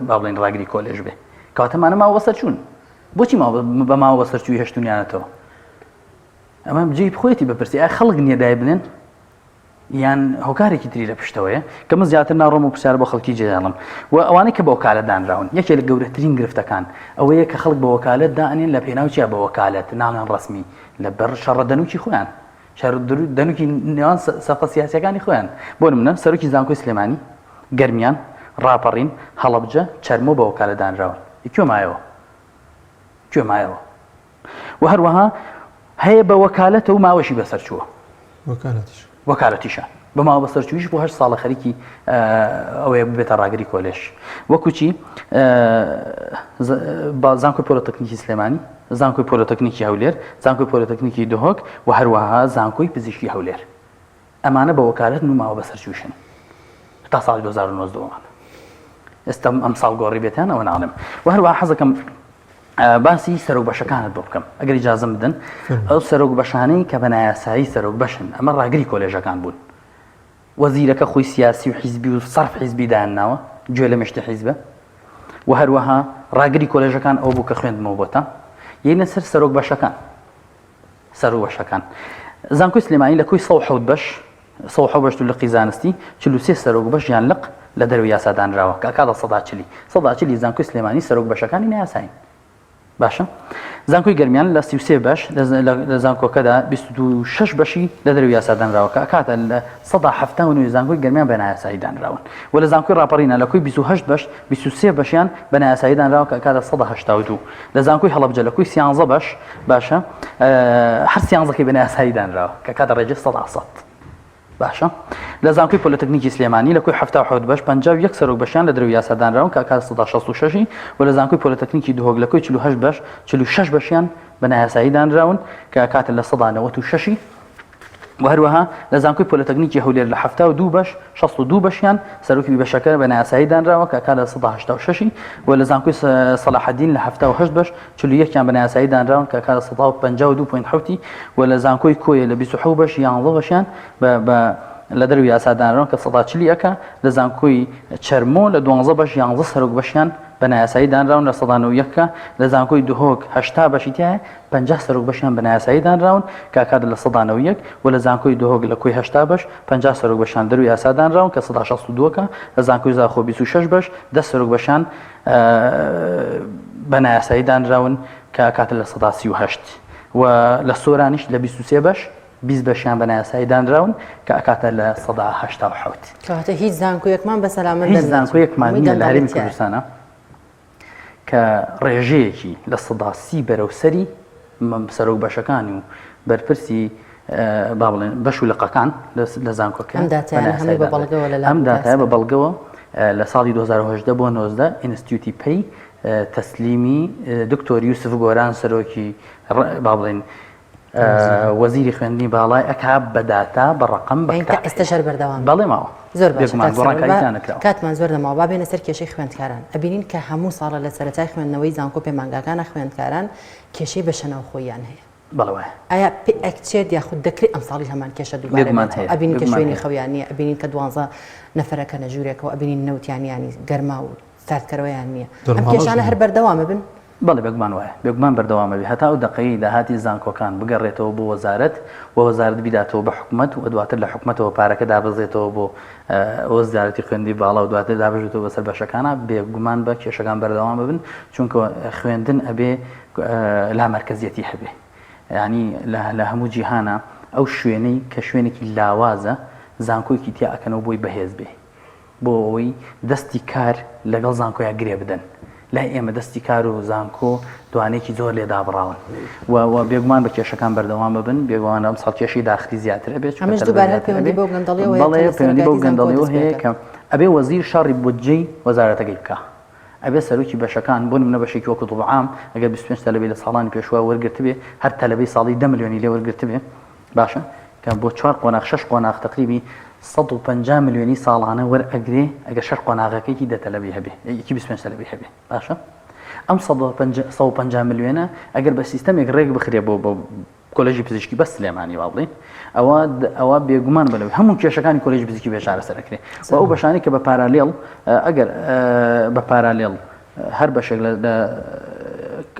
با بڵێین ڕاگری کۆلێژ بێ کەواتە مانە ماوە بەسەر چوون بۆچی ماوە بە ماوە بەسەر چووی هێشتونیانەتەوە ئەمە جێی خۆیەتی بپرسی ئای خەڵک نییە دای بنێن؟ یان هۆکارێکی تری لە پشتەوەیە کە من زیاتر ناڕۆم و پرسیار بۆ خەڵکی جێداڵم و ئەوانەی کە بە وەکالەت دانراون یەکێ لە گەورەترین گرفتەکان ئەوەیە کە خەڵک بە وەکالەت دائەنێن لە پێناو چیا بە وەکالەت ناڵێن ڕەسمی لە بەر شەڕە دەنوکی خۆیان شەڕ دەنوکی نێوان سەفە سیاسیەکانی خۆیان بۆ نمونە سەرۆکی زانکۆی سلێمانی گەرمیان ڕاپەڕین هەڵەبجە چەرمۆ بە وەکالەت دانراون کوێ مایەوە کوێ مایەوە و هەروەها هەیە بە وەکالەتە و ماوەشی بەسەر چووە. وەکالەتیش. وەکالەتیشە. بە ماوە بەسەر چوویش بۆ هەشت ساڵە خەریکی ئەوەیە ببێتە ڕاگری کۆلێژ. وەکو چی زانکۆی پۆلۆتەکنیکی سلێمانی، زانکۆی پۆلۆتەکنیکی هەولێر، زانکۆی پۆلۆتەکنیکی دهۆک و هەروەها زانکۆی پزیشکی هەولێر. ئەمانە بە وەکالەتن و ماوە بەسەرچووشن تا ساڵی 2019 ئەمانە ئێستا ئەم ساڵ گۆڕی بێتیان ئەوە ناڵێم و هەروەها حەزەکەم باسی سەرۆک بەشەکانت بۆ بکەم ئەگەر ئیجازەم بدەن ئەو سەرۆک بەشانەی کە بە نایاسایی سەرۆک بەشن ئەمە ڕاگری کۆلێژەکان بوون وەزیرەکە خۆی سیاسی و حیزبی و سەرف حیزبی دایانناوە گوێ لە مشتی حیزبە و هەروەها ڕاگری کۆلێژەکان ئەو بوو کە خوێندمەوە بۆتە یەینە سەر سەرۆک بەشەکان سەرو بەشەکان. زانکۆی سلێمانی لە کۆی 107 بەش، 107 بەش و لقی زانستی، 43 سەرۆک بەش یان لق لە دەرەوەی یاسا دانراوە کە ئەکاتە سەدا چلی. سەدا چلی زانکۆی سلێمانی سەرۆک بەشەکانی نایاسایین. باشە زانکۆی گەرمیان لە 33 بەش لە زانکۆکەدا 26 بەشی لە دەرەوەی یاسا دانراوە کە ئەکاتە لە سەدا 79 زانکۆی گەرمیان بە نایاسایی دانراون و لە زانکۆی ڕاپەڕینە لە کۆی 28 بەش 23 بەشیان بە نایاسایی دانراوە کە ئەکاتە سەدا 82 لە زانکۆی هەڵەبجە لە کۆی سیانزە بەش باشە هەر سیانزەکەی بە نایاسایی دانراوە کە کاتە ڕێژەی سەدا سەد باشە لە زانکۆی پۆلەتەکنیکی سلێمانی لە کۆی 77 بەش 51 سەرۆک بەشیان لە درەوی یاسا دانراون کە کات سەدا 66 و لە زانکۆی پۆلەتەکنیکی دهۆک لە کۆی 48 بەش 46 بەشیان بە نایاسایی دانراون کە کاتە لە سەدا 96 و هەروەها لە زانکۆی پۆلەتەکنیکی هەولێر لە 72 بەش 62 بەشیان سەرۆکی بەشەکە بە نایاسایی دانراوە کە ئەکات لە سەدا 86 ی و لە زانکۆی سەلاحەدین لە 78 بەش 41 یان بە نایاسایی دانراون کە ئەکات لە سەدا 52.7 ی و لە زانکۆی کۆیە لە 27 بەش 11 بەشیان بە بە لە دەرەوەی یاسا دانراون کە سەدا چلی ئەکا لە زانکۆی چەرمۆ لە دوانزە بەش یانزە سەرۆک بەشیان بە نایاسایی دانراون لە سەدا 91 کە لە زانکۆی دهۆک هەشتا بەشی تایە 50 سەرۆک بەشیان بە نایاسایی دانراون کە ئەکات لە سەدا 91 و لە زانکۆی دهۆک لە کۆی هەشتا بەش 50 سەرۆک بەشیان دەروی یاسا دانراون کە سەدا 62 کە لە زانکۆی زاخۆ 26 بەش دە سەرۆک بەشیان بە نایاسایی دانراون کە ئەکاتە لە سەدا 38 و لە سۆرانیش لە 23 بەش 20 بەشیان بە نایاسایی دانراون کە ئەکاتە لە سەدا 87. کەواتە هیچ زانکۆیەکمان بە سەلامەت هیچ زانکۆیەکمان نییە لە هەرێمی کوردستانە کە ڕێژەیەکی 30% بەرەو سەری سەرۆک بەشەکان و بەرپرسی با بڵێن بەش و لقەکان لە زانکۆکە ئەم داتایانە هەمووی بە بەڵگەوە لە ئەم داتایە بە بەڵگەوە لە ساڵی 2018 بۆ 19 ئینستیتوتی پەی تەسلیمی دکتۆر یوسف گۆران سەرۆکی با بڵێن وەزیری خوێندنی باڵای ئەکا بە داتا بە ڕقم بە تا ئێستاش هەر بەردەوام بەڵێ ماوە زۆر باشە کاتمان زۆر نەماوە با بێنە سەر کێشەی خوێندکاران ئەبینین کە هەموو ساڵە لە سەرەتای خوێندنەوەی زانکۆ پەیمانگاکانە خوێندکاران کێشەی بەشەناوخۆییان هەیە بەڵێ وایە. ئایا پێ ئەکچێت یاخود دەکرێت ئەمساڵیش هەمان کێشە دووبارە بێگومان بێتەوە هەیە ئەبینین کە بێگومان شوێنی هەیە. خەویان نییە ئەبینین کە دوانزە نەفەرەکەنە ژوورێکەوە ئەبینین نەوتیان یانی گەرما و ساردکەرەوەیان نییە ئەم دەرماڵەش کێشانە هەر نییە. بەردەوام ئەبن؟ بەڵێ بێگومان وایە بێگومان بەردەوام ئەبێ هەتا ئەو دەقەی داهاتی زانکۆکان بگەڕێتەوە بۆ وەزارەت و وەزارەت بیداتەوە بە حکومەت و دواتر لە حکومەتەوە پارەکە دابەزێتەوە بۆ وەزارەتی خوێندنی باڵا و دواتر دابەشبێتەوە بەسەر بەشەکانا بێگومان بە کێشەکان بەردەوام ئەبن چونکە خوێندن ئەبێ لامەرکەزیەتی هەبێ یانی لە هەموو جیهانا ئەو شوێنەی کە شوێنێکی لاوازە زانکۆیەکی تیا ئەکەنەوە بۆی بەهێز بێ بۆ ئەوەی دەستی کار لەگەڵ زانکۆیا گرێ بدەن لای ئێمە دەستی کار و زانکۆ دوانێکی زۆر لێ دابڕاون و و بێگومان بە کێشەکان بەردەوام ببن بێگومان ئەم ساڵ کێشەی داخلی زیاتر ئەبێت ئەمەش دووبارە هەر پەیوەندی بەو گەندەڵیەوە هەیە بەڵێ کە لە پەیوەندی بەو سەرۆکایەتی زانکۆ گەندەڵیەوە دەست پێ هەیە ئەکات کە ئەبێ وەزیر شەڕی بودجەی وەزارەتەکەی بکا ئەبێ سەرۆکی بەشەکان، بۆ نمونە بەشێکی وەکو طب عام ئەگەر 25 تەلەبەی لە ساڵانی پێشووە وەرگرتبێ، هەر تەلەبەی ساڵی دە ملیۆنی لێ وەرگرتبێ، باشە کە بۆ چوار قۆناغ شەش قۆناغ تەقریبی 150 ملیۆنی ساڵانە وەرئەگرێ ئەگەر شەش قۆناغەکەیکی دە تەلەبەی هەبێ یەکی 25 تەلەبەی هەبێ باشە ئەم 150 ملیۆنە ئەگەر بە سیستەمێک ڕێک بخرێ بۆ بۆ کۆلێژی پزیشکی بەس سلێمانی با بڵێین ئەوە ئەوە بێگومان بەلەوەی هەموو کێشەکانی کۆلێژی پزیشکی بێ چارەسەر ئەکرێ و ئەو بەشانەی کە بە پارالێڵ ئەگەر بە پارالێڵ هەر بەشێک لە لە.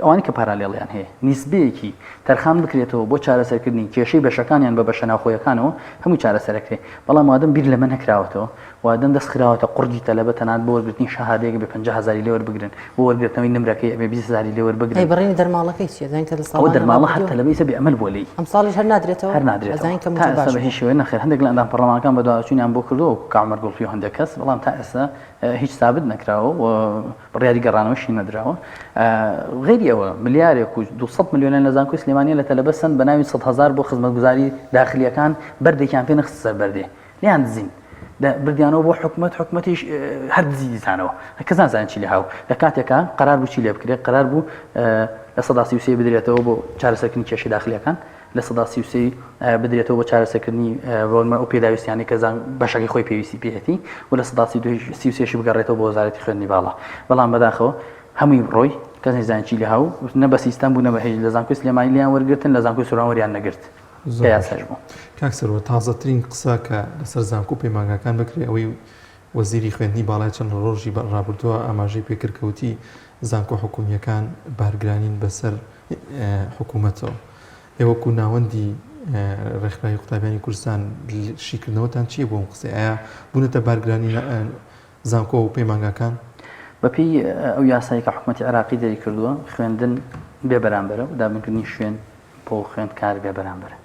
ئەوانەی کە پارالێڵیان هەیە نیسبەیەکی تەرخان بکرێتەوە بۆ چارەسەرکردنی کێشەی بەشەکانیان بە بەشە ناوخۆیەکانەوە هەمووی چارەسەرەکرێ بەڵام وادەم بیر لەمە نەکراوەتەوە وادەم دەست خراوەتە قوڕگی تەلەبە تەنانەت بۆ وەرگرتنی شەهادەیەک ئەبێ 50 هەزاری لێ وەربگرن بۆ وەرگرتنەوەی نمرەکەی ئەبێ 20 هەزاری لێ وەربگرن. ئەی بڕینی دەرماڵەکەی چیە؟ زانین کە لە ئەوە ساڵانی دەرماڵە هەر ڕابردوو تەلەبە ئیسە بێ ئەمەل بووە لێی. ئەمساڵیش هەر نادرێتەوە؟ هەر نادرێتەوە ئەزانین کە تا مووچە ئێستا باش بە هیچ بووە. شێوەیەک نەخێر هەندێک لە ئەندام پەڕلەمانەکان بەدواداچوونیان بۆ کردووە وەکو کاک عومەر گوڵپی و هەندێک کەس بەڵام تا ئێستا هیچ سابت نەکراوە و بڕیاری گەڕانەوەشی نەدراوە. غەیری ئەوە ملیارێک و 200 ملیۆنیان لە زانکۆی سلێمانیە لە تەلەبە سەند بە ناوی 100 هەزار بۆ خزمەتگوزاری داخلییەکان بەردێکیان پێ نەخستە سەر بەردێ لێیان دزین بردیانەوە بۆ حکومەت حکومەتیش هەر دزی دیسانەوە کەس نازانێت چی لێ هاو لە کاتێکا قەرار بوو چی لێ بکرێت قەرار بوو 33% بدرێتەوە بۆ چارەسەرکردنی کێشەی داخلیەکان 33% بدرێتەوە بۆ چارەسەرکردنی بۆ ئەو پێداویستیانەی کە زان بەشەکەی خۆی پێویستی پێیەتی و 33% بگەڕێتەوە بۆ وەزارەتی خوێندنی باڵا بەڵام بەداخەوە هەمووی ڕۆی کەس نەیزانی چی لێ هاو نە بە سیستەم بوو نە بە هیچ لە زانکۆی سلێمانی لێیان وەرگرتن لە زانکۆی سۆران وەریان نەگرت کە یاساش بوو. کاک سروە تازەترین قسە کە لەسەر زانکۆ و پەیمانگاکان بکرێ ئەوەی وەزیری خوێندنی باڵای چەند ڕۆژی ڕابردووە ئاماژەی پێکرد کە وتی زانکۆ حکومییەکان بارگرانین بەسەر حکوومەتەوە ئێوە وەکو ناوەندی ڕێکخراوی قوتابیانی کوردستان شیکردنەوەتان چییە بۆ ئەم قسەیە ئایا بوونەتە بارگرانی زانکۆ و پەیمانگاکان؟ بەپێی ئەو یاسایەی کە حکومەتی عێراقی دەریکردووە خوێندن بێ بەرامبەرە و دابینکردنی شوێن بۆ خوێندکار بێ بەرامبەرە.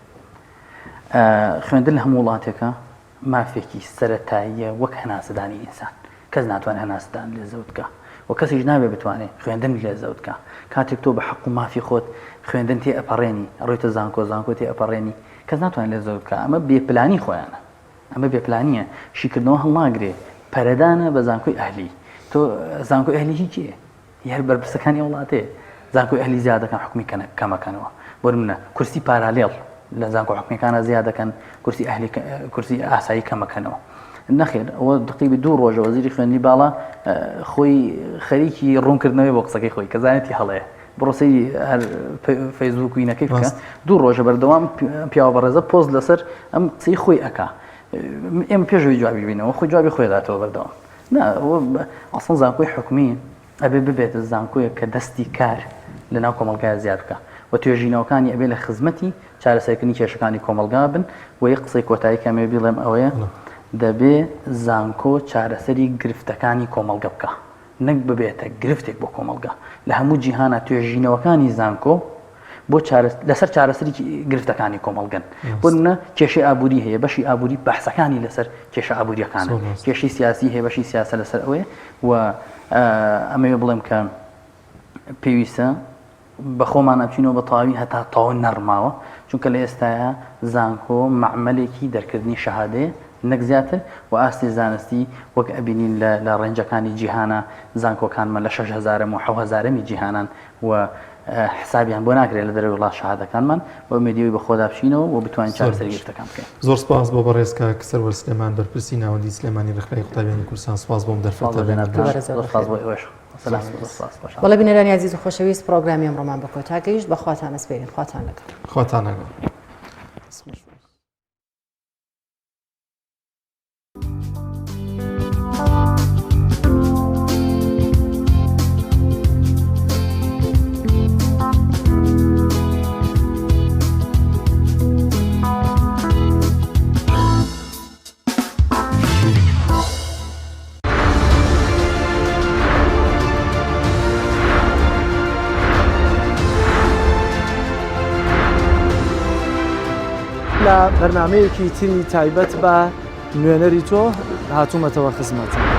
خوێندن لە هەموو وڵاتێکە مافێکی سەرەتاییە وەک هەناسەدانی ئینسان. کەس ناتوانێت هەناسەدان لێ زەوت بکا و کەسیش نابێ بتوانێت خوێندن لێ زەوت بکا. کاتێک تۆ بە حەق و مافی خۆت خوێندن تێ ئەپەڕێنی، ئەڕۆیتە زانکۆ، زانکۆ تێ ئەپەڕێنی، کەس ناتوانێت لێ زەوت بکا. ئەمە بێ پلانی خۆیانە. ئەمە بێ پلانییە. شیکردنەوە هەڵناگرێ. پەرەدانە بە زانکۆی ئەهلی. تۆ زانکۆی ئەهلی هی کێیە؟ هی هەر بەرپرسەکانی ئەو وڵاتەیە. زانکۆی ئەهلی زیاد دەکەن حکومی کەم ئەکەنەوە. بۆ نمونە کورسی پارالێڵ لە زانکۆ حکومیەکانە زیاد دەکەن کورسی ئەهلی کورسی ئاسایی کەم ئەکەنەوە. نەخێر ئەوە تقریبی دوو ڕۆژە وەزیری خوێندنی باڵا خۆی خەریکی ڕوونکردنەوەی بۆ قسەکەی خۆی کە زانێتی هەڵەیە. بڕۆ سەیری هەر فەیسبوک وینەکەی بکە دوو ڕۆژە بەردەوام پیاوە بەڕێزە پۆست لەسەر ئەم قسەی خۆی ئەکا. ئێمە پێشەوەی جوابی بینەوە خۆی جوابی خۆی داتەوە بەردەوام. نا ئەوە ئەسڵەن زانکۆی حکومی ئەبێ ببێتە زانکۆیەک کە دەستی کار لە ناو کۆمەڵگای زیاد بکا و توێژینەوەکانی ئەبێ لە خزمەتی چارەسەرکردنی کێشەکانی کۆمەڵگا بن و یەک قسەی کۆتایی کە ئەمەوێ بیڵێم ئەوەیە دەبێ زانکۆ چارەسەری گرفتەکانی کۆمەڵگە بکا نەک ببێتە گرفتێک بۆ کۆمەڵگا لە هەموو جیهانا توێژینەوەکانی زانکۆ بۆ لەسەر چارەسەری گرفتەکانی کۆمەڵگەن بۆ نمونە کێشەی ئابووری هەیە بەشی ئابووری بەحسەکانی لەسەر کێشە ئابووریەکانە کێشەی سیاسی هەیە بەشی سیاسە لەسەر ئەوەیە و ئەمەوێ بڵێم کە پێویستە بە خۆمان ئەچینەوە بە تەواوی هەتا تەواو نەڕماوە چونکە لە ئێستایا زانکۆ مەعمەلێکی دەرکردنی شەهادەیە نەک زیاتر و ئاستی زانستی وەک ئەبینین لە لە ڕێنجەکانی جیهانا زانکۆکانمان لە شەش هەزارەم و حەو هەزارەمی جیهانان و حسابیان بۆ ناکرێت لە دەرەوەی وڵات شەهادەکانمان بە ئومێدی ئەوەی بەخۆدا بچینەوە و بتوانین چارەسەری گرفتەکان بکەین. زۆر سپاس بۆ بەڕێز کاک سەروەر سلێمان بەرپرسی ناوەندی سلێمانی ڕێکخراوی قوتابیانی کوردستان سپاس بۆ ئەم دەرفەتە بێنەربوو. زۆر سپاس بۆ ئێوەش. بەڵێ بینەرانی ئازیز و خۆشەویست پرۆگرامی ئەمڕۆمان بە کۆتا گەیشت بە خواتان ئەسپێرین خواتان لەگەڵ. خواتان لەگەڵ. لە بەرنمەیەکی تری تایبەت بە نوێنەری تۆ هاتوومەتەوە خزمەتم.